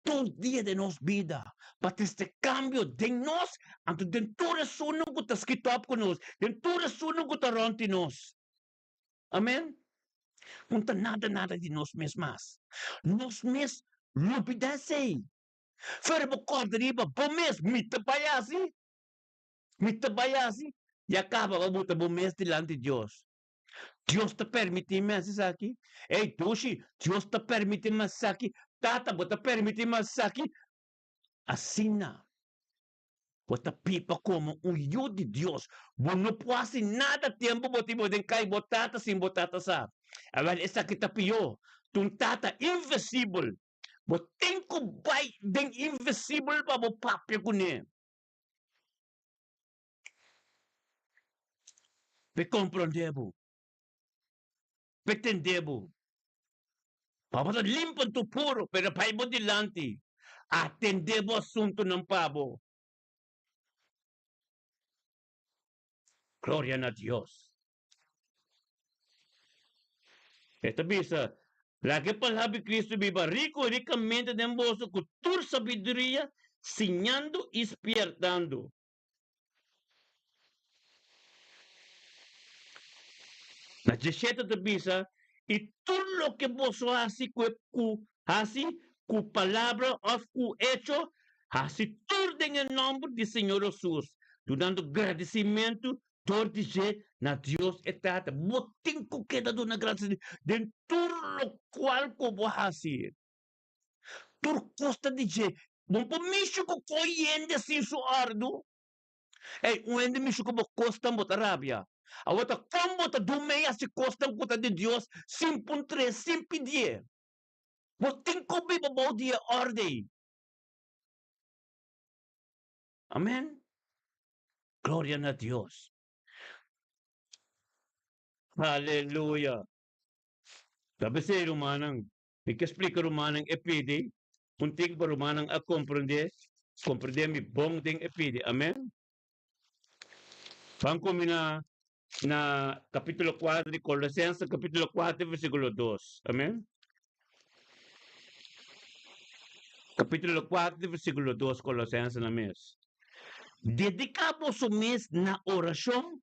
tur dia den nos bida pa trece cambio den nos anto den tur esunnan cu ta skit op cu nos, den tur esunnan cu ta rond di nos. Amen. No ta nada nada di nos mes mas. Nos mes lubida esei. Fere bo kòrda riba bo mes, mi ta bai hasi, mi ta bai hasi, ya kaba bo buta bo mes dilanti Dios. Dios ta permití mi hasi esaki? Ey Dushi, Dios ta permití mi hasi esaki? Tata, bo ta permití mi hasi esaki? Asina Bo ta biba komo un yu di Dios. Bo no por hasi nada tempu bo tin bo den kai bo tata sin bo tata sa. Awel esaki ta pió. Ta un tata invisibel. Bo tin ku bai den invisibel pa bo papia kuné. P'e komprondé bo, p'e tendé bo. Pa bo ta limpo anto puro, pero bai bo dilanti, atendé bo asuntunan pa bo. Gloria na Dios. E ta bisa, Laga e palabra di Cristo biba rico y ricamente den boso cu tur sabiduria, siñando y spiertando. Na djeshete ta bisa, Y tur loke boso haci cu e cu haci cu palabra of cu echo, haci tur den e nomber di Señor Jesus, dunando gradicimentu dor di dje na Dios e Tata. Bo tin cu keda duna gradicimentu den tur locual cu bo haci. Tur cos ta di dje. Bo no por mishi cu coy hende sin su ordu. Ey, un hende mishi cu bo cosnan bo ta rabia. Awor ta con bo ta dumey haci cosnan cu ta di Dios sin puntr'é, sin pidié? Bo tin cu biba bou di e orde ei. Amen. Gloria na Dios. Aleluya. Ta p'esei, rumannan, mi ke splika rumannan e pidi, un tin pa rumannan a komprendé, komprendé mi bon den e pidi. Amen. Ban kuminá na kapítulo kuater di Kolosense, kapítulo kuater, versíkulo dos. Amen. Kapítulo kuater, versíkulo dos, Kolosense na mes. Dediká boso mes na orashon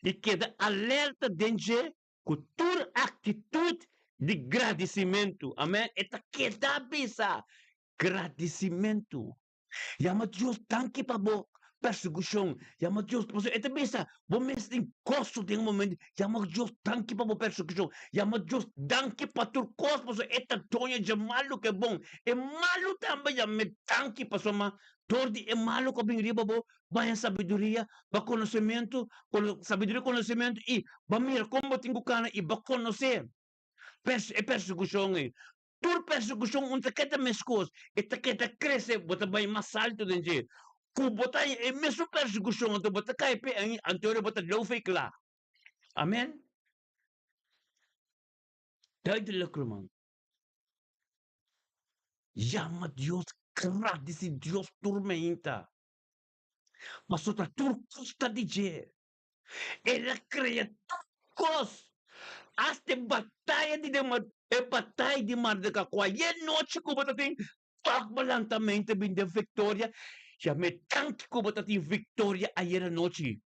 i keda alerta den dje ku tur aktitut di gradisimentu. Amen. E ta keda bisa gradisimentu. Yama Dios danki pa bo persekushon. Yama Dios, pasobra e ta bisa, bo mes tin goso den e momento. Yama Dios danki pa bo persekushon. Yama Dios danki pa tur kos, pasobra e ta doño dje malu ku e bon. E malu tambe yam'é danki, pasobra dor di e malu ku a bin riba bo, bo haña sabiduria, bo konosementu, sabiduria, konosementu i bo a mira kon bo tin ku kana i bo a konosé e persekushon ei. Tur persekushon un ta keda meskos, e ta keda krese, bo ta bai mas altu den dje. Ku bo ta haña e mesun persekushon anto bo ta kai p'e aña anterior bo ta lou fe kla. Amen. Duidelijk ruman. Yama Dios gradisi Dios tur meinta. Pasobra tur kos ta di dje. El a krea tur kos. Asta e bataya di den e bataya di Mardeka ku ayer nochi ku bo ta tin tok bo lantamentu bin den viktoria, ya mi tanki ku bo ta tin viktoria ayer anochi.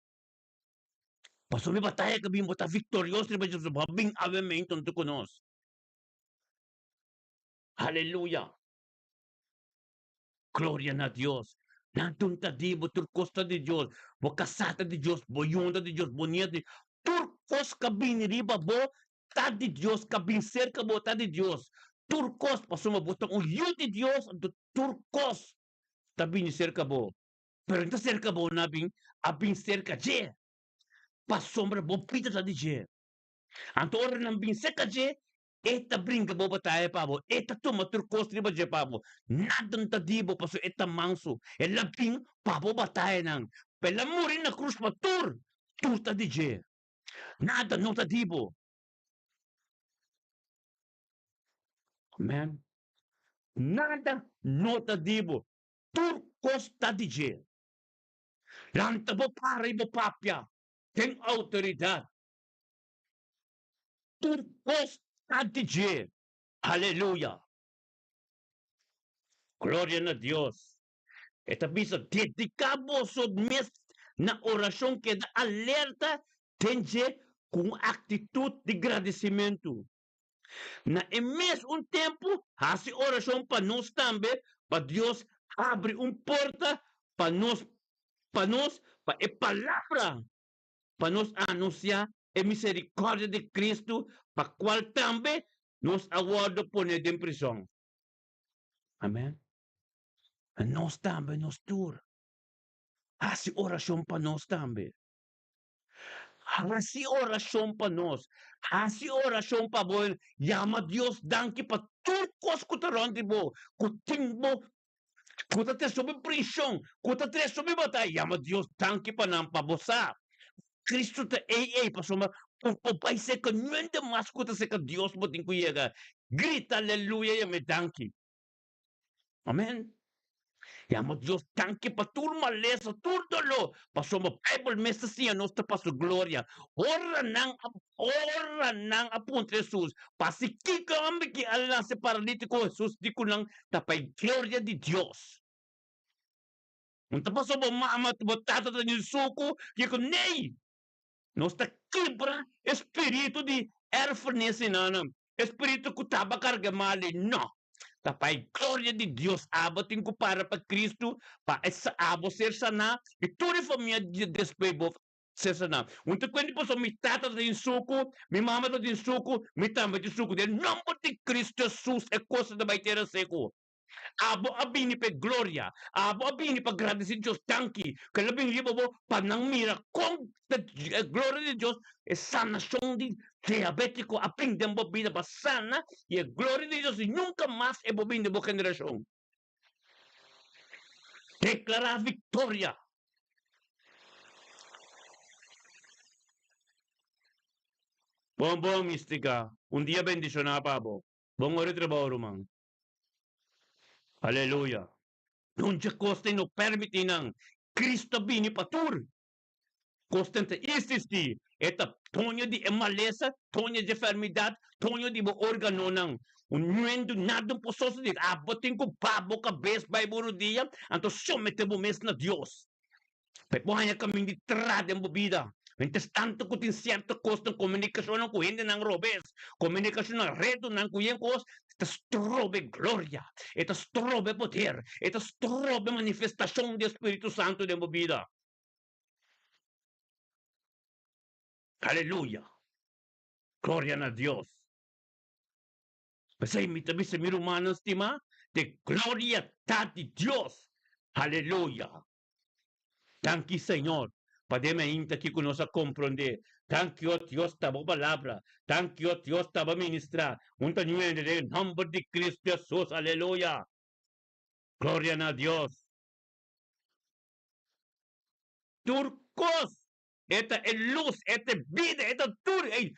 Pasobra e bataya ku bin bo ta viktorioso riba dje, bo a bin awe meintu huntu ku nos. Aleluya! Gloria na Dios! Nan tun ta di bo, tur kos ta di Dios. Bo kasá ta di Dios, bo yun ta di Dios, bo nietu di Tur kos ka bini riba bo ta di Dios, ka bin serka bo ta di Dios. Tur kos, pasobra bo ta un yu di Dios, anto tur kos ta bini serka bo. Pero no ta serka bo nan a bin, a bin serka dje, pasobra bo bida ta di dje. Anto ora nan bin serka dje, E ta bringa bo bataya pa bo, e ta tuma tur kos riba dje pa bo. Nada no ta di bo pasobra e ta mansu. El a bin pa bo batayanan. El a muri na krus pa tur, tur ta di dje. Nada no ta di bo. Amen. Nada no ta di bo. Tur kos ta di dje. Lanta bo para i bo papia den outoridat. Tur kos ta di dje. Aleluya! Gloria na Dios! E ta bisa, Dediká boso mes na orashon, keda alerta den dje ku un aktitut di gradisimentu. Na e mes un tempu, hasi orashon pa nos tambe, pa Dios habri un porta pa nos, pa nos, pa e palabra pa nos anunsiá e miserikòrdia di Kristu, pa kual tambe nos a wòrdu poné den prizòn. Amèn. Nos tambe, nos tur. Hasi orashon pa nos tambe. Hasi orashon pa nos. Hasi orashon pa bo. Yama Dios danki pa tur kos ku ta rònt di bo, ku tin bo, ku ta trese hopi preshon, ku ta trese hopi bataya. Yama Dios danki pa nan, pa bo sa Kristu ta ei ei, pasobra bo por bai serka nunde mas ku ta serka Dios bo tin ku yega. Grita aleluya, yam'é danki. Amen. Yama Dios danki pa tur malesa, tur doló, pasobra Bijbel mes ta siña nos ta pa su gloria. Ora nan a ora nan a puntra Hesus, Pasi kiko homber ki a lansa e paralítiko? Hesus di ku nan, Ta pa e gloria di Dios. No ta pasobra bo mama, bo tata ta den suku, kiko? Nee! Nos ta kibra e spiritu di erfenis i nan, e spiritu ku taba karga mal i no. Ta pa e gloria di Dios abo tin ku para pa Kristu, pa e abo ser saná i tur e famia despues bo ser saná. Un ta kuenta pasobra mi tata ta tin suku, mi mama ta tin suku, mi tambe tin suku. Den nomber di Kristu Hesus e kos ta bai tera seku. Abo a bini pa e gloria. Abo a bini pa gradisí Dios. Danki ku el a bini riba bo pa nan mira kon e gloria di Dios, e sanashon di diabétiko a bin den bo bida pa sana i e gloria di Dios nunka mas e bo bin den bo generashon. Deklará viktoria. Bon bon Mística. Un dia bendishoná pa bo. Bon ora di trabou ruman. Aleluya! Nunca kos ta no permití nan. Cristo a bini pa tur. Kos ta insistí. E ta doño di e malesa, doño di enfermidad, doño di bo organonan. Un nuendo nada por sosodé. Abo tin ku ba bo kabes bai bo rudia, anto someté bo mes na Dios. Pa e por haña kaminda di tra den bo bida. Mientras tanto ku tin sierto kosnan, komunikashonnan ku hendenan robes, komunikashonnan redonan ku yen kos, e ta strobe gloria, e ta strobe poder, e ta strobe manifestashon di e Spiritu Santu den bo bida. Aleluya! Gloria na Dios! P'esei mi ta bisa mi rumannan stimá, te gloria ta di Dios! Aleluya! Danki Señor pa den mainta aki ku nos a komprondé. Danki o Dios ta bo palabra. Danki o Dios ta bo ministrá. Un ta ñuende den e nòmber di Cristo Hesus. Aleluya! Gloria na Dios! Tur kos e ta e lus, e ta e bida, e ta tur, ei,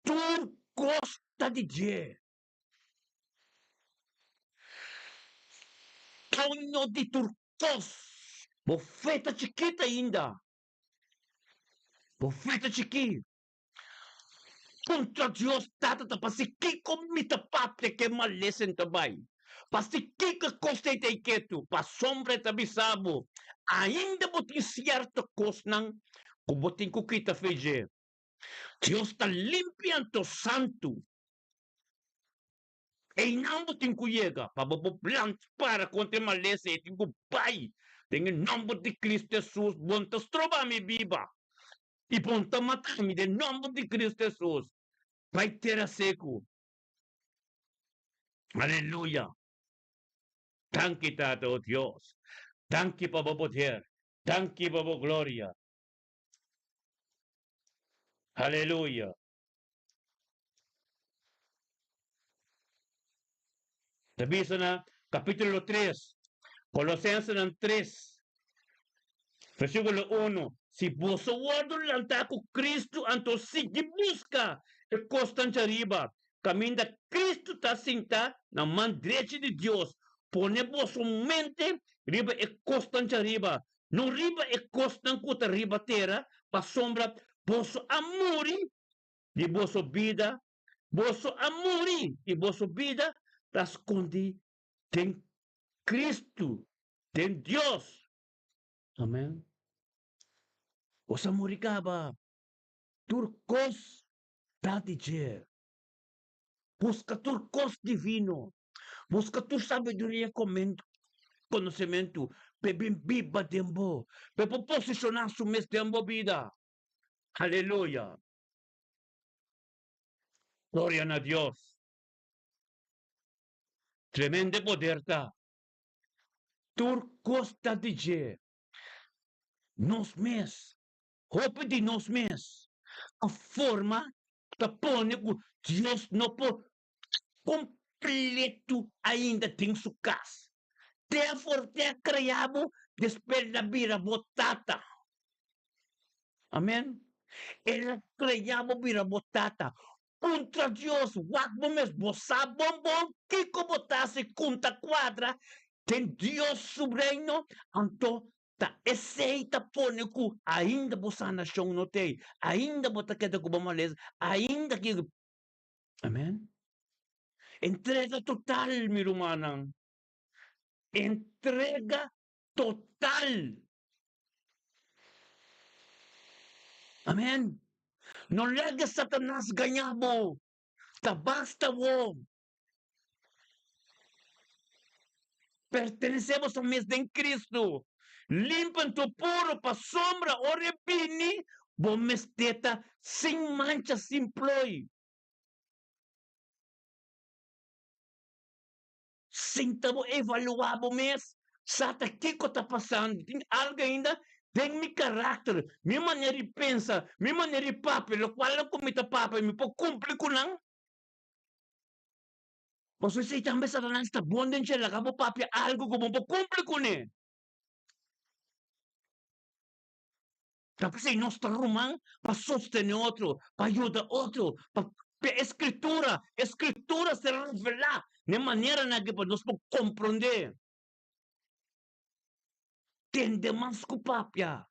tur kos ta di dje. Doño di tur kos. Bo fe ta chikit ainda. Bo fe ta chikí. Puntra Dios Tata ta pasi kiko mi ta papia ke malesa ta bai. Pasi kiko e kos ei ta iketu. Pasobra e ta bisa bo, ainda bo tin sierto kosnan ku bo tin ku kita fe dje. Dios ta limpi anto santu. Einan bo tin ku yega pa bo por plant para kontra e malesa ei tin ku bai den e nòmber di Kristu Hesus. Bo no ta stroba mi biba i bo no ta mata mi den nòmber di Kristu Hesus. Bai tera seku. Aleluya. Danki Tata, o Dios. Danki pa bo poder. Danki pa bo gloria. Aleluya. Ta bisa na capítulo 3, Colosensenan 3, versículo 1, Si boso wordo lantá cu Cristo, anto sigui busca e cosnan djariba, caminda Cristo ta sintá na man drechi di Dios. Pone boso mente riba e cosnan djariba, No riba e kosnan ku ta riba tera, pasobra boso a muri di boso bida, boso a muri i boso bida ta skondí den Kristu, den Dios. Amen. Boso a muri kaba. Tur kos ta di dje. Buska tur kos divino. Buska tur sabiduria konosementu p'e bin biba den bo, p'e por posishoná su mes den bo bida. Aleluya! Gloria na Dios! Tremendo e poder ta. Tur kos ta di dje. Nos mes. Hopi di nos mes a forma ta pone ku Dios no por kompletu ainda den su kas. Te a for te a krea bo, despues el a bira bo tata. Amen. El a krea bo bira bo tata. Puntra Dios, wak bo mes, bo sa bon bon kiko bo ta hasi kun ta kuadra den Dios su reino? Anto ta esei ta pone ku ainda bo sanashon no t'ei, ainda bo ta keda ku bo malesa, ainda ki. Amen. Entrega total, mi rumannan. Entrega total. Amen. No laga Satanas gaña bo. Ta basta bo. Pertenece boso mes den Cristo. Limpo anto puro pasobra ora e bini bo mester ta sin mancha, sin plooi. Sinta bo evaluá bo mes, sa ta kiko ta pasando, tin algu ainda den mi karakter, mi manera di pensa, mi manera di papia, lokual ku mi ta papia mi por kumpli ku nan? Pasobra esei tambe Satanas ta bon den dje, laga bo papia algu ku bo por kumpli kuné. Ta p'esei nos ta ruman pa sostené otro, pa yuda otro, pa papia e Skritura. E Skritura ser revelá na e maneranan aki pa nos por komprondé. Tende mas ku papia.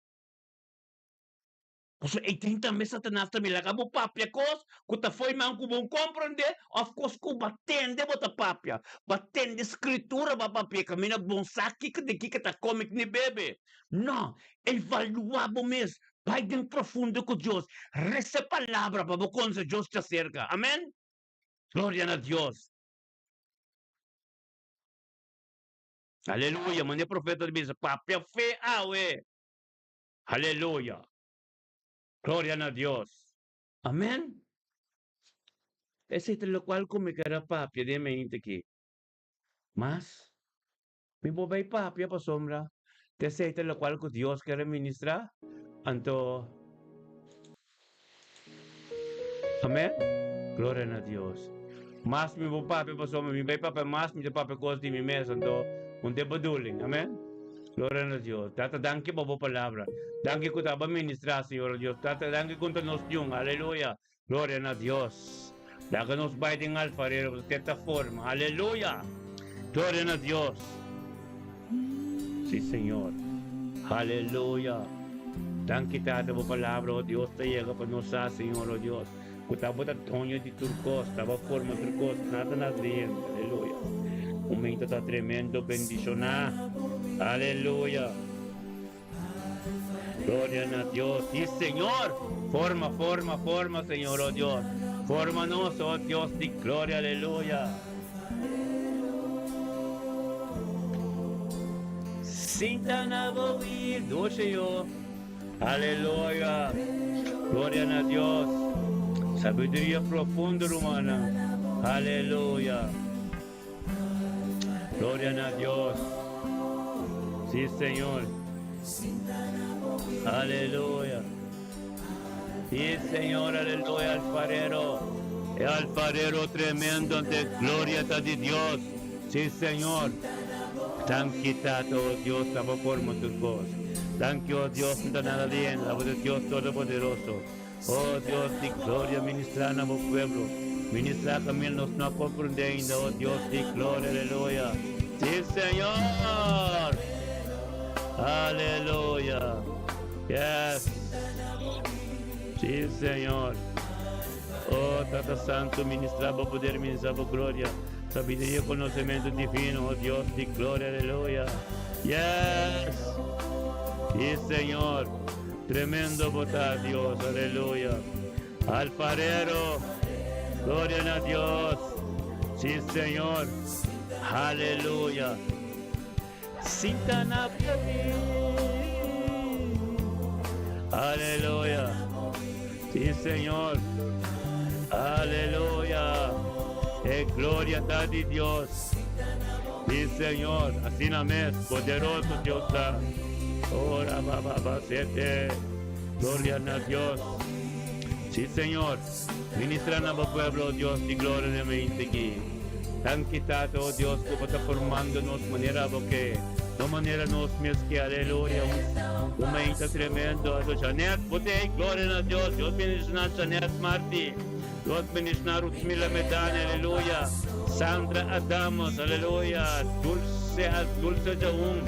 Pasobra ei tin tambe Satanas ta mira laga bo papia kos ku ta fo'i man ku bo no komprondé òf kos ku bo a tende bo ta papia. Bo a tende Skritura bo a papia kaminda bo no sa kiko di kiko ta kome ni bebe. No, evaluá bo mes, bai den profundo ku Dios, resa e palabra pa bo konse Dios djaserka. Amen? Gloria na Dios. Aleluya, manda e profeta ta bisa, papia fe awe. Aleluya. Gloria na Dios. Amen. Esei ta lokual ku mi kere papia den mente aki. Mas, mi por bay papia pasobra ta esei ta lokual ku Dios kere ministrá, anto Amen. Gloria na Dios. Mas mi por papia pasobra mi bay papia mas mi ta papia kos di mi mes, anto un ta e bedoeling. Amen. Gloria na Dios. Tata danki pa bo palabra. Danki ku ta aba ministrá, Señor Dios. Tata danki ku ta nos ñun. Aleluya. Gloria na Dios. Laga nos bai den alfarero pasobra te ta forma. Aleluya! Gloria na Dios. Si Señor. Aleluya. Danki Tata bo palabra, oh Dios, ta yega pa nos sa, Señor, oh Dios, ku ta bo ta doño di tur kos, ta bo forma tur kos, nada na den. Aleluya. Momento ta tremendo, bendishoná. Aleluya. Gloria na Dios. Sí, Señor. Forma, forma, forma, Señor, oh Dios. Fórmanos, oh Dios di gloria, aleluya. Sinta na bo oído, Señor. Aleluya. Gloria na Dios. Sabiduria profundo, rumana. Aleluya. Gloria na Dios. Sí, Señor. Aleluya. Sí, Señor, aleluya, alfarero. El alfarero tremendo de gloria está de Dios. Sí, Señor. Danki, Tata, oh Dios, ta forma tu voz. Danki, oh Dios, no nada bien, la voz de Dios Todopoderoso. Oh Dios di gloria, ministra na bo pueblo. Ministra caminda nos no a comprende ainda, oh Dios di gloria, aleluya. Sí, Señor. Aleluya. Yes. Sí, Señor. Oh Tata Santo, ministra bo poder, ministra bo gloria. Sabiduria y conocimiento divino, oh Dios di gloria, aleluya. Yes. Sí, Señor. Tremendo bo ta Dios, aleluya. Alfarero, gloria na Dios. Sí, Señor. Aleluya. Sinta na Aleluya. Sí, Señor. Aleluya. E gloria ta di Dios. Sí, Señor. Asina mes, poderoso Dios ta. Ora ba ba ba sete. Gloria na Dios. Sí, Señor. Ministra na bo pueblo, oh Dios di gloria na mente aki. Danki Tata, oh Dios, ku bo ta formando nos manera bo ke, no manera nos mes ke. Aleluya. Un momento tremendo. Ato Janet, bo te gloria na Dios. Dios bendiciona Janet Marti. Dios bendiciona Ruthmila Medani, aleluya. Sandra Adamos, aleluya. Dulce, Dulce Jaun.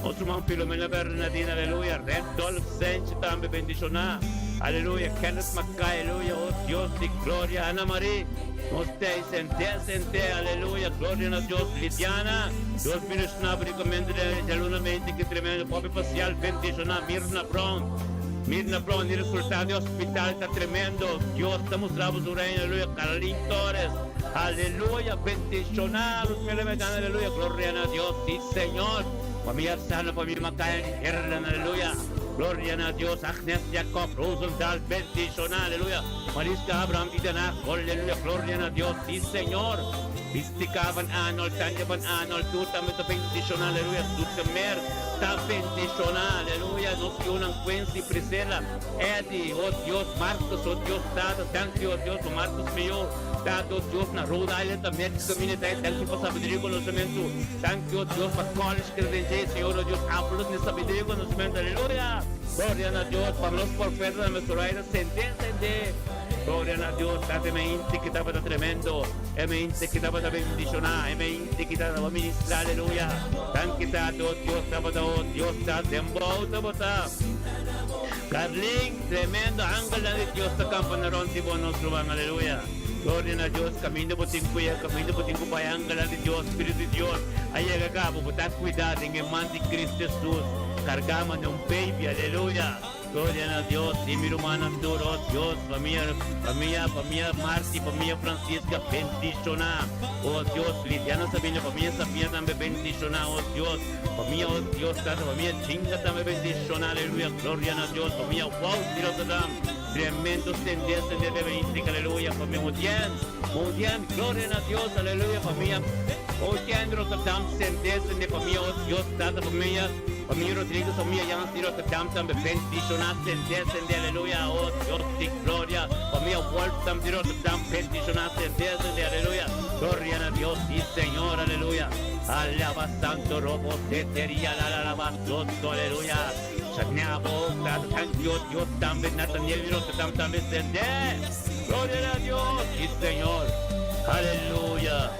Nos ruman Filomena Bernardina, aleluya. Red Dolph Senchi tambe bendiciona. Aleluya. Kenneth Mackay, aleluya. Oh Dios di gloria. Ana Marie, nos te sente, sente, aleluya. Gloria na Dios. Lidiana, Dios bendiciona ricamente de luna mente que tremendo. Popi Pacial bendiciona. Mirna Brown, Mirna Brown, e resultado di hospital ta tremendo. Dios ta mustra su reino, aleluya. Carolyn Torres, aleluya. Bendiciona. Luz aleluya. Gloria na Dios, sí, Señor. Familia Sano, familia Macayan, Herlan, aleluya. Gloria a Dios, Agnes Jacob, Rosenthal, bendiciona, aleluya. Mariska Abraham, Tidana, aleluya. Gloria a Dios, sí, Señor. Mystica van Arnold, Tanja van Arnold, tu tambe ta bendiciona, aleluya. Zoetermeer, ta bendiciona, aleluya. Nos yunan Quincy, Priscilla, Eddie, oh Dios, Marcos, oh Dios, Tata, thank you, oh Dios, oh Marcos mío. Tata, oh Dios, na Rhode Island, América, Community, thank you pa sabiduria y conocimiento. Thank you, oh Dios, pa college credencial, Señor, oh Dios, háblanos de sabiduria y conocimiento, aleluya. Gloria a Dios, pa nos profeta, nuestro rey, sende, sende. Gloria a Dios, Tata, me inti que tabata tremendo, me inti que tabata bendicionar, me inti que tabata ministrar, aleluya. Thank you, Tata, oh Dios, tabata, oh Dios, ta dembow, tabata. Carlin, tremendo, ángel de Dios, ta campa na rond di bo nos ruman, aleluya. Gloria a Dios, caminda bo tin cuya, caminda bo tin cu bay, ángel de Dios, Espíritu de Dios, a yega cabo, bo ta cuidado en el man de Cristo Jesús, cargama de un baby, aleluya. Gloria a Dios, y mi hermana duro, Dios, familia, familia, familia Marti, familia Francisca, bendiciona, oh Dios, Lidiana Sabina, familia Sabina también bendiciona, oh Dios, familia, oh Dios, tata, familia Chinga también bendiciona, aleluya, gloria a Dios, familia, wow, Dios, Adam, tremendo sender, sender de bendición, aleluya, familia Mutien, Mutien, gloria a Dios, aleluya, familia, oh Dios, Rotterdam, sender, sender, familia, oh Dios, tata, familia, Familia Rodríguez, familia Jan de Rotterdam, tambe bendiciona, sende, sende, aleluya, oh Dios de gloria. Familia Wolf tambe de Rotterdam, bendiciona, sende, sende, aleluya. Gloria a Dios, sí Señor, aleluya. Alaba santo robo, seteria, la la la soto, aleluya. Chanyabo, thank you, Dios tambe, Nathaniel de Rotterdam tambe sende. Gloria a Dios, sí Señor. Aleluya.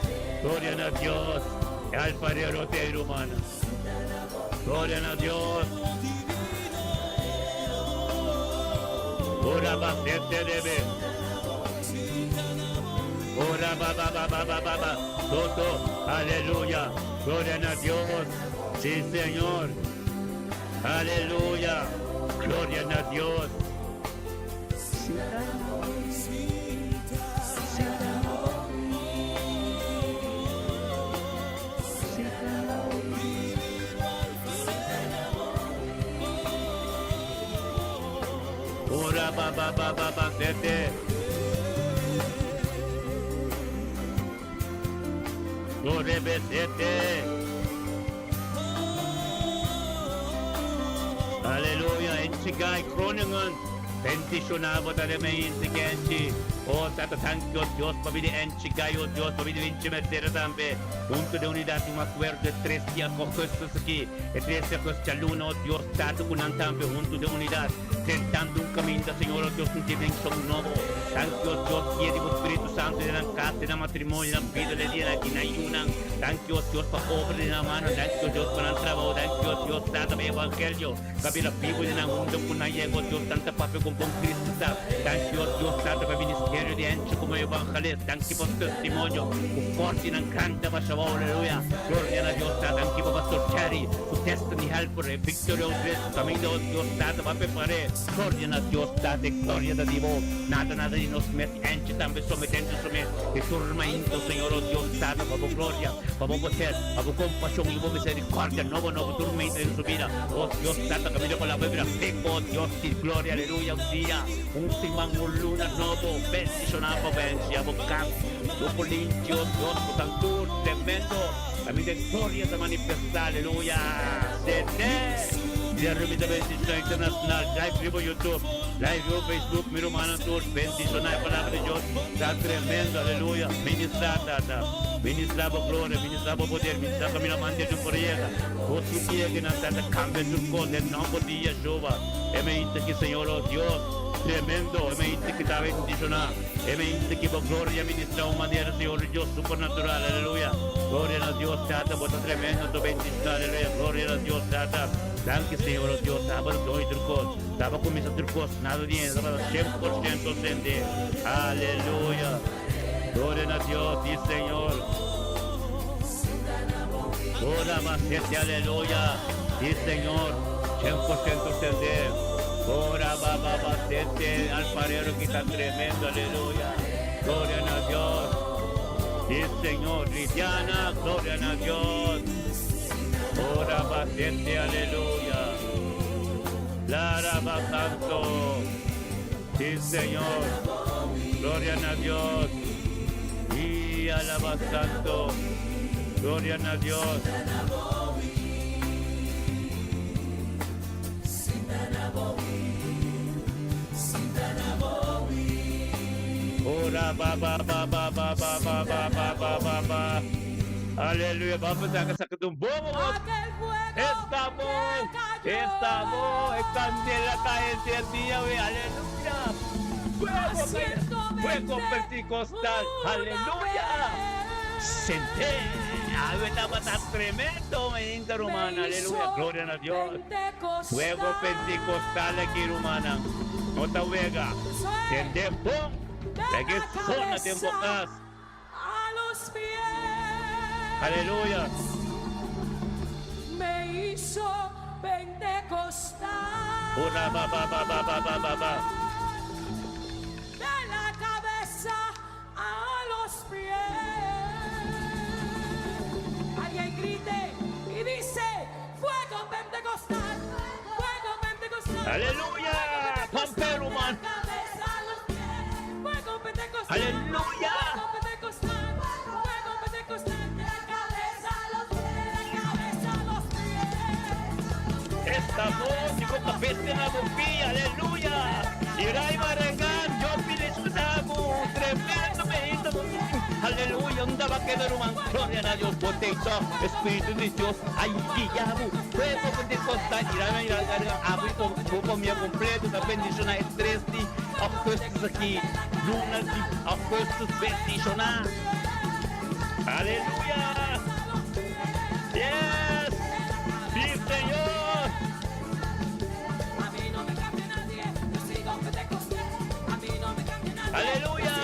Gloria a Dios. Alfarero te hermano. Gloria a Dios. Ora ba sete debe. Ora ba ba ba ba ba ba ba. Toto. Aleluya. Gloria a Dios. Sí, Señor. Aleluya. Gloria a Dios. Ora ba ba ba ba ba sete. Gloria be sete. Aleluya. Enchigai Groningen. Bendiciona bo ta de me inti Oh, tata, thank you, Dios, pa bidi enchigai, oh Dios, pa bidi vinci mettere tambe. Punto de unidad, un acuerdo de 3 de agosto aquí. E 3 de agosto, luna, oh Dios, tata, con tambe, junto de unidad. Tentando un camino, Señor, oh Dios, un dimensión nuevo. Thank you, Dios, guía de Espíritu Santo, de la casa, de la matrimonio, de la vida, de día, aquí, na ayunan. Thank you, Dios, pa obra de la mano. Thank you, Dios, para el trabajo. Thank you, Dios, tata, pa evangelio. Kabila vivo de na mundo, con llego, Dios, tanta papi con con Cristo. Thank you, Dios, tata, pa ministerio de ancho como evangelista. Thank you por testimonio. Forte nan canta, pa aleluya. Gloria a Dios, tata. Thank you, Pastor Cherry. Su destiny helper, Victoria Odres, camino, Dios, tata, pa preparar. Gloria a Dios, tata, gloria a Dios. Nada, nada de nos met, ancho también sometendo, somet. E turmainto, Señor, oh Dios, tata, pa gloria, pa poder, pa compasión y misericordia, nuevo, nuevo, turmainto en su vida. Oh Dios, tata, camino con la Biblia, oh Dios, y gloria, aleluya, un día, un simán, un luna nuevo, bendicionado, bendicionado, campo, limpio, Dios, por tanto, tremendo, también de gloria se manifiesta, aleluya, sete. Djabièrnè mi ta bendishoná internacional live riba YouTube, live riba Facebook, mi rumannan tur bendishoná e palabra di Dios ta tremendo aleluya ministrá tata ministrá bo gloria ministrá bo poder ministrá kaminda mante tur por yega bo tin ku yega nan tata kambia tur kos den nomber di Yeshua e mente ki Señor oh Dios tremendo e mente ki ta bendishoná e mente ki bo gloria ministrá un manera Señor Dios supernatural aleluya gloria na Dios tata bo ta tremendo to bendishoná aleluya gloria na Dios tata danki Señor oh Dios tabata doño tur kos taba kuminsa tur kos nada di hende tabata 100% sende aleluya gloria na Dios si Señor ora basete aleluya si Señor 100% sende ora baba basete alfarero ki ta tremendo aleluya gloria na Dios si Señor Lidiana gloria na Dios ora basete aleluya Lara Santo si Señor gloria na Dios y alaba santo gloria na Dios. Ora ba ba ba ba ba ba ba ba ba ba ba ba. Aleluya. Vamos a saca un bobo. Estamos, estamos, e candela cae encendida, we. Aleluya. Fuego, fuego pentecostal. Aleluya. Sente. Awe tabata tremendo, mi inta rumana. Aleluya. Gloria na Dios. Fuego pentecostal aki, rumana. No ta wega. Sende bon. Lege zona den bo cas. Aleluya. Ora ba ba ba ba ba ba ba ba. Aleluya! Pampe ruman. Aleluya! Esta voz di bo kabes den abo pia, aleluya! Irai Marengan, Dios bendiciona bo, tremendo mehito. Aleluya, unda ba keda ruman? Gloria na Dios, bo teito, Espiritu di Dios a guia bo. Fuego Pentecostal, Irai Marengan, abri bo famia completo, ta bendiciona e 3 di augustus aki, luna di augustus bendiciona. Aleluya! Yes! Sí, Señor! Aleluya!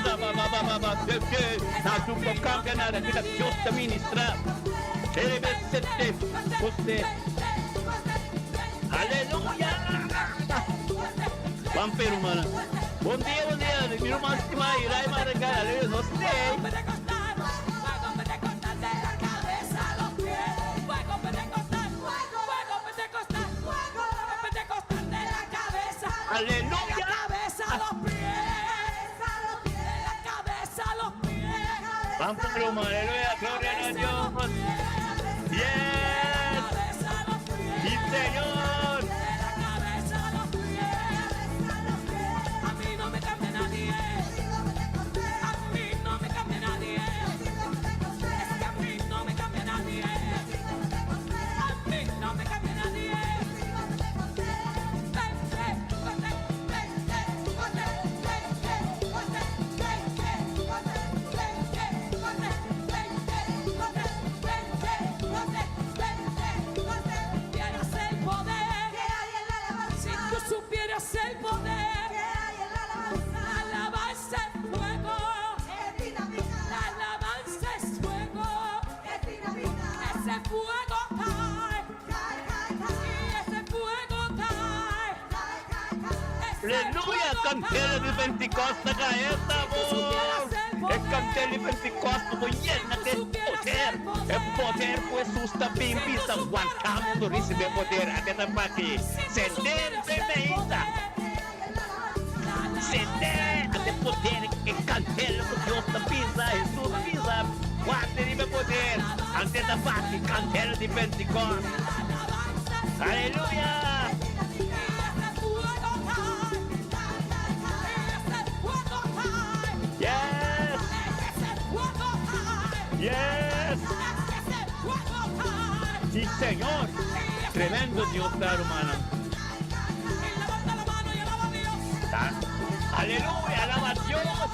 Ba, ba, ba, ba, ba, ba, ke, ke. Nada no cambia nada, kita Dios ta ministra. Erebesete, José. Aleluya! Pampe, hermana. Bon dia, bon dia. Mi ruman stima, Irai Marangay. Aleluya. Nos stay. Aleluya! Pampe, hermana. Aleluya. Gloria a Dios. Yes. Sí, Señor. A mí no me cambia nadie. A mí no me cambia nadie. Es que a mí no me cambia nadie. A mí no me cambia nadie. Vente, vente, vente, vente, vente, vente, vente, vente, vente, vente, vente, vente, vente, vente. Vieras el poder. Si tú supieras el poder. La alabanza es fuego. La alabanza es fuego. Ese fuego cae. Y ese fuego cae. Ese Aleluya, fuego candela de cae. Pentecostal cae esta voz. E candela de Pentecostal bo yena de poder. E poder ku Hesus ta bin bisa wantando risibi e poder. Ate ta paki. Sende meita. Sende ate poder e candela ku Dios ta bisa. Hesus bisa. Wante riba e poder. ta bati kandela di Pentikòst. Aleluya! Yes! Yes! Sí, Señor! Tremendo Dios ta, rumannan. Ta. Aleluya! Alaba Dios!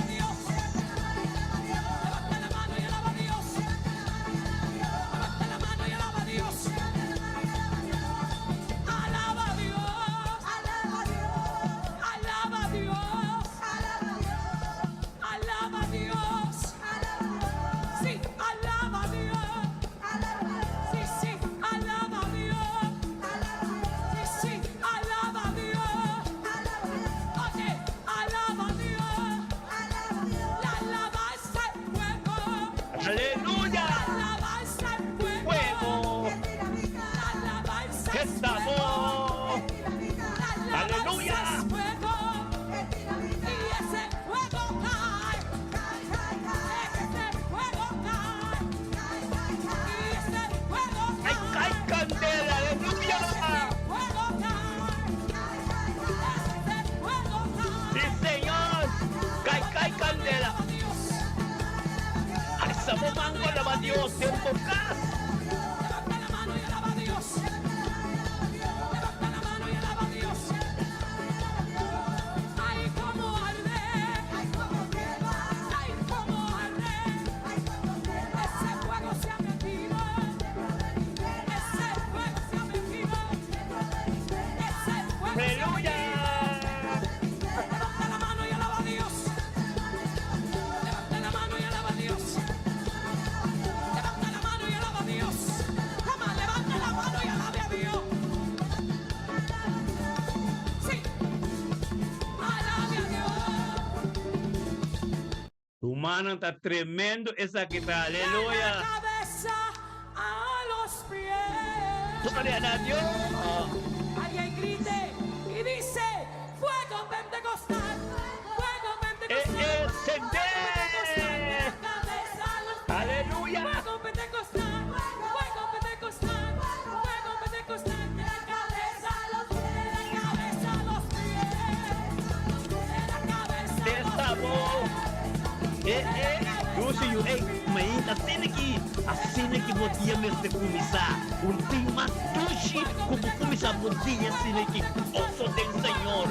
Aleluya! Fuego! Estamos! Aleluya! ¡Ay, ay, candela! ¡Aleluya! ¡Sí, Señor! ¡Cai, cai, candela! Alsa bo man ku alaba Dios den bo kas. Aleluya! Rumannan ta tremendo esaki ta aleluya. Gloria na Dios. E encendé. Aleluya. Esta bo. E e Lucy yu ey mainta asina ki asina ki bo dia mester kuminsá. Un tin mas dushi ku bo kuminsá bo dia asina ki goso den Señor.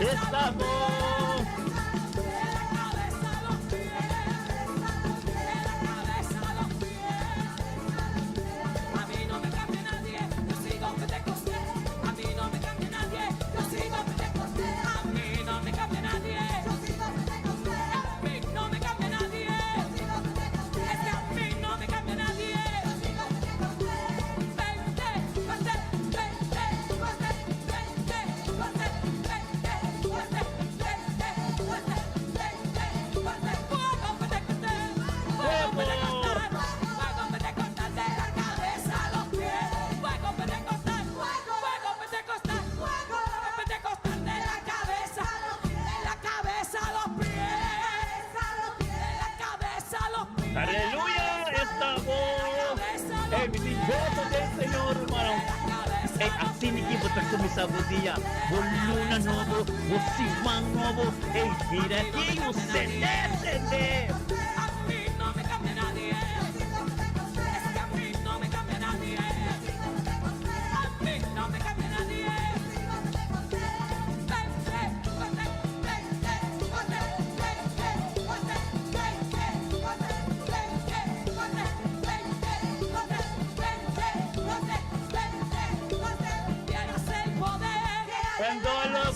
Esta bo. Aleluya! Esta bo. Ey, mi tin goso den Señor, hermano. Ey, asina ki bo ta kuminsá bo dia, bo luna nobo, bo siman nobo. Ey, mira aki, un sende, sende.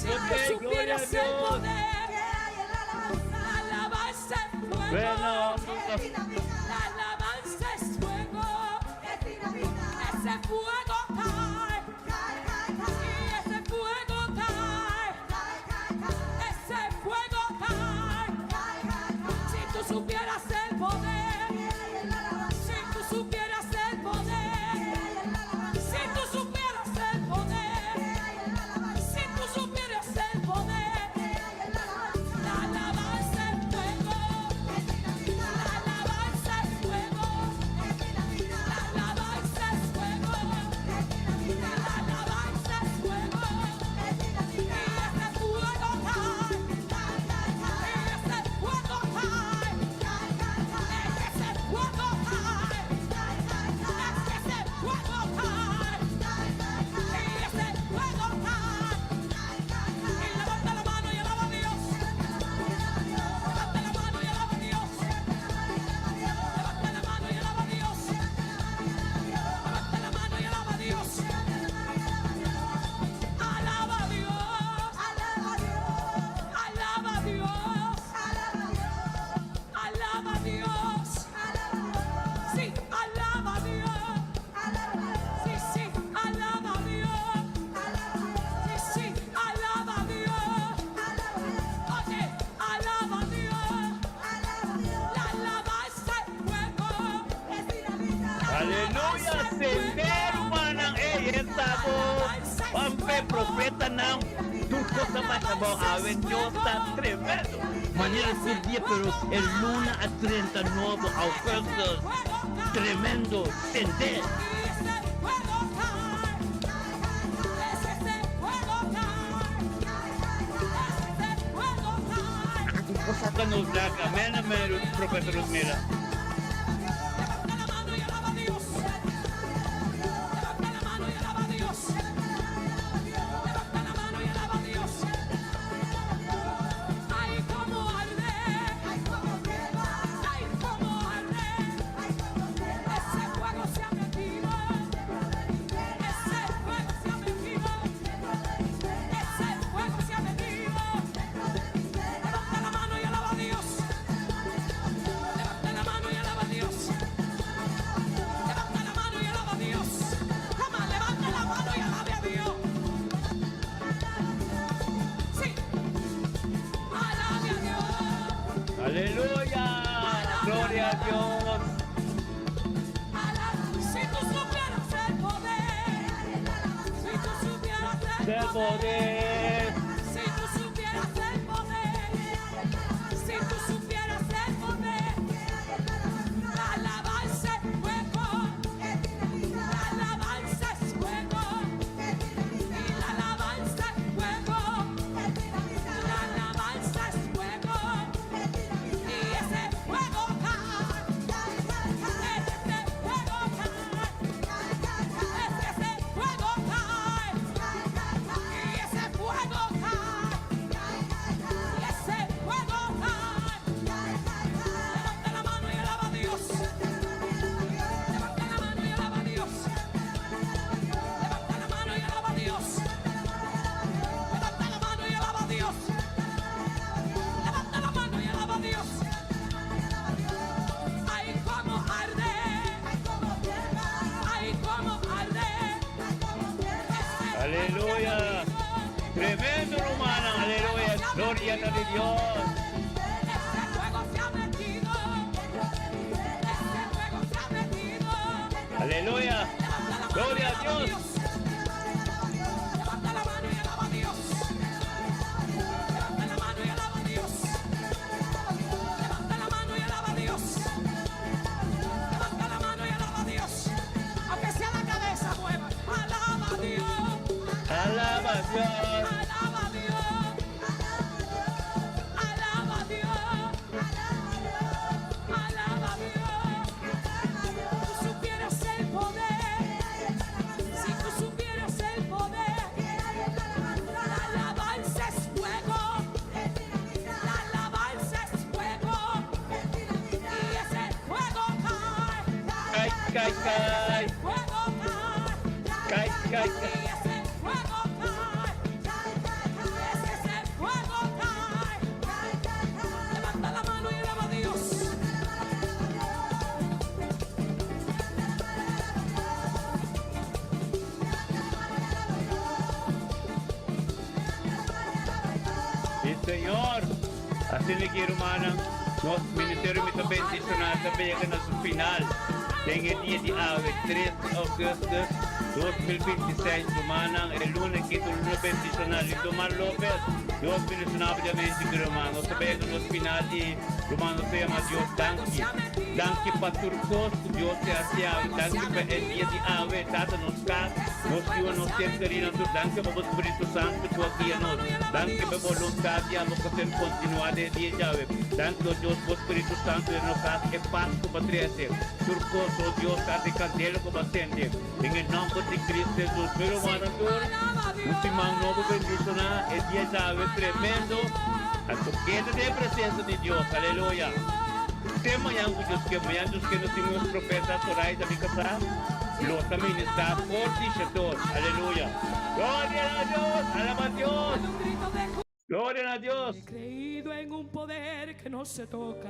Ok, gloria a Dios. Bueno. Aleluya! Sende rumannan ey esta bo Juanpe profetanan tur cos a basha bo awe Dios ta tremendo. Manera tur dia pero e luna a drenta nobo augustus tremendo sende. Saca nos dak amen amen profeta Rosmira. Aleluya! Gloria a Dios! Del poder. Si tú supieras el poder, si tú supieras el poder, la alabanza es fuego, la alabanza es fuego, y la alabanza es fuego, la alabanza es fuego, y ese fuego cae, ese fuego cae, ese fuego cae, y ese fuego cae, y ese fuego cae. Levanta la mano y alaba a Dios. Levanta la mano y alaba a Dios. Levanta la mano y alaba a Dios. Levanta la mano y alaba a Dios. Levanta la mano y alaba a Dios. Ay, cómo arde. Ay, cómo arde. Aleluya. Tremendo, hermano. Aleluya. Gloria a Dios. Ese fuego se ha metido. Ese fuego se ha metido. Aleluya. Levanta la mano Gloria y a alaba Dios. Levanta la mano y alaba a Dios. Levanta la mano y alaba a Dios. Levanta la mano y alaba a Dios. Levanta la mano y alaba a Dios. Aunque sea la cabeza, mueva. Alaba a Dios. Alaba a Dios. Alaba a Dios. Alaba a Dios. Alaba a Dios. Tú supieras el poder. Si tú supieras el poder. La alabanza es fuego. La alabanza es fuego. Y ese fuego cae. Cae, cae, cae. Ese fuego cae. Cae, cae, cae. Y ese fuego cae. Ese fuego cae. Levanta la mano y alaba a Dios. Sí, Señor. Asina aki, ruman. Nos ministerio mi ta bendishoná tambe yega na su final. Den e dia di awe, 3 di ougùstùs 2026, ruman. E luna aki, luna bendishoná. Lindomar Lopez, Dios bendishoná obviamente, ruman. Nos tambe yega na final di ruman, nos yama Dios danki. Danki pa tur kos, Dios a hasi awe. Danki pa e dia di awe, Tata nos kas, nos yu, nos sernan, danki pa Spiritu Santu ku a guia nos. Danki pa boluntat di abo ku ta kontinuá di dia di awe. Danki Dios pa Spiritu Santu den nos kas e pas ku b'a trese. Tur kos, oh Dios, ta di kandela ku b'a sende. Den nòmber di Kristu Hesus. Pero ruman, tur, un siman nobo bendishoná, e dia di awe tremendo. Anto keda den presensia di Dios. Aleluya. Te mañan ku Dios ke, mañan Dios ke nos tin profeta Soraya mi kasá. Lo tambe ta for di Aleluya. Gloria a Dios. Alaba a Dios. Un grito de Gloria a Dios. He creído en un poder que no se toca.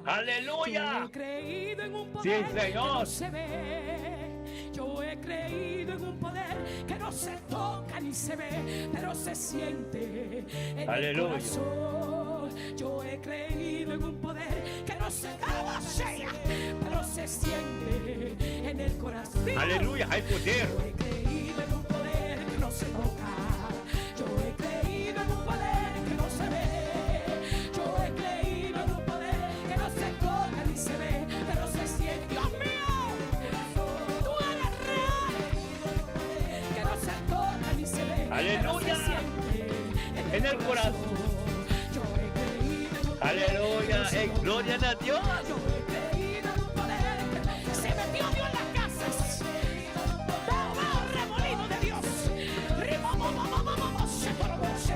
Aleluya. Yo he creído en un poder Sí, que Señor. no se ve. Yo he creído en un poder que no se toca ni se ve, pero se siente en Aleluya. el corazón. Yo he creído en un poder que no se toca, pero se siente en el corazón. Aleluya, hay poder. Yo he creído en un poder que no se toca. Yo he creído en un poder que no se ve. Yo he creído en un poder que no se toca ni se ve, pero se siente. Dios mío, tú eres real. Que no se toca ni se ve, pero se Aleluya. siente En el corazón. Yo he creído en un poder que Aleluya, no se eh, toca. gloria a Dios. Yo he creído en un poder que se metió Dios en las casas. Veo, veo remolino de Dios. Rimo, mo, mo, mo, mo, mo, mo, se, toro, mo, se.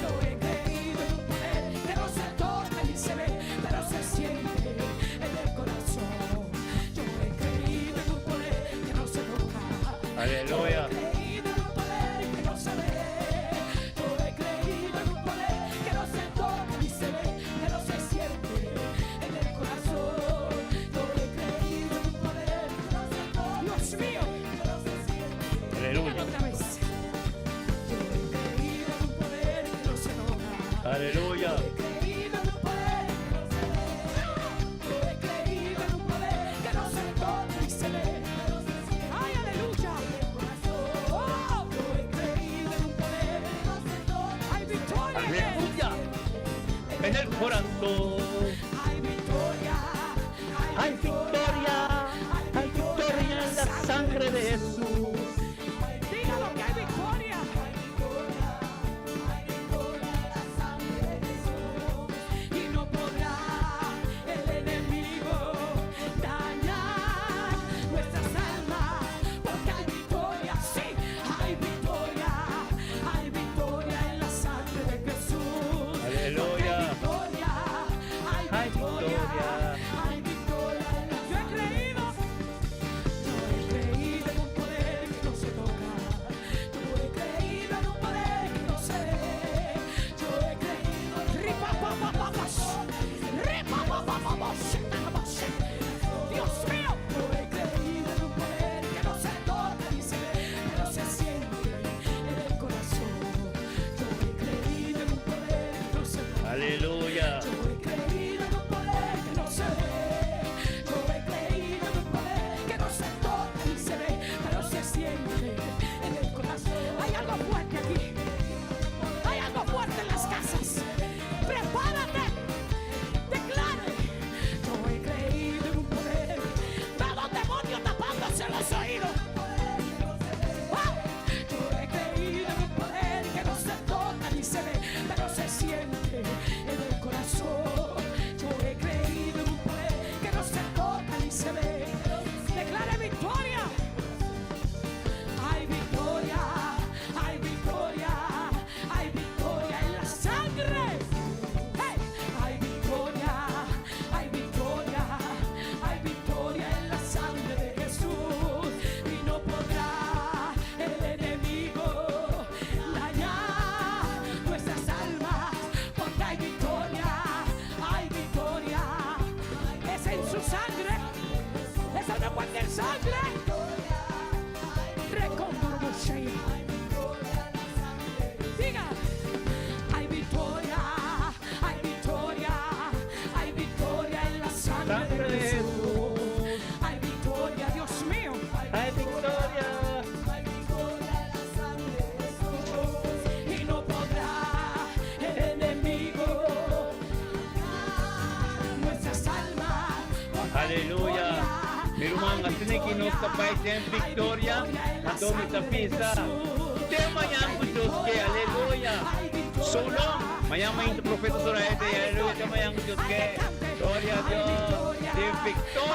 Yo he creído en un poder que no se toca ni se ve, pero se siente en el corazón. Yo he creído en un poder que no se toca. Aleluya. Yo he creído en un poder que no se ve. Yo he creído en un poder que no se toca ni se ve, pero se siente en el corazón. Yo he creído en un poder que no se toca. Dios mío. Aleluya. Dígalo otra vez. Yo he creído en un poder que no se toca. Aleluya. Yo he creído en un poder que no se ve. Yo he creído en un poder que no se toca ni se ve. Ay, aleluya. Oh, yo he creído en un poder que no se toca. Hay victoria. Aleluya. En el corazón. Hay victoria. Hay victoria. Hay victoria en la sangre de Jesús. Dígalo que hay victoria. Hay victoria. Hay victoria en la sangre de Jesús. Y no podrá el enemigo dañar nuestras almas. Porque hay victoria, sí, hay victoria. Hay victoria en la sangre de Jesús. Aleluya. Porque hay victoria. Hay Hay victoria. victoria. Hay victoria en la Yo he creído. Yo he creído en un poder que no se toca. Yo he creído en un poder que no se ve. Yo he creído. Ripa, pa, pa, pa, pa, ripa, pa, pa, pa, pa, Dios mío. Yo he creído en un poder que no se toca ni se ve, pero se siente en el corazón. Yo he creído en un poder que no se toca. Aleluya. Yo he creído en un poder que no se ve. Yo he creído en un poder que no se toca ni se ve, pero se siente en el corazón. Hay algo fuerte aquí. Hay algo fuerte en las casas. Prepárate. Declare. Yo he creído en un poder. Veo dos demonios tapándose los oídos. ¡Ah! Yo he creído en un poder que no se toca ni se ve, pero se siente en el corazón. Yo he creído en un poder que no se toca ni se ve. Declare victoria. Hay victoria, hay victoria, hay victoria en la sangre. Hey, hay victoria, hay victoria, hay victoria en la sangre de Jesús. Y no podrá el enemigo dañar nuestras almas, porque hay victoria, hay victoria. Es en su sangre, eso no es cualquier sangre. Recondorobosea. Diga, hay victoria, hay victoria, hay victoria en la sangre Sangre de de Jesús. Jesús. Hay victoria, Dios mío. Hay victoria. Hay victoria en la sangre de Jesús. Y no podrá el enemigo nuestras almas. Porque hay Aleluya. victoria, Mi ruman, hay asina ku nos ta bai den victoria, anto mi ta bisa. Te mañan ku Dios ke, aleluya. So long. Mañan mainta Profeta Soraya, aleluya. Te mañan ku Dios ke. Gloria a Dios. Den victoria.